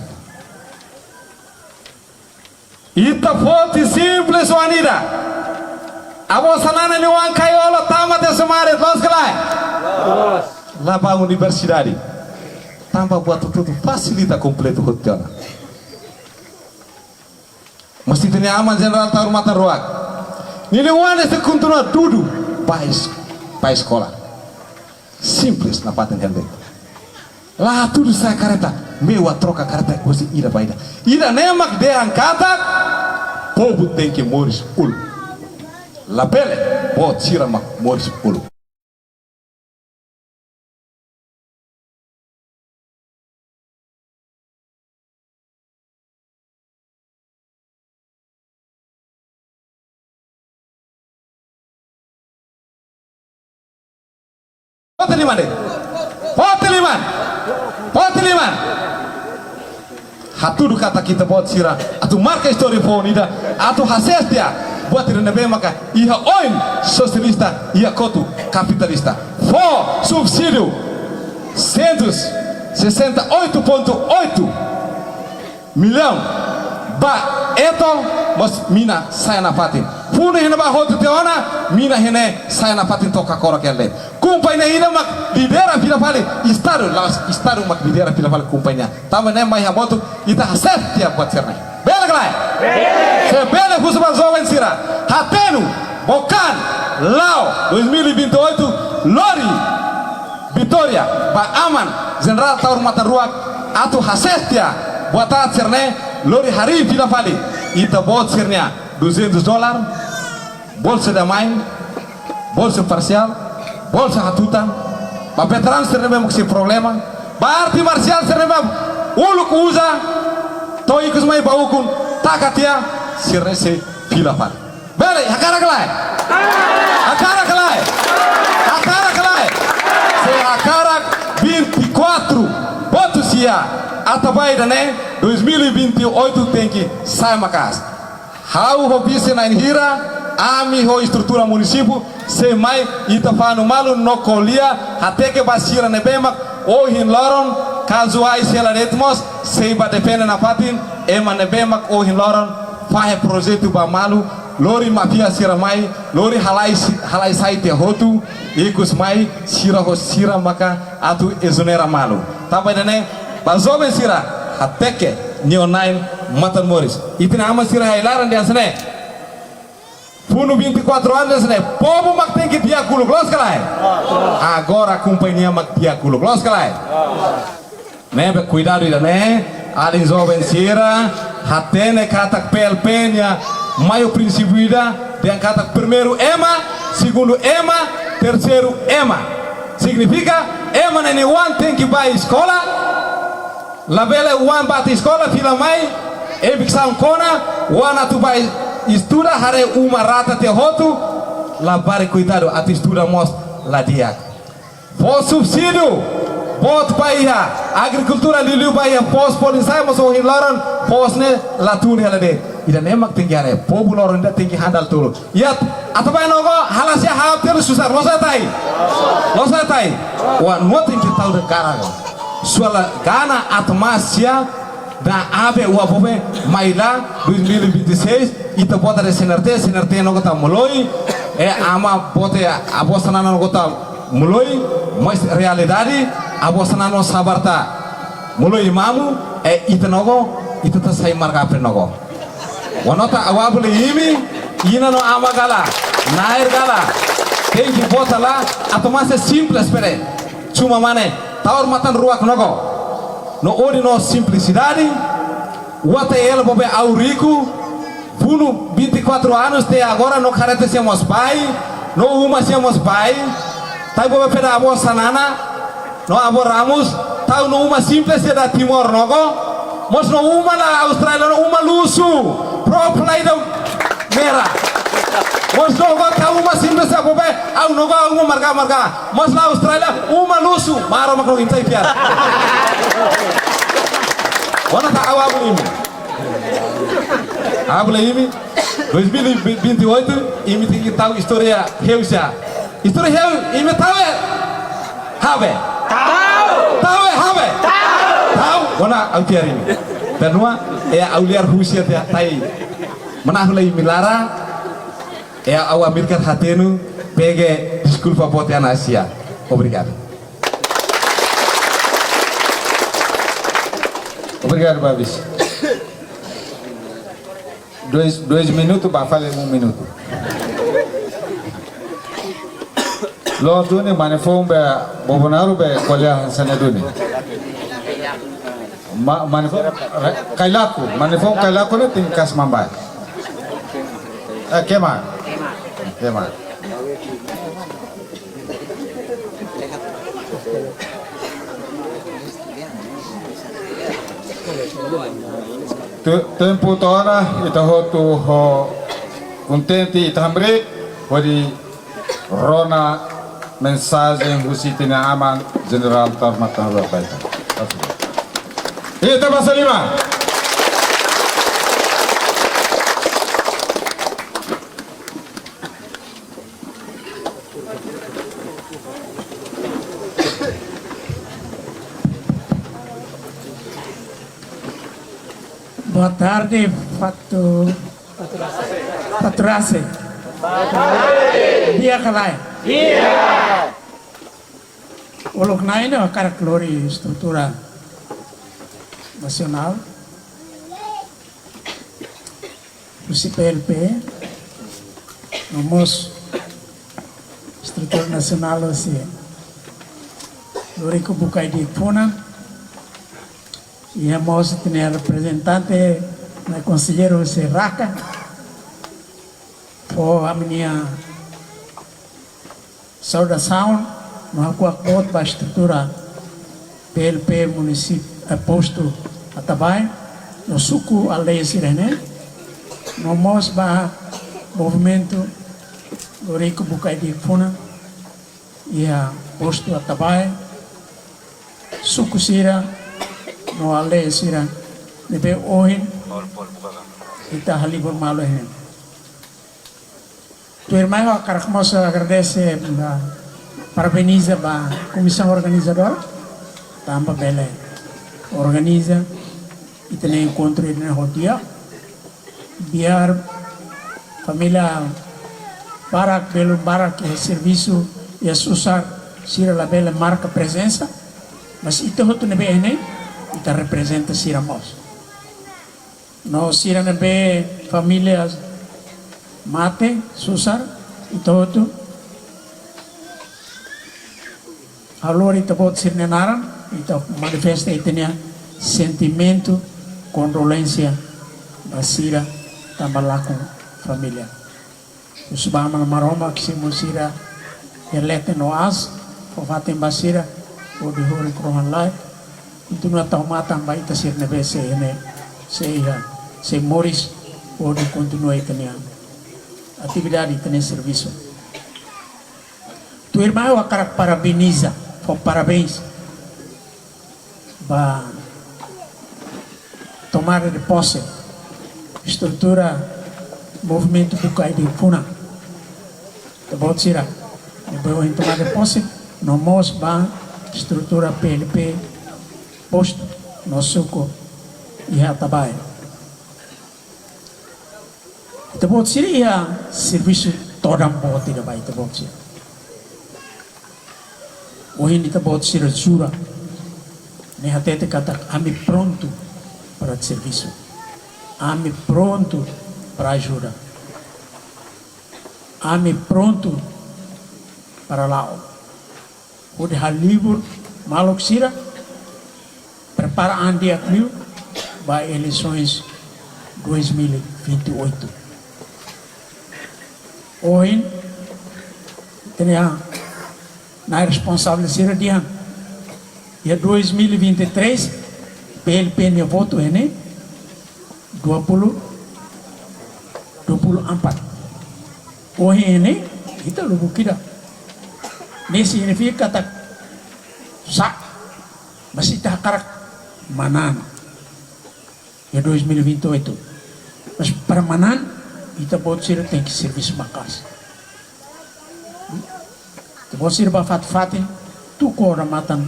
Ita foti simples oan ida. Avó Xanana nia oan Kaiolo tama Tesumare, loos ka lae? Loos. La bá universidade. Tanba buat hotu-hotu fasilita kompletu hotu tiha ona. Mas ita-nia aman Jenerál Taur Matan Ruak, ninia oan ne'e sei kontinua dudu ba es-, ba eskola. Simples nafatin hela de'it. La hatudu sa'e karreta, mewah, troka karreta husi ida ba ida. Ida-ne'e mak dehan katak povu tenke moris uluk. Labele boot sira mak moris uluk. Foti liman de'it. Foti liman. Foti liman. Hatudu katak ita-boot sira atu marka istória foun ida, atu hasees tiha buat ida ne'ebé maka iha oin sosialista, iha kotuk kapitalista. Fó subsídiu cento sessenta e oito ponto oito milhão ba Eto, mas mina sa'e nafatin. Funu iha ne'ebá hotu tiha ona, mina iha ne'e sa'e nafatin, toka kora kele. Kompañia ida mak lidera fila fali Estadu, la'ós Estadu mak lidera fila fali kompañia. Tanba ne'e mai hamutuk ita hasees tiha buat sira-ne'e. Bele ka lae? Bele. Se bele, husu ba joven sira. Hatene, bokan, la'o, dois mil e vinte e oito, lori vitória ba aman Jenerál Taur Matan Ruak, atu hasees tiha buat aat sira-ne'e, lori harii fila fali ita-boot sira-nia duzentos dólar, bolsa da mãe, Bolsa parsiál, bolsa hatutan, ba veteranu sira ne'ebé mak sei problema, ba arte marsiál sira ne'ebé uluk uza, to'o ikus mai ba ukun, taka tiha, sira sei fila fali. Bele, hakarak ka lae? Hakarak ka lae? Hakarak ka lae? Se hakarak vinte e quatro, votu sia, atu ba ida-ne'e, dois mil e vinte e oito tenke sai maka'as. Ha'u ho vise na'in hira, ami ho estrutura munisípiu, sei mai ita fanu malu no ko'alia, hateke ba sira ne'ebé mak ohin loron, kazu ai sela de'it mós, sei ba defende nafatin, ema ne'ebé mak ohin loron, fahe projetu ba malu, lori máfia sira mai, lori halai si-, halai sai tiha hotu, ikus mai, sira ho sira maka atu ezonera malu. Tanba ida-ne'e, ba joven sira, hateke, nia oan-na'in matan moris. Ita-nia aman sira iha ai-laran dehan hanesan ne'e. Funu vinte e quatro anos hanesan ne'e. Povu mak tenke di'ak uluk, loos ka lae? Agora kompañia mak di'ak uluk, loos ka lae? Ne'ebé kuidadu ida-ne'e, alin joven sira, hatene katak P L P nia maior prinsípiu ida, dehan katak primeiru ema, segundu ema, terseiru ema. Signifika, ema ne'e nia oan tenke ba eskola, labele oan ba tiha eskola, fila mai, evikasaun kona, oan atu ba estuda, haree uma rata tiha hotu, labarik kuidadu, atu estuda mós la di'ak. Fó subsídiu, boot ba iha, agrikultura liuliu ba iha, foos folin sa'e mós ohin loron, foos ne'e la tun hela de'it. Ida-ne'e mak tenke haree, povu loron ida tenke handal tolu. Iha, atu ba iha Nogo, halo sia hap telu susar, loos ka lae? Loos ka lae? Oan-na'in tenke tau de'it karik. Sua la gana atu mai sia, da abe ua bobe, mai la, dois mil e vinte e seis, ita vota de C N R T, C N R T Nogo ita moloi, e ama bote, avó Xanana Nogo ita moloi, mas realidade, avó Xanana Sabarta moloi mamu, e ita Nogo, ita atu sai marka Apre Nogo. Oan-na'in, awa bele imi, inan no aman gala, nair gala, tenke vota la, atu mai simples pere. Cuma mane, tau matan ruak Nogo. No odi no simplisidade, ua te el bobe au riku, funu vinte e quatro anos te agora no kareta sia mós bai, no uma sia mós bai, tau bobe peda avó Xanana, no avó Ramos, tau no uma simples ida Timor Nogo, mós no uma la Austrália, no uma luxu, pro Plaida Mera. Mós Nogo tau uma simples ida bobe, au Nogo uma marka marka, mós la Austrália, uma luxu, maro mak no intai piar. Oan-na'in, awa bele imi. Awa bele imi, dois mil e vinte e oito, imi tenke tau istória heusia. Istória heu, imi tau e? Habe. Tau e habe. Tau. Oan-na'in, au tiar imi. Tanba, e au liar husi te tai. Mana hula imi lara, e au Amílcar hatenu, pege, deskulpa bote ana sia. Obrigadu. Obrigadu, Babis. Dois, dois minutu, ba fali um minutu. Loos duni, mane foun be, Bobonaro be, ko'alia hanesan ne'e duni. Ma-, mane foun, re-, Kailaku, mane foun Kailaku ne'e tenke kasi mambai. Eh, kema. Kema. Te-, tempu to'o ona, ita hotu ho kontente, ita hamriik, hodi rona mensajen husi ita-nia aman Jenerál Taur Matan Ruak Baita. Ita basa liman. Boa tarde, Fatu, Faturase. Di'ak ka lae? Uluk na'in ne'e hakarak lori estrutura nasionál. Husi P L P, no mós estrutura nasionál husi lori ku buka di puna, iha mós ita-nia reprezentante, no konselleiru husi Raka, fó ami-nia Saudasaun no hakuak boot ba estrutura P L P munisípiu, eh, postu Atabae, no suku aldeia sira-ne'e, no mós ba movimentu Loriku Buka Aidin Funan iha postu Atabae, suku sira no aldeia sira ne'ebé ohin ita halibur malu iha ne'e. Tuirmai ha'u hakarak mós agradese ba, parabeniza ba komisaun organizadora, tanba bele organiza ita-nia enkontru ida-ne'e ho di'ak. Biar família barak, belun barak iha servisu, iha susar, sira labele marka prezensa, mas ita hotu ne'ebé iha ne'e, ita reprezenta sira mós. No sira ne'ebé família mate, susar, ita hotu halo ita-boot sira-nia naran, ita manifesta ita-nia sentimentu kondolénsia ba sira tanba lakon família. Husu ba Aman Maromak simu sira iha leten no aas, fó fatin ba sira hodi horik rohan-laek, kontinua tau matan ba ita sira ne'ebé sei iha ne'e, sei iha, sei moris, hodi kontinua ita-nia atividade, ita-nia servisu. Tuirmai ha'u hakarak parabeniza, fó parabéns ba tomada de posse estrutura Movimentu Buka Aidin Funan. Ita-boot sira ne'ebé ohin tomada de posse, no mós ba estrutura P L P postu no suku iha Atabae. Ita-boot sira iha servisu todan boot ida ba ita-boot sira. Ohin ita-boot sira jura, ne'e hatete katak ami prontu para servisu. Ami prontu para ajuda. Ami prontu para la'o hodi halibur maluk sira, prepara an di'ak liu ba eleisoens dois mil e vinte e oito. Ohin, ita-nia nai responsavel sira dehan, iha dois mil e vinte e três, P L P nia votu iha ne'e dua puluh, dua puluh empat. Ohin iha ne'e, ita lubuk ida. Ne'e signifika katak sá, mas ita hakarak manán iha dois mil e vinte e oito. Mas para manán, ita-boot sira tenke servisu maka'as. Ita-boot sira bá fatin-fatin, tuku odamatan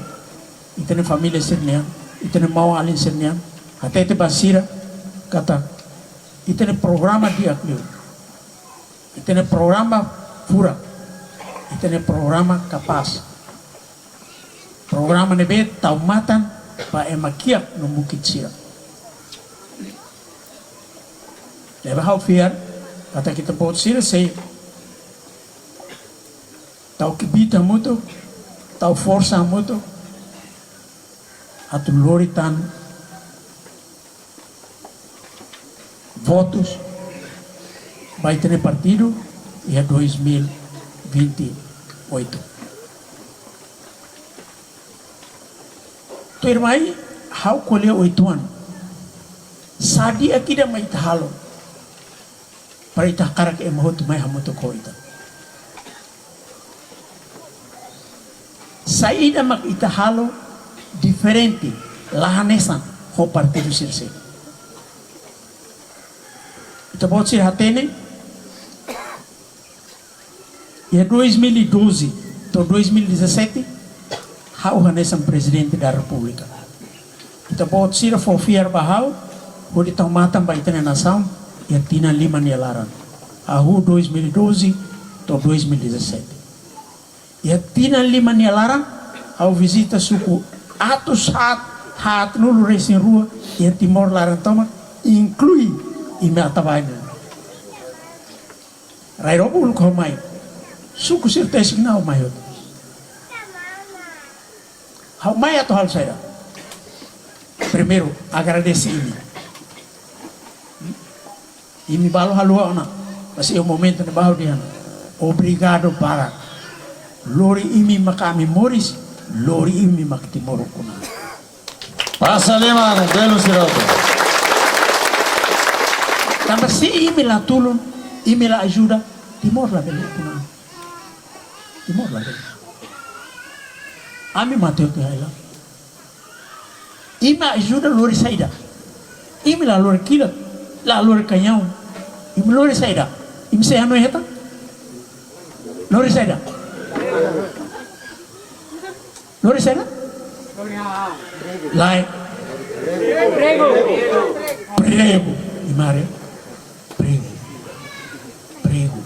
ita-nia família sira-nian, ita-nia maun-alin sira-nian, hatete ba sira katak ita-nia programa di'ak liu, ita-nia programa furak, ita-nia programa kapás. Programa ne'ebé tau matan ba ema kiak no mukit sira. Ne'ebé ha'u fiar katak ita-boot sira sei tau kbiit hamutuk, tau forsa hamutuk, atu lori tan votus ba ita-nia partidu iha dois mil e vinte e oito. Tuirmai, ha'u ko'alia uitoan. Sá di'ak ida mak ita halo para ita hakarak ema hotu mai hamutuk ho ita? Saida mak ita halo diferente, la hanesan ho partidu sira seluk? Ita-boot sira hatene, iha dois mil e doze to'o dois mil e dezassete, ha'u hanesan Prezidente da Repúblika. Ita-boot sira fó fiar ba ha'u hodi tau matan ba ita-nia nasaun iha tinan lima nia laran, hahú dois mil e doze to'o dois mil e dezassete. Iha tinan lima nia laran, ha'u vizita suku atus haat, haatnulu-resin-rua iha Timor laran tomak, inklui imi Atabae nian. Rai Robo uluk ha'u mai. Suku sira tesik ona ha'u mai hotu. Ha'u mai atu halo saida? Primeiru, agradese imi. Imi balu haluha ona. Mas iha momentu ne'ebá ha'u dehan: obrigadu barak. Lori imi maka ami moris, lori imi maka Timor ukun-an. Pasa lima, belu siroto. Tanba se imi la tulun, imi la ajuda, Timor labele ukun-an. Timor labele. Ami mate hotu iha ai-laran. Imi ajuda lori saida? Imi la lori kilat, la lori kañaun. Imi lori saida? Imi sei hanoin hetan? Lori saida? Lori saida? Lae. Pregu. Imi haree. Pregu. Pregu.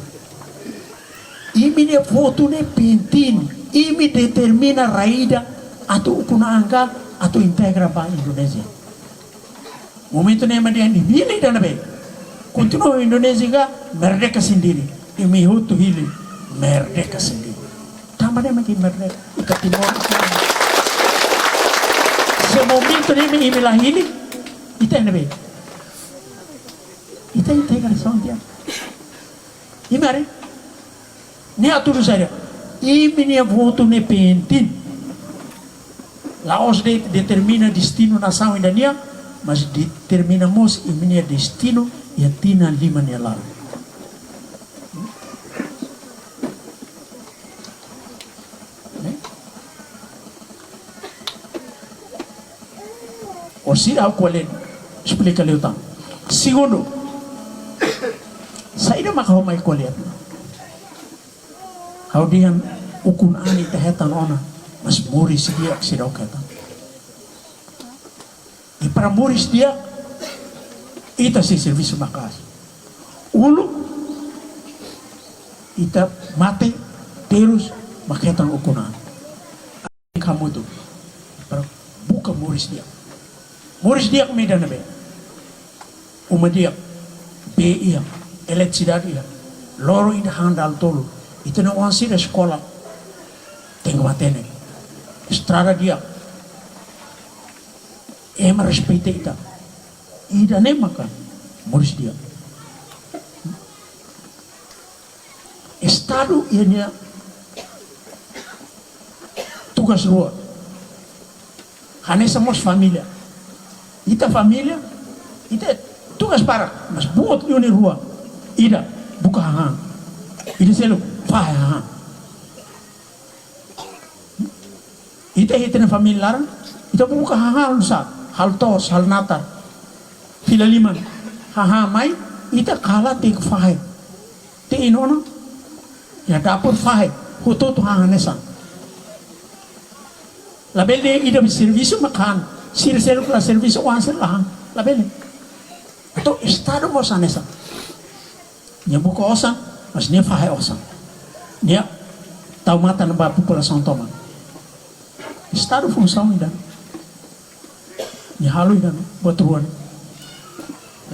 Imi-nia votu ne'e penting. Imi determina rai ida atu ukun-an ka atu integra ba Indonézia. Momentu ne'e mak dehan imi hili ida-ne'ebé? Kontinua Indonézia ka merdeka sendiri? Imi hotu hili merdeka sendiri. Tanba ne'e mak ita merdeka, ita Timor. Se momentu ne'e imi la hili, ita iha ne'ebé? Ita integrasaun tiha. Imi haree, ne'e atu nu'usá? Imi-nia votu ne'e penting. La'ós de'it determina destinu nasaun ida nian, mas determina mós imi-nia destinu iha tinan lima nia laran. Ne'e? Orsida ha'u ko'alia, esplika liután. Segundu, saida maka ha'u mai ko'alia? Ha'u dehan ukun-an ita hetan ona, mas moris di'ak seidauk hetan. I para moris di'ak, ita sei servisu maka'as. Uluk ita mate, terus mak hetan ukun-an. Hamutuk para buka moris di'ak. Moris di'ak mak ida-ne'ebé? Uma di'ak, bee iha, eletrisidade iha, loron ida han dala tolu. Ita-nia oan sira eskola tenke matenek. Estrada di'ak, ema respeita ita. Ida-ne'e maka moris di'ak. Estadu iha nia tugas rua. Hanesan mós família. Ita família, ita tugas barak, mas buat liu ne'e rua. Ida, buka hahán. Ida seluk, fahe hahán. Ita iha ita-nia família laran, ita buka hahán oinsá, halo to'os, halo natar, fila liman, hahán mai, ita kala tenke fahe. Te'in ona, iha dapur fahe, hotu-hotu han hanesan. Labele dehan ida servisu mak han, sira seluk la servisu, oan sira la han. Labele. Entaun estadu mós hanesan. Nia buka osan, mas nia fahe osan. Nia tau matan ba populasaun tomak. Estadu funsaun ida. Nia halo ida-ne'e, buat rua ne'e.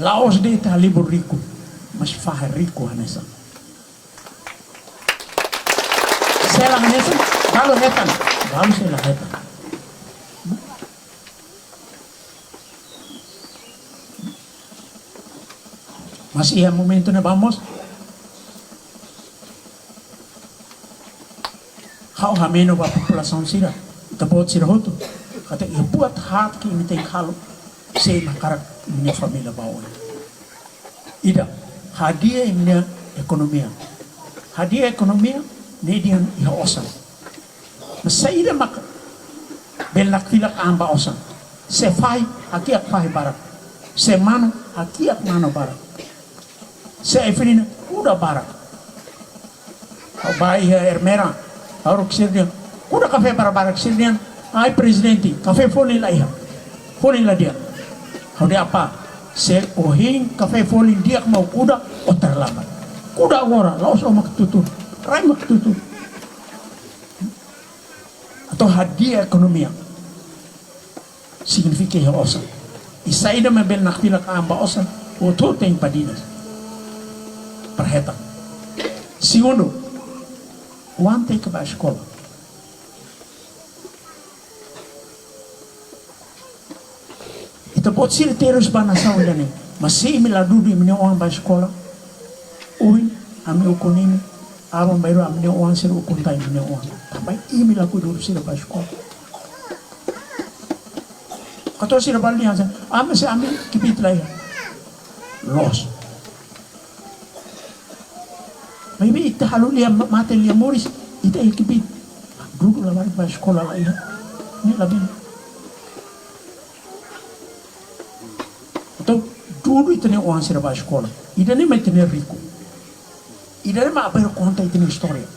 La'ós de'it halibur riku, mas fahe riku hanesan. Se la hanesan, balu hetan, balu sei la hetan. Mas iha momentu ne'ebá mós, ha'u hameno ba populasaun sira, ita-boot sira hotu, katak iha buat haat ke imi tenke halo, se imi hakarak imi-nia família ba oin. Ida, hadi'a imi-nia ekonomia. Hadi'a ekonomia, ne'e dehan iha osan. Mas saida mak bele nakfilak an ba osan? Se fahi, hakiak fahi barak. Se manu, hakiak manu barak. Se ai-funan, kuda barak. Ha'u bá iha Ermera, ha'u haruka sira dehan, kuda kafé barak-barak, sira dehan, ai prezidente, kafé folin la iha. Folin la di'ak. Ha'u dehan apá, se o hein kafé folin di'ak mak o kuda, o terlambat. Kuda agora, la'ós o mak tutur, rai mak tutur. Entaun hadi'a ekonomia signifika iha osan. I saida mak bele nakfilak an ba osan, hotu-hotu tenke badinas. Para hetan. Segundu, oan tenke bá eskola. Ita-boot sira terus ba nasaun ida-ne'e. Mas se imi la dudu imi-nia oan bá eskola, ohin ami ukun imi, Aban-bainrua ami-nia oan sira ukun tai ami-nia oan. Tanba imi lakohi duru sira ba eskola. Katuas sira bali hanesan, ami se ami kbiit la iha. Loos. Maibé ita halo lia ma-, mate lia moris, ita iha kbiit. Dudu labarik ba eskola la iha. Ne'e labele. Entaun, dudu ita-nia oan sira ba eskola. Ida-ne'e mak ita-nia riku. Ida-ne'e mak aban-bainrua konta ita-nia istória.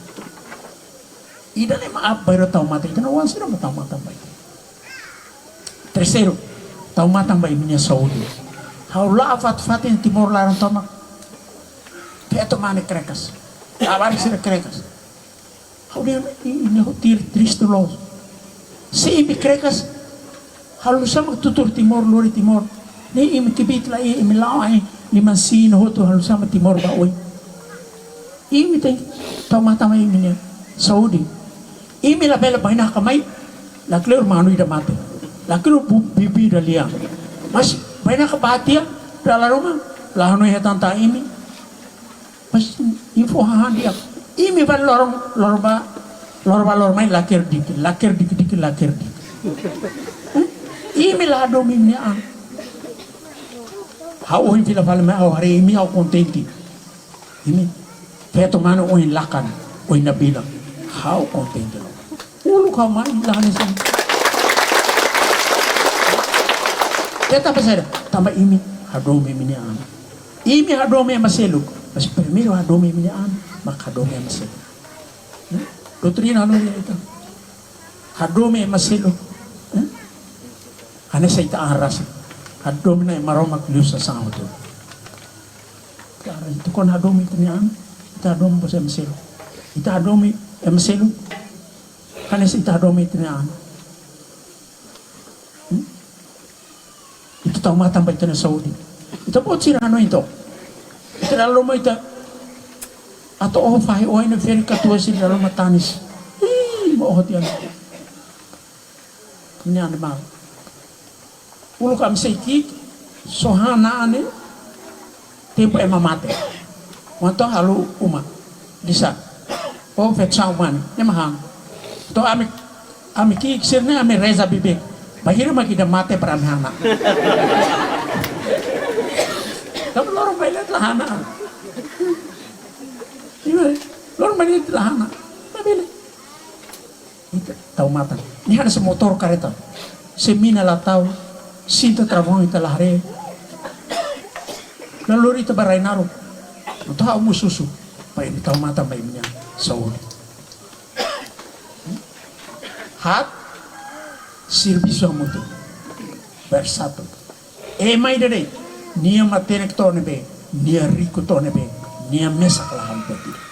Ida-ne'e mak aban-bainrua tau matan, ita-nia oan sira mak tau matan ba ita. Terseiru, tau matan ba imi-nia saúde. Ha'u la'o fatin-fatin Timor laran tomak. Feto mane krekas. Labarik sira krekas. Ha'u dehan, i, i, ne'e hotu triste loos. Se imi krekas, halo oinsá mak tutur Timor, lori Timor. Ne'e imi kbiit la iha, imi la'o ain, liman-siin hotu halo oinsá mak Timor ba oin. Imi tenke tau matan ba imi-nia saúde. Imi labele bainaka mai, lakleur manu ida mate. Lakleur bu-, bibi ida lian. Mas bainaka ba tiha, dala ruma, la hanoin hetan tan imi. Mas info hahán di'ak. Imi bá loron, loron bá, loron bá, loron mai laker dikit, laker dikit, dikit, laker dikit. Eh? Imi la hadomi imi-nia an. Ha'u ohin fila fali mai ha'u haree imi ha'u kontente. Imi feto mane ohin lakan, ohin nabilan. Ha'u kontente loos. Uluk ha'u mai la hanesan. Ita pesa tanba imi hadomi imi-nia an. Imi hadomi ema seluk. Mas primeiru hadomi imi-nia an, mak hadomi ema seluk. Hmm? Doutrina hanoin ita. Hadomi ema seluk. Hmm? Hanesan ita an rasik. Hadomi Na'i Maromak liu sasán hotu. Karik ita kuandu hadomi ita-nia an, ita hadomi mós ema seluk. Ita hadomi ema seluk. Hanesan ita hadomi ita-nia an. Hmm? Ita tau matan ba ita-nia saúde. Ita-boot sira hanoin entaun. Ita dala ruma ita atu oho fahi oin ne'e ferik katuas sira dala ruma tanis. Ih, mak oho tiha ona. Ne'e animál. Uluk ami sei ki'ik, só han na'an ne'e tempu ema mate. Entaun halo uma. Disa. Oh, feto sa'e uma ne'e, ema han. Entaun ami, ami ki'ik sira-ne'e ami reza beibeik. Bainhira mak ida mate para ami han na'an. Tapi loron bailet la han na'an. Iya, loron bailet la han na'an. Labele. Ita tau matan. Nia hanesan motór kareta. Se mina la tau, sinta travaun ita la haree. La lori ita ba rai naruk. Entaun ha'u mós husu. Para imi tau matan ba imi-nia saúde. Haat, servisu hamutuk. Bersatu. Ema ida de'it. Nia matenek to'o ne'ebé. Nia riku to'o ne'ebé. Nia mesak la halo buat ida.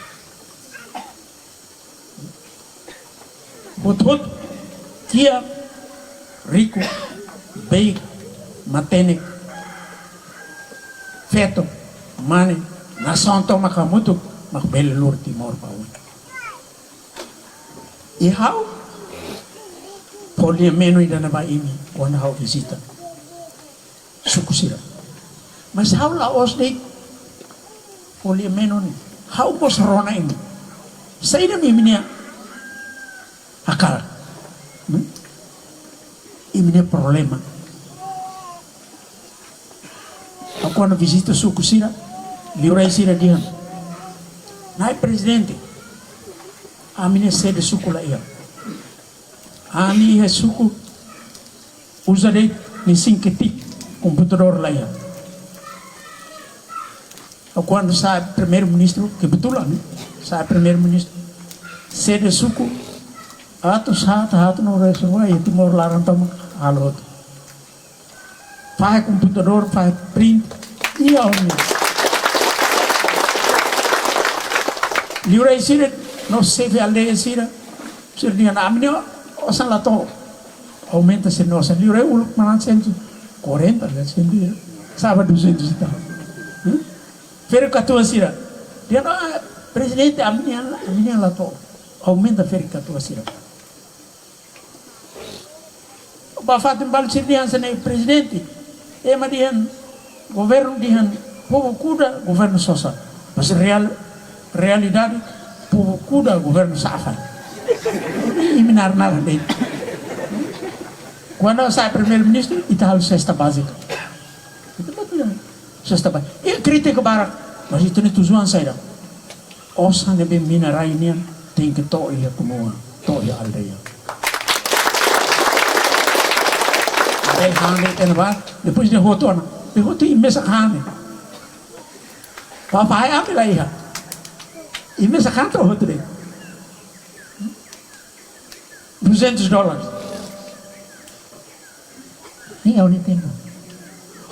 Hotu-hotu, kiak, riku, beik, matenek, feto, mane, nasaun tomak hamutuk, mak bele lori Timor ba oin. I ha'u, fó lia-menon ida-ne'e ba imi, kuandu ha'u vizita suku sira. Mas ha'u la'ós de'it fó lia-menon ne'e. Ha'u mós rona imi. Saida mak imi-nia hakarak. Hmm? Imi-nia problema. Ha'u kuandu vizita suku sira, liurai sira dehan: Na'i Prezidente, ami-nia sede suku la iha. Ami iha suku uza de'it mesin ketik, komputadór la iha. Ha'u kuandu sai Primeiru-Ministru, kebetulan, sai Primeiru-Ministru, sede suku atus haat, haat no reserva iha Timor laran tomak halo hotu. Fahe komputadór, fahe print, iha ona. Liurai sira, no xefe aldeia sira, sira dehan ami-nia osan la to'o. Aumenta sira-nia osan. Liurai uluk manán cento e quarenta, né, cem dias. Sa'e ba duzentos e tal. Hum? Ferik-katuas sira. Dehan, ah, Prezidente, ami-nian la, ami-nian la to'o. Aumenta ferik-katuas sira. Ba fatin balu sira dehan hanesan ne'e: Prezidente, ema dehan, governu dehan povu kuda, governu sosa. Mas reál, realidade, Povu kuda governu safai. Imi narnar de'it. Kuandu sai primeiru-ministru, ita halo sesta bázika. Ita batu sesta bázika. Ita kritika barak, mas ita-nia tujuan saida? Osan ne'ebé mina rai nian tenke to'o iha komunidade, to'o iha aldeia. Ita han de'it ona ba, depois nia hotu ona. Nia hotu imi mesak han de'it. Papai ami la iha. Imi mesak han to'o hotu de'it. Duzentos dólares. Ne'e ha'u-nia tempu.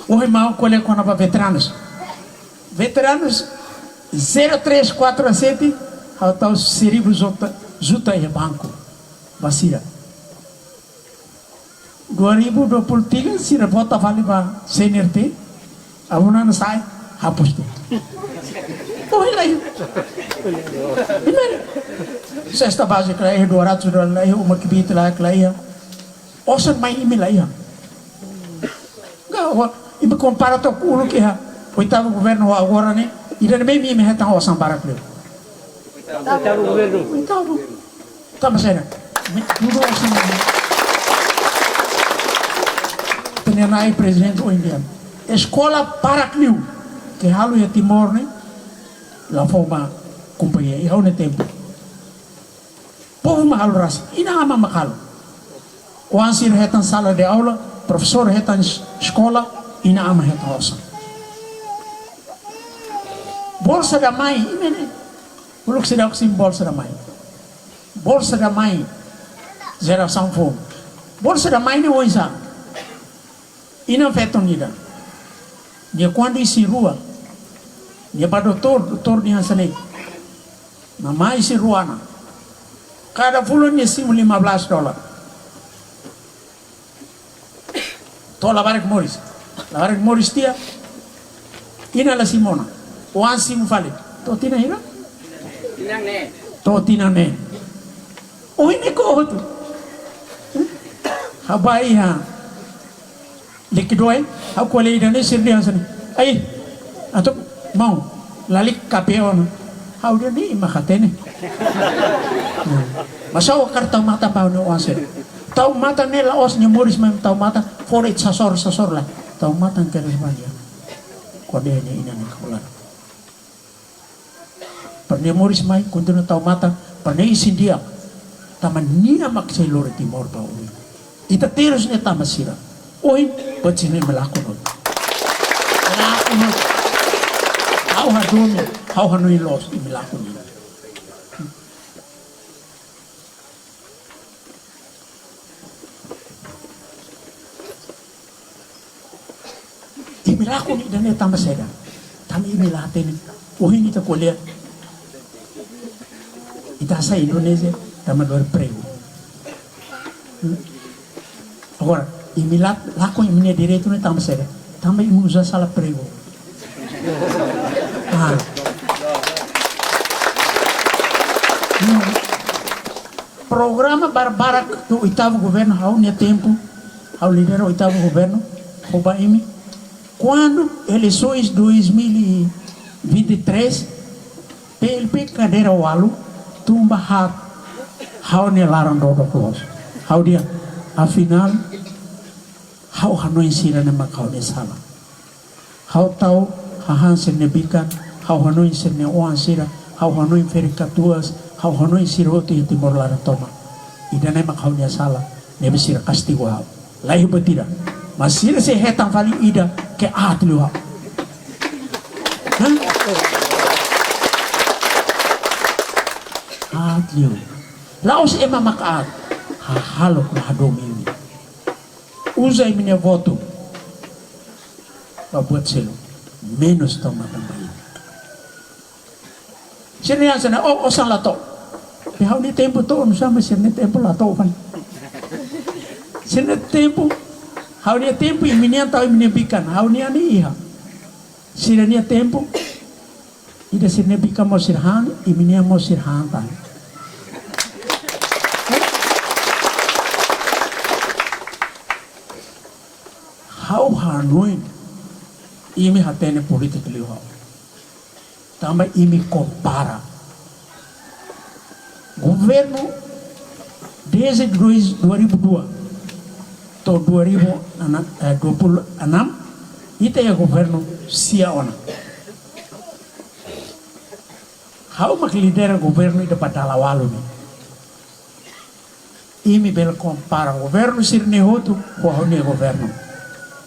Ohin maun ko'alia kona-ba veteranus. Veteranus zero três quatro a sete, ha'u tau seribu juta, juta iha banku. Ba sira. Dua ribu dua puluh tiga, sira vota fali ba C N R T, abu-nana sai, hapus de'it. Ohin la iha. Imi, sesta bázika la iha, dua ratus dólar la iha, uma kbiit la iha. Osan mai imi la iha. Ga, wa, imi kompara to'ok uluk iha oitavu governu ho agora ne'e, ida-ne'ebé imi hetan osan barak liu? Oitavu governu. Oitavu. Tanba saida? Imi tudu osan mai. Ita-nia na'i prezidente ohin dehan, eskola barak liu ke halo iha Timor ne'e, la fó ba kompañia, iha ha'u-nia tempu. Povu mak halo rasik, inan-aman mak halo. Oan sira hetan sala de aula, profesór hetan es-, eskola, inan-aman hetan osan. Bolsa da Mãe, imi ne'e. Uluk seidauk simu Bolsa da Mãe. Bolsa da Mãe, jerasaun foun. Bolsa da Mãe ne'e oinsá? Inan-feton ida. Nia kuandu isin-rua, nia ba doutór, doutór dehan hanesan ne'e: Mamá isin-rua ona. Kada fulan nia simu lima belas dólar. To'o labarik moris. Labarik moris tiha, inan la simu ona. Oan simu fali. To'o tinan hira? Tinan neen. To'o tinan neen. Ohin ne'e kotu. Ha'u bá iha Liquidoe, ha'u ko'alia ida-ne'e, sira dehan hanesan ne'e: Ai, atu, maun, lalika K P O ona. Ha'u dehan: Ne'e imi mak hatene. Mas ha'u hakarak tau matan ba ha'u-nia oan sira. Tau matan ne'e la'ós nia moris mai tau matan, fó de'it sasoro, sasoro lae. Tau matan kedas ba nia. Ko'alia nia inan nia kabular. Para nia moris mai, kontinua tau matan, para nia isin di'ak. Tanba nia mak sei lori Timor ba oin. Ita terus ne'e tanba sira. Ohin, buat sira-ne'e imi lakon hotu. Lakon hotu. Ha'u hadomi, ha'u hanoin loos, imi lakon hotu. Imi lakon ida-ne'e tanba saida? Tanba imi la hatene. Ohin ita ko'alia, ita sai Indonézia tanba lori pregu. Hmm? Agora, imi la, lakon imi-nia direitu ne'e tanba saida? Tanba imi uza sala pregu. Ah. Hmm. Programa barbarak do oitavu governu, ha'u-nia tempu, ha'u lidera oitavu governu, fó ba imi. Kuandu eleisoens dois mil e vinte e três, P L P kadeira ualu, tun ba haat, ha'u-nia laran dodok loos. Ha'u dehan, afinál, ha'u hanoin sira-ne'e mak ha'u-nia sala. Ha'u tau hahán sira-nia bikan, ha'u hanoin sira-nia oan sira, ha'u hanoin ferik katuas, ha'u hanoin sira hotu iha Timor laran tomak. Ida-ne'e mak ha'u-nia sala, ne'ebé sira kastigu ha'u. Laiha buat ida. Mas sira sei hetan fali ida ke aat liu ha'u. Hah? Aat liu. La'ós ema mak aat. Hahalok la hadomi imi. Uza imi-nia votu ba buat seluk, menus tau matan ba imi. Sira dehan hanesan ne'e, o, osan la to'o. Be ha'u-nia tempu to'o, nusá mak sira-nia tempu la to'o fali. Sira-nia tempu, ha'u-nia tempu, imi-nian tau imi-nia bikan, ha'u-nian ne'e iha. Sira-nia tempu, ida sira-nia bikan mós sira han, imi-nian mós sira han tan. Ha'u hanoin, imi hatene polítika liu ha'u. Tanba imi kompara. Governu desde dois, dua ribu dua to'o dua ribu enam, eh, dua puluh enam, ita iha governu sia ona. Ha'u mak lidera governu ida ba dala ualu ne'e. Imi bele kompara governu sira-ne'e hotu ho ha'u-nia governu.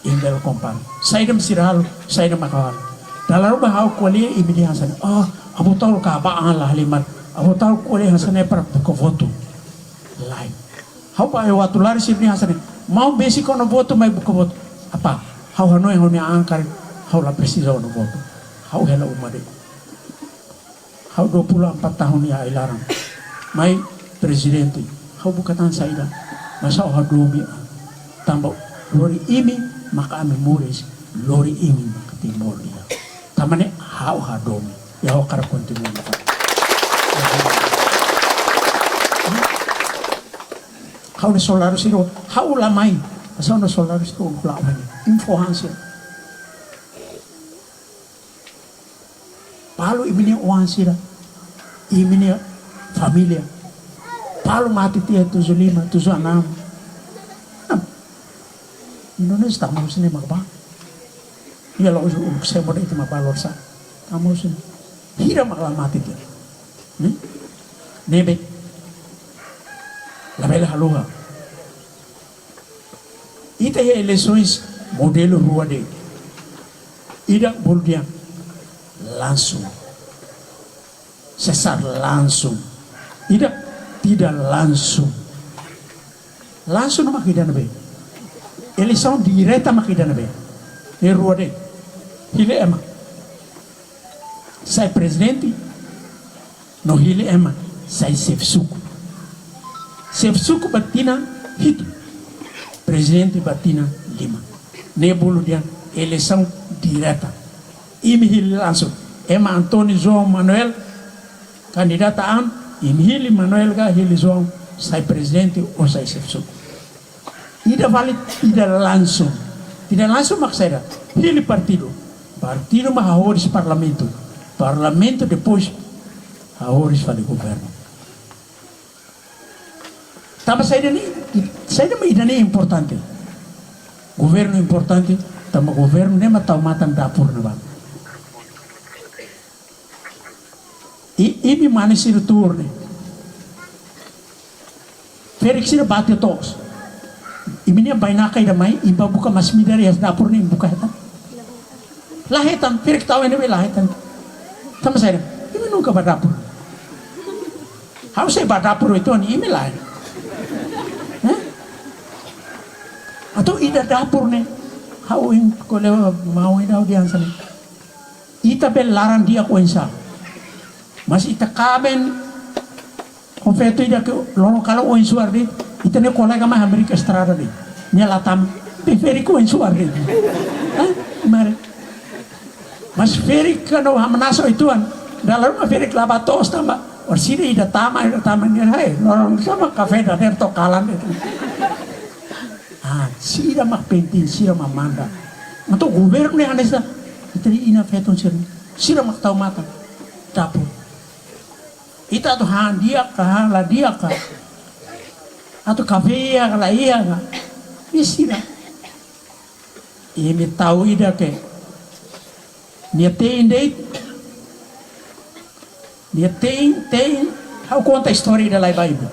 Imi bele kompara. Saida mak sira halo, saida mak ha'u halo. Dala ruma ha'u ko'alia imi dehan hanesan ne'e: "Oh, Avó Taur ka ba an la halimar. Avó Taur ko'alia hanesan ne'e para buka votu." Lae. Ha'u ba Avó Taur, lae, sira dehan hanesan ne'e: "Maun besik ona votu, mai buka votu." Apá, ha'u hanoin ha'u-nia an karik ha'u la presiza ona votu. Ha'u hela uma de'it. Ha'u dua puluh empat tahun iha ai-laran. Mai prezidente, ha'u buka tan saida. Mas ha'u hadomi an. Tanba lori imi maka ami moris, lori imi maka Timor di'ak. Tanba ne'e ha'u hadomi. I ha'u hakarak kontinua. Ha'u-nia soldadu sira, ha'u la mai. Mas ha'u-nia soldadu sira, ha'u la mai. Info hasil. Balu imi-nia oan sira, imi-nia família. Balu mate tiha tujuh lima, tujuh enam. Nah, Indonézia tama husi ne'e mak bá. Iha la uzu uluk semo de'it mak bá lorsa. Tama husi ne'e. Hira mak la mate tiha. Hmm? Ne'ebé labele haluha. Ita iha eleisoens modelu rua de'it. Ida bolu dehan langsung. Sesar langsung. Ida tidak langsung. Langsung mak ida ne'ebé? Eleisaun direta mak ida ne'ebé? Ne'e rua de'it. Hili ema sai prezidente, no hili ema sai xefe suku. Xefe suku ba tinan hitu, prezidente ba tinan lima. Ne'e bolu dehan eleisaun direta. Imi hili langsung. Ema António João Manuel kandidata an, imi hili Manuel ka hili João sai prezidente ou sai xefe suku. Ida vale, ida langsung. Ida langsung mak saida? Hili partidu. Partidu mak hahoris parlamentu. Parlamentu depois hahoris fali governu. Tanba saida ne'e, saida mak ida ne'e importante? Governu importante, tanba governu ne'e mak tau matan dapur ne'ebá. I, imi mane sira tuur ne'e. Ferik sira bá tiha to'os. Imi-nia bainaka ida mai, imi bá buka masin-midar iha dapur ne'e, imi buka hetan? La hetan, ferik tau iha ne'ebé la hetan. Tanba saida? Imi nunka bá dapur. Ha'u sei bá dapur uitoan, imi lae. Hah? Atu ida dapur ne'e. Ha'u ohin ko'alia ho maun ida, ha'u dehan hanesan ne'e. Ita bele laran di'ak oinsá. Mas ita kaben ho feto ida ke loron kalan oin-suar de'it, ita-nia kolega mai hamriik estrada de'it. Nia la tama. Be ferik oin-suar de'it. Hah? Mare. Mas ferik kuandu hamnasa uitoan, dala ruma ferik la bá to'os tanba orsida ida tama, ida tama nia, hai, loron sama kafé dadeer to'o kalan de'it. Ah, sira mak penting, sira mak manda. Entaun governu ne'e hanesan ita-nia inan-feton sira. Sira mak tau matan dapur. Ita atu han di'ak ka, han la di'ak ka, atu kafé iha ka la iha ka, ne'e sira. Imi tau ida ke nia tein de'it. Nia tein, tein. Ha'u konta istória ida lai ba imi.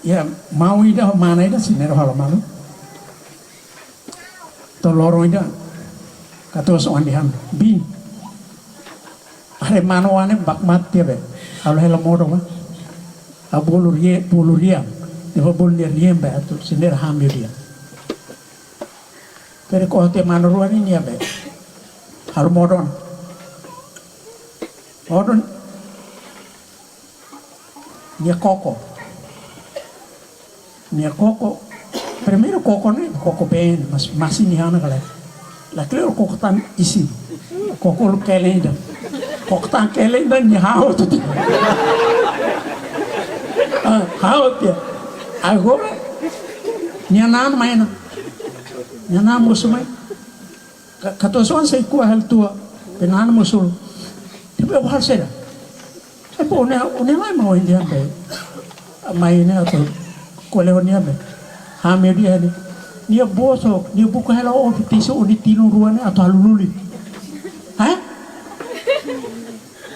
Iha maun ida ho mana ida, sira-ne'e halo malu. To'o loron ida, katuas-oan dehan: "Bin, haree manu oan ne'e baku mate tiha be. Ha'u la hela modo ba. Ha'u bolu rie, bolu rian. Depois bolu nia rian be atu sira-ne'e hamil dia." Ferik oho tiha manu rua nian, nia be halo modo ona. Modo ona. Nia koko. Nia koko. Primeiru koko ne'e, koko been, mas, masin nia hana kale. Lakleur koko tan isin. Koko uluk kelen ida. Koko tan kelen ida, nia hahú hotu tiha. Ah, hahú hotu tiha. Agora, nia na'an mai ona. Nia na'an mosu mai. Ka-, katuas-oan sei ko'a hela tua. Penana mosul. Tipe hal seda. Tipe o-nia, o-nia lai mak o-nia be. Mai ne'e atu ko'alia ho nia be. Ha, meiudia ne'e. Nia boso, nia buka hela o-nia tesi o-nia tilun rua ne'e atu halo lulik. Hah?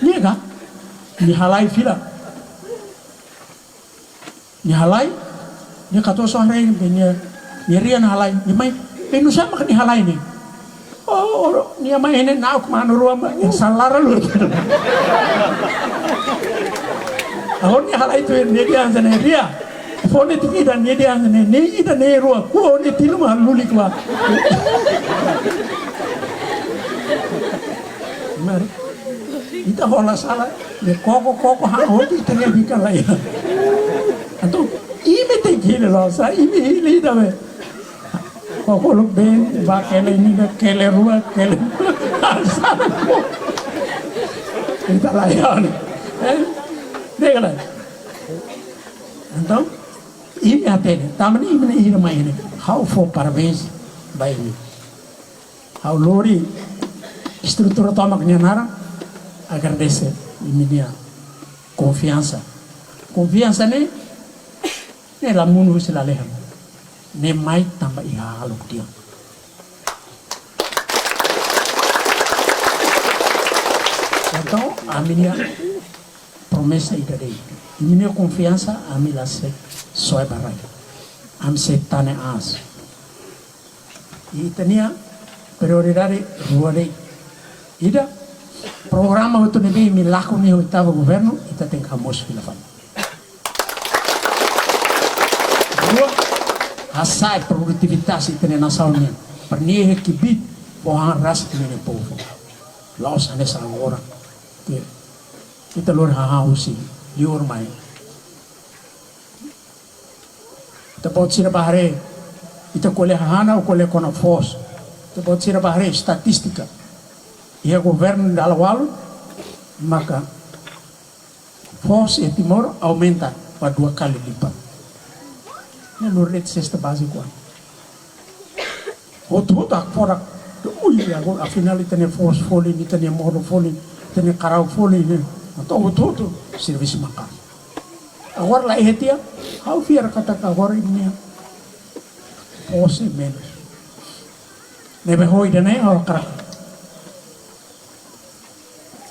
Nia ka? Nia halai fila. Nia halai, nia katuas só haree, nia, nia rian halai, nia mai, eh, nusá mak nia halai ne'e. Oh, oh, nia mai ne'e na'ok manu rua mak, eh, salara lu. Agora nia halai tuir, nia dehan hanesan ne'e, Ria. Fó netik ida, nia dehan hanesan ne'e, ne'e ida ne'e rua, ku'u ne'e tilun mak lulik ba. Mari. Ita hola sala, ne'e koko, koko, ha, hotu ita-nia bikan laiha. Entaun, imi tenke hili loos, imi hili ida be. Koko luk ben, ba kele ida, kele rua, kele. Sala ko. Ita laiha ne'e. Eh? Diga lai. Entaun, imi hatene, tanba ne'e imi-nia irmaun ne'e. Ha'u fó parabéns ba imi. Ha'u lori estrutura tomak nia naran, agradese imi-nia konfiansa. Konfiansa ne'e, ne'e la monu husi lalehan. Ne'e mai tanba iha hahalok di'ak. Entaun, ami-nia promesa ida de'it. Imi-nia konfiansa, ami la sei soe ba rai. Ami sei tane aas. I ita-nia prioridade rua de'it. Ida, programa hotu ne'ebé imi lakon iha oitavu governu, ita tenke hamoos fila fali. Rua, hasa'e produtivitas ita-nia nasaun nian. Para nia iha kbiit, fó han rasik ita-nia povu. La'ós hanesan agora. Ke ita lori hahán husi liur mai. Ita-boot sira bá haree, ita ko'alia hahán ou ko'alia kona-ba foos. Ita-boot sira bá haree estatístika. Iha governu dala ualu, maka foos iha Timor aumenta ba dua kali lipat. Ne'e lori de'it sesta bázika. Hotu-hotu hakfodak. Ui, agora afinál ita-nia foos folin, ita-nia modo folin, ita-nia karau folin, ne'e. Entaun hotu-hotu servisu maka'as. Agora la iha tiha, ha'u fiar katak agora imi-nia foos menus. Ne'ebé ho ida-ne'e ha'u hakarak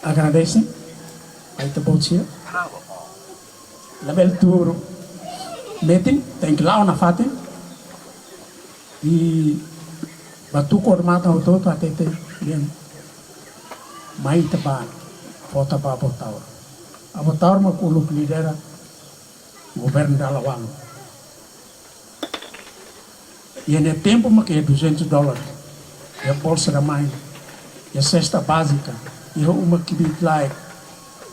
agradese ba ita-boot sira. Labele tuur metin, tenke la'o nafatin. I ba tuku odamatan hotu-hotu hatete dehan mai ita bá vota ba Avó Taur. Avó Taur mak uluk lidera governu dala ualu. Iha ne'e tempu mak iha duzentos dólares. Iha Bolsa da Mãe. Iha sesta bázika. Iha uma kbiit-laek.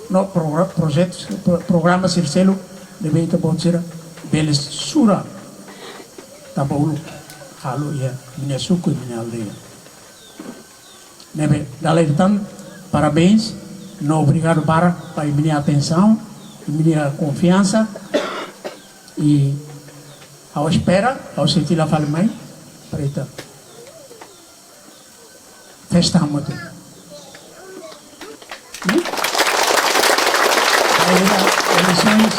No progra-, projetu, pro-, programa sira seluk ne'ebé ita-boot sira bele sura tanba uluk halo iha imi-nia suku, imi-nia aldeia. Ne'ebé, dala ida tan, parabéns, no obrigadu barak ba imi-nia atensaun, imi-nia konfiansa, i ha'u espera, ha'u sei fila fali mai, para ita festa hamutuk. Hmm? Para eleisoens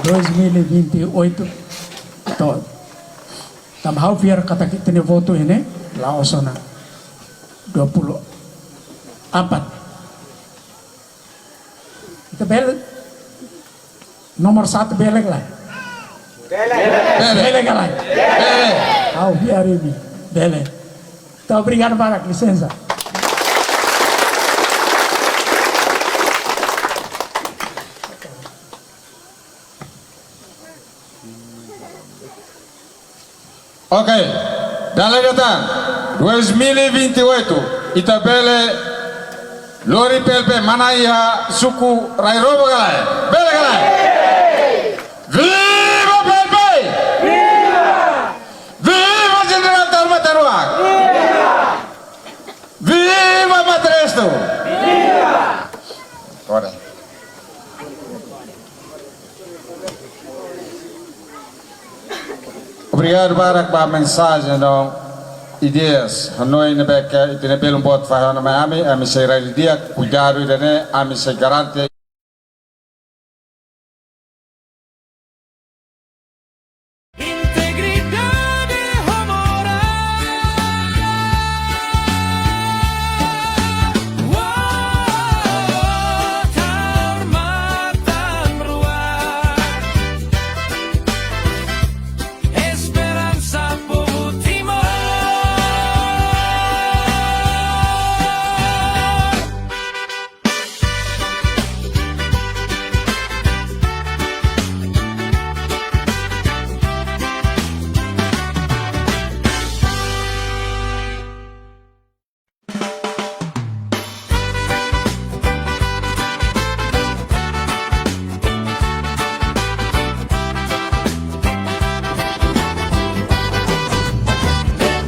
dois mil e vinte e oito, to'o. Tanba ha'u fiar katak ita-nia votu ne'e, la'ós ona dua puluh empat. Ita bele, nomor satu bele ka lae? Bele. Bele ka lae? Bele. Ha'u fiar imi. Bele. Entaun, obrigadu barak, lisensa. Ok, dala ida tan, dois mil e vinte e oito, ita bele lori PLP manán iha suku Rairobo ka lae? Bele ka lae? Viva PLP! Viva! Viva Jenerál Taur Matan Ruak! Viva! Viva Matar Ernesto! Viva! Ora. Obrigadu barak ba mensajen no ideias, hanoin ne'ebé ke ita-nia belun boot fahe ona mai ami, ami sei rai didi'ak, kuidadu ida-ne'e, ami sei garante. Integridade ho morál. Uou, ta'uk matan-ruak. Esperansa povu Timor.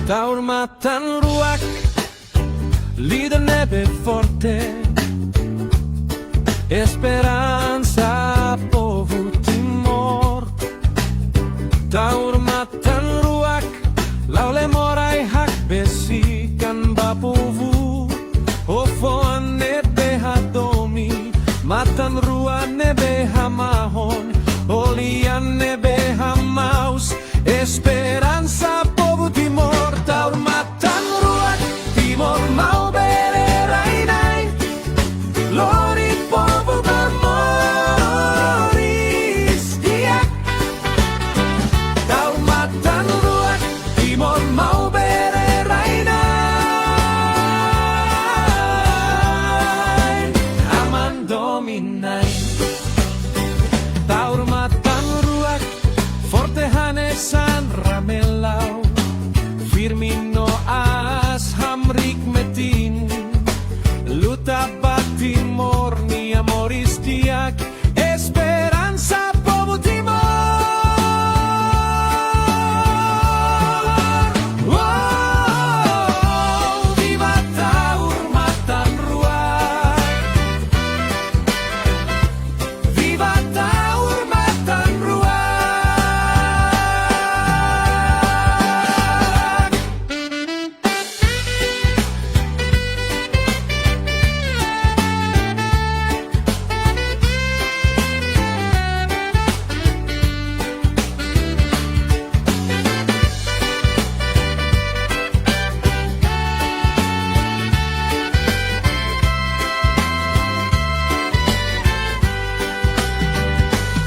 Ta'uk matan-ruak, líder ne'ebé forte, esperansa povu Timor. Ta'uk matan-ruak, la'o lemorai hakbesik an ba povu. Ho fó-an ne'ebé hadomi, matan-rua ne'ebé hamahon, ho lian ne'ebé hamaus, esperansa povu Timor. Ta'uk matan-ruak, Timor Maubere rai-na'in, lori povu ba moris di'ak. Ta'uk matan-ruak, Timor Maubere rai-na'in, aman domin-na'in. Ta'uk matan-ruak, forte hanesan Ramelau, firme no aas hamriik metin. Luta ba Timor nia moris di'ak, esperansa povu Timor. Uou, viva Ta'uk matan-ruak. Viva Ta'uk matan-ruak.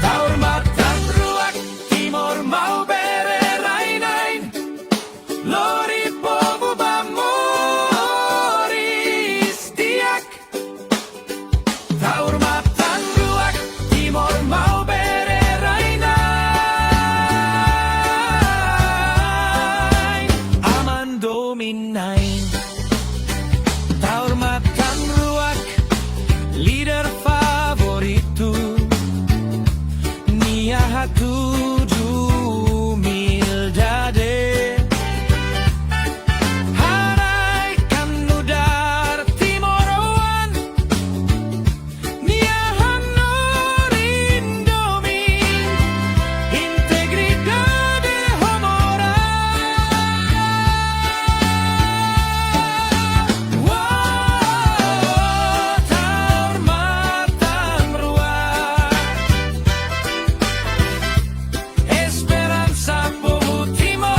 Ta'uk matan-ruak, Timor Maubere rai-na'in, lori povu ba moris di'ak. Ta'uk matan-ruak, Timor Maubere rai-na'in, aman domin-na'in. Ta'uk matan-ruak, líder favoritu, nia hatudu umildade. Haraik an nu'udar timoroan, nia hanorin domin, integridade ho morál. Uou, ta'uk matan-ruak. Esperansa povu Timor.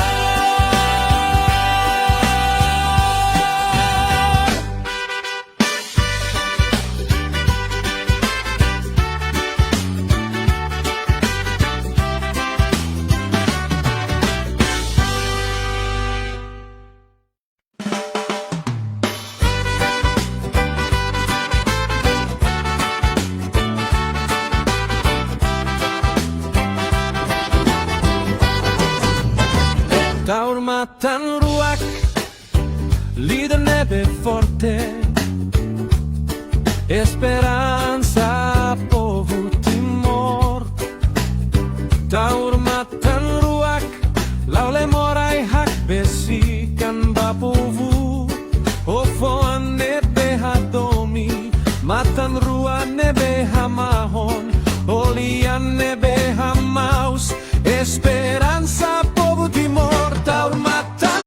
Ta'uk matan-ruak, líder ne'ebé forte, esperansa povu Timor. Ta'uk matan-ruak, la'o lemorai hakbesik an ba povu. Ho fó-an ne'ebé hadomi, matan-rua ne'ebé hamahon, ho lian ne'ebé hamaus, esperansa povu Timor. Ta'uk matan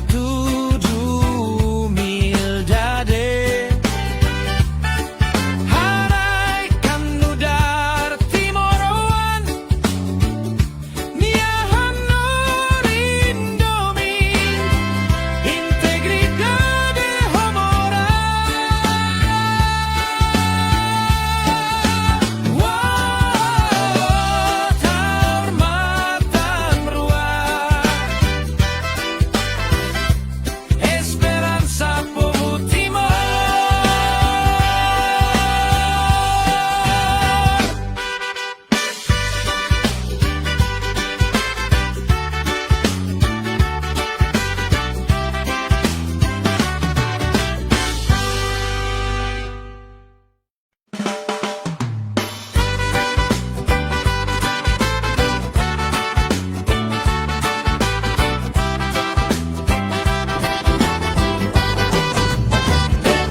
Tudu humildade. Haraik-an nu'udar timoroan, nia hanorin domin, integridade ho moral. Uou, tau matan-ruak. Esperansa povu Timor.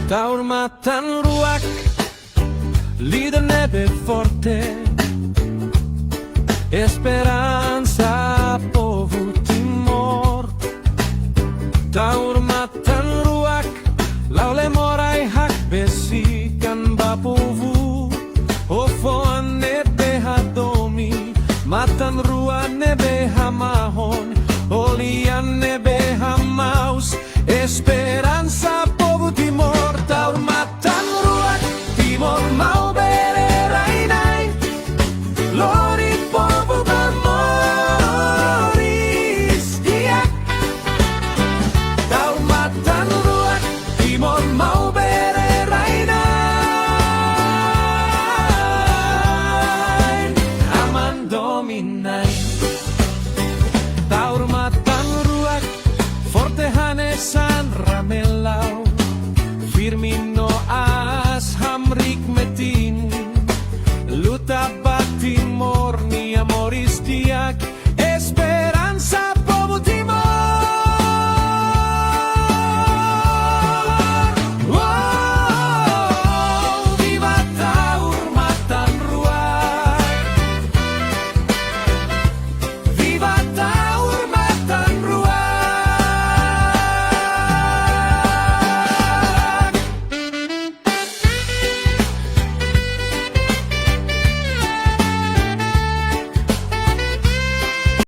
Tau matan-ruak, líder ne'ebé forte, esperansa povu Timor. Tau matan-ruak, la'o Lemorai hakbesik an ba povu. Ho fo'an ne'ebé hadomi, matan-rua ne'ebé hamahon, ho lian ne'ebé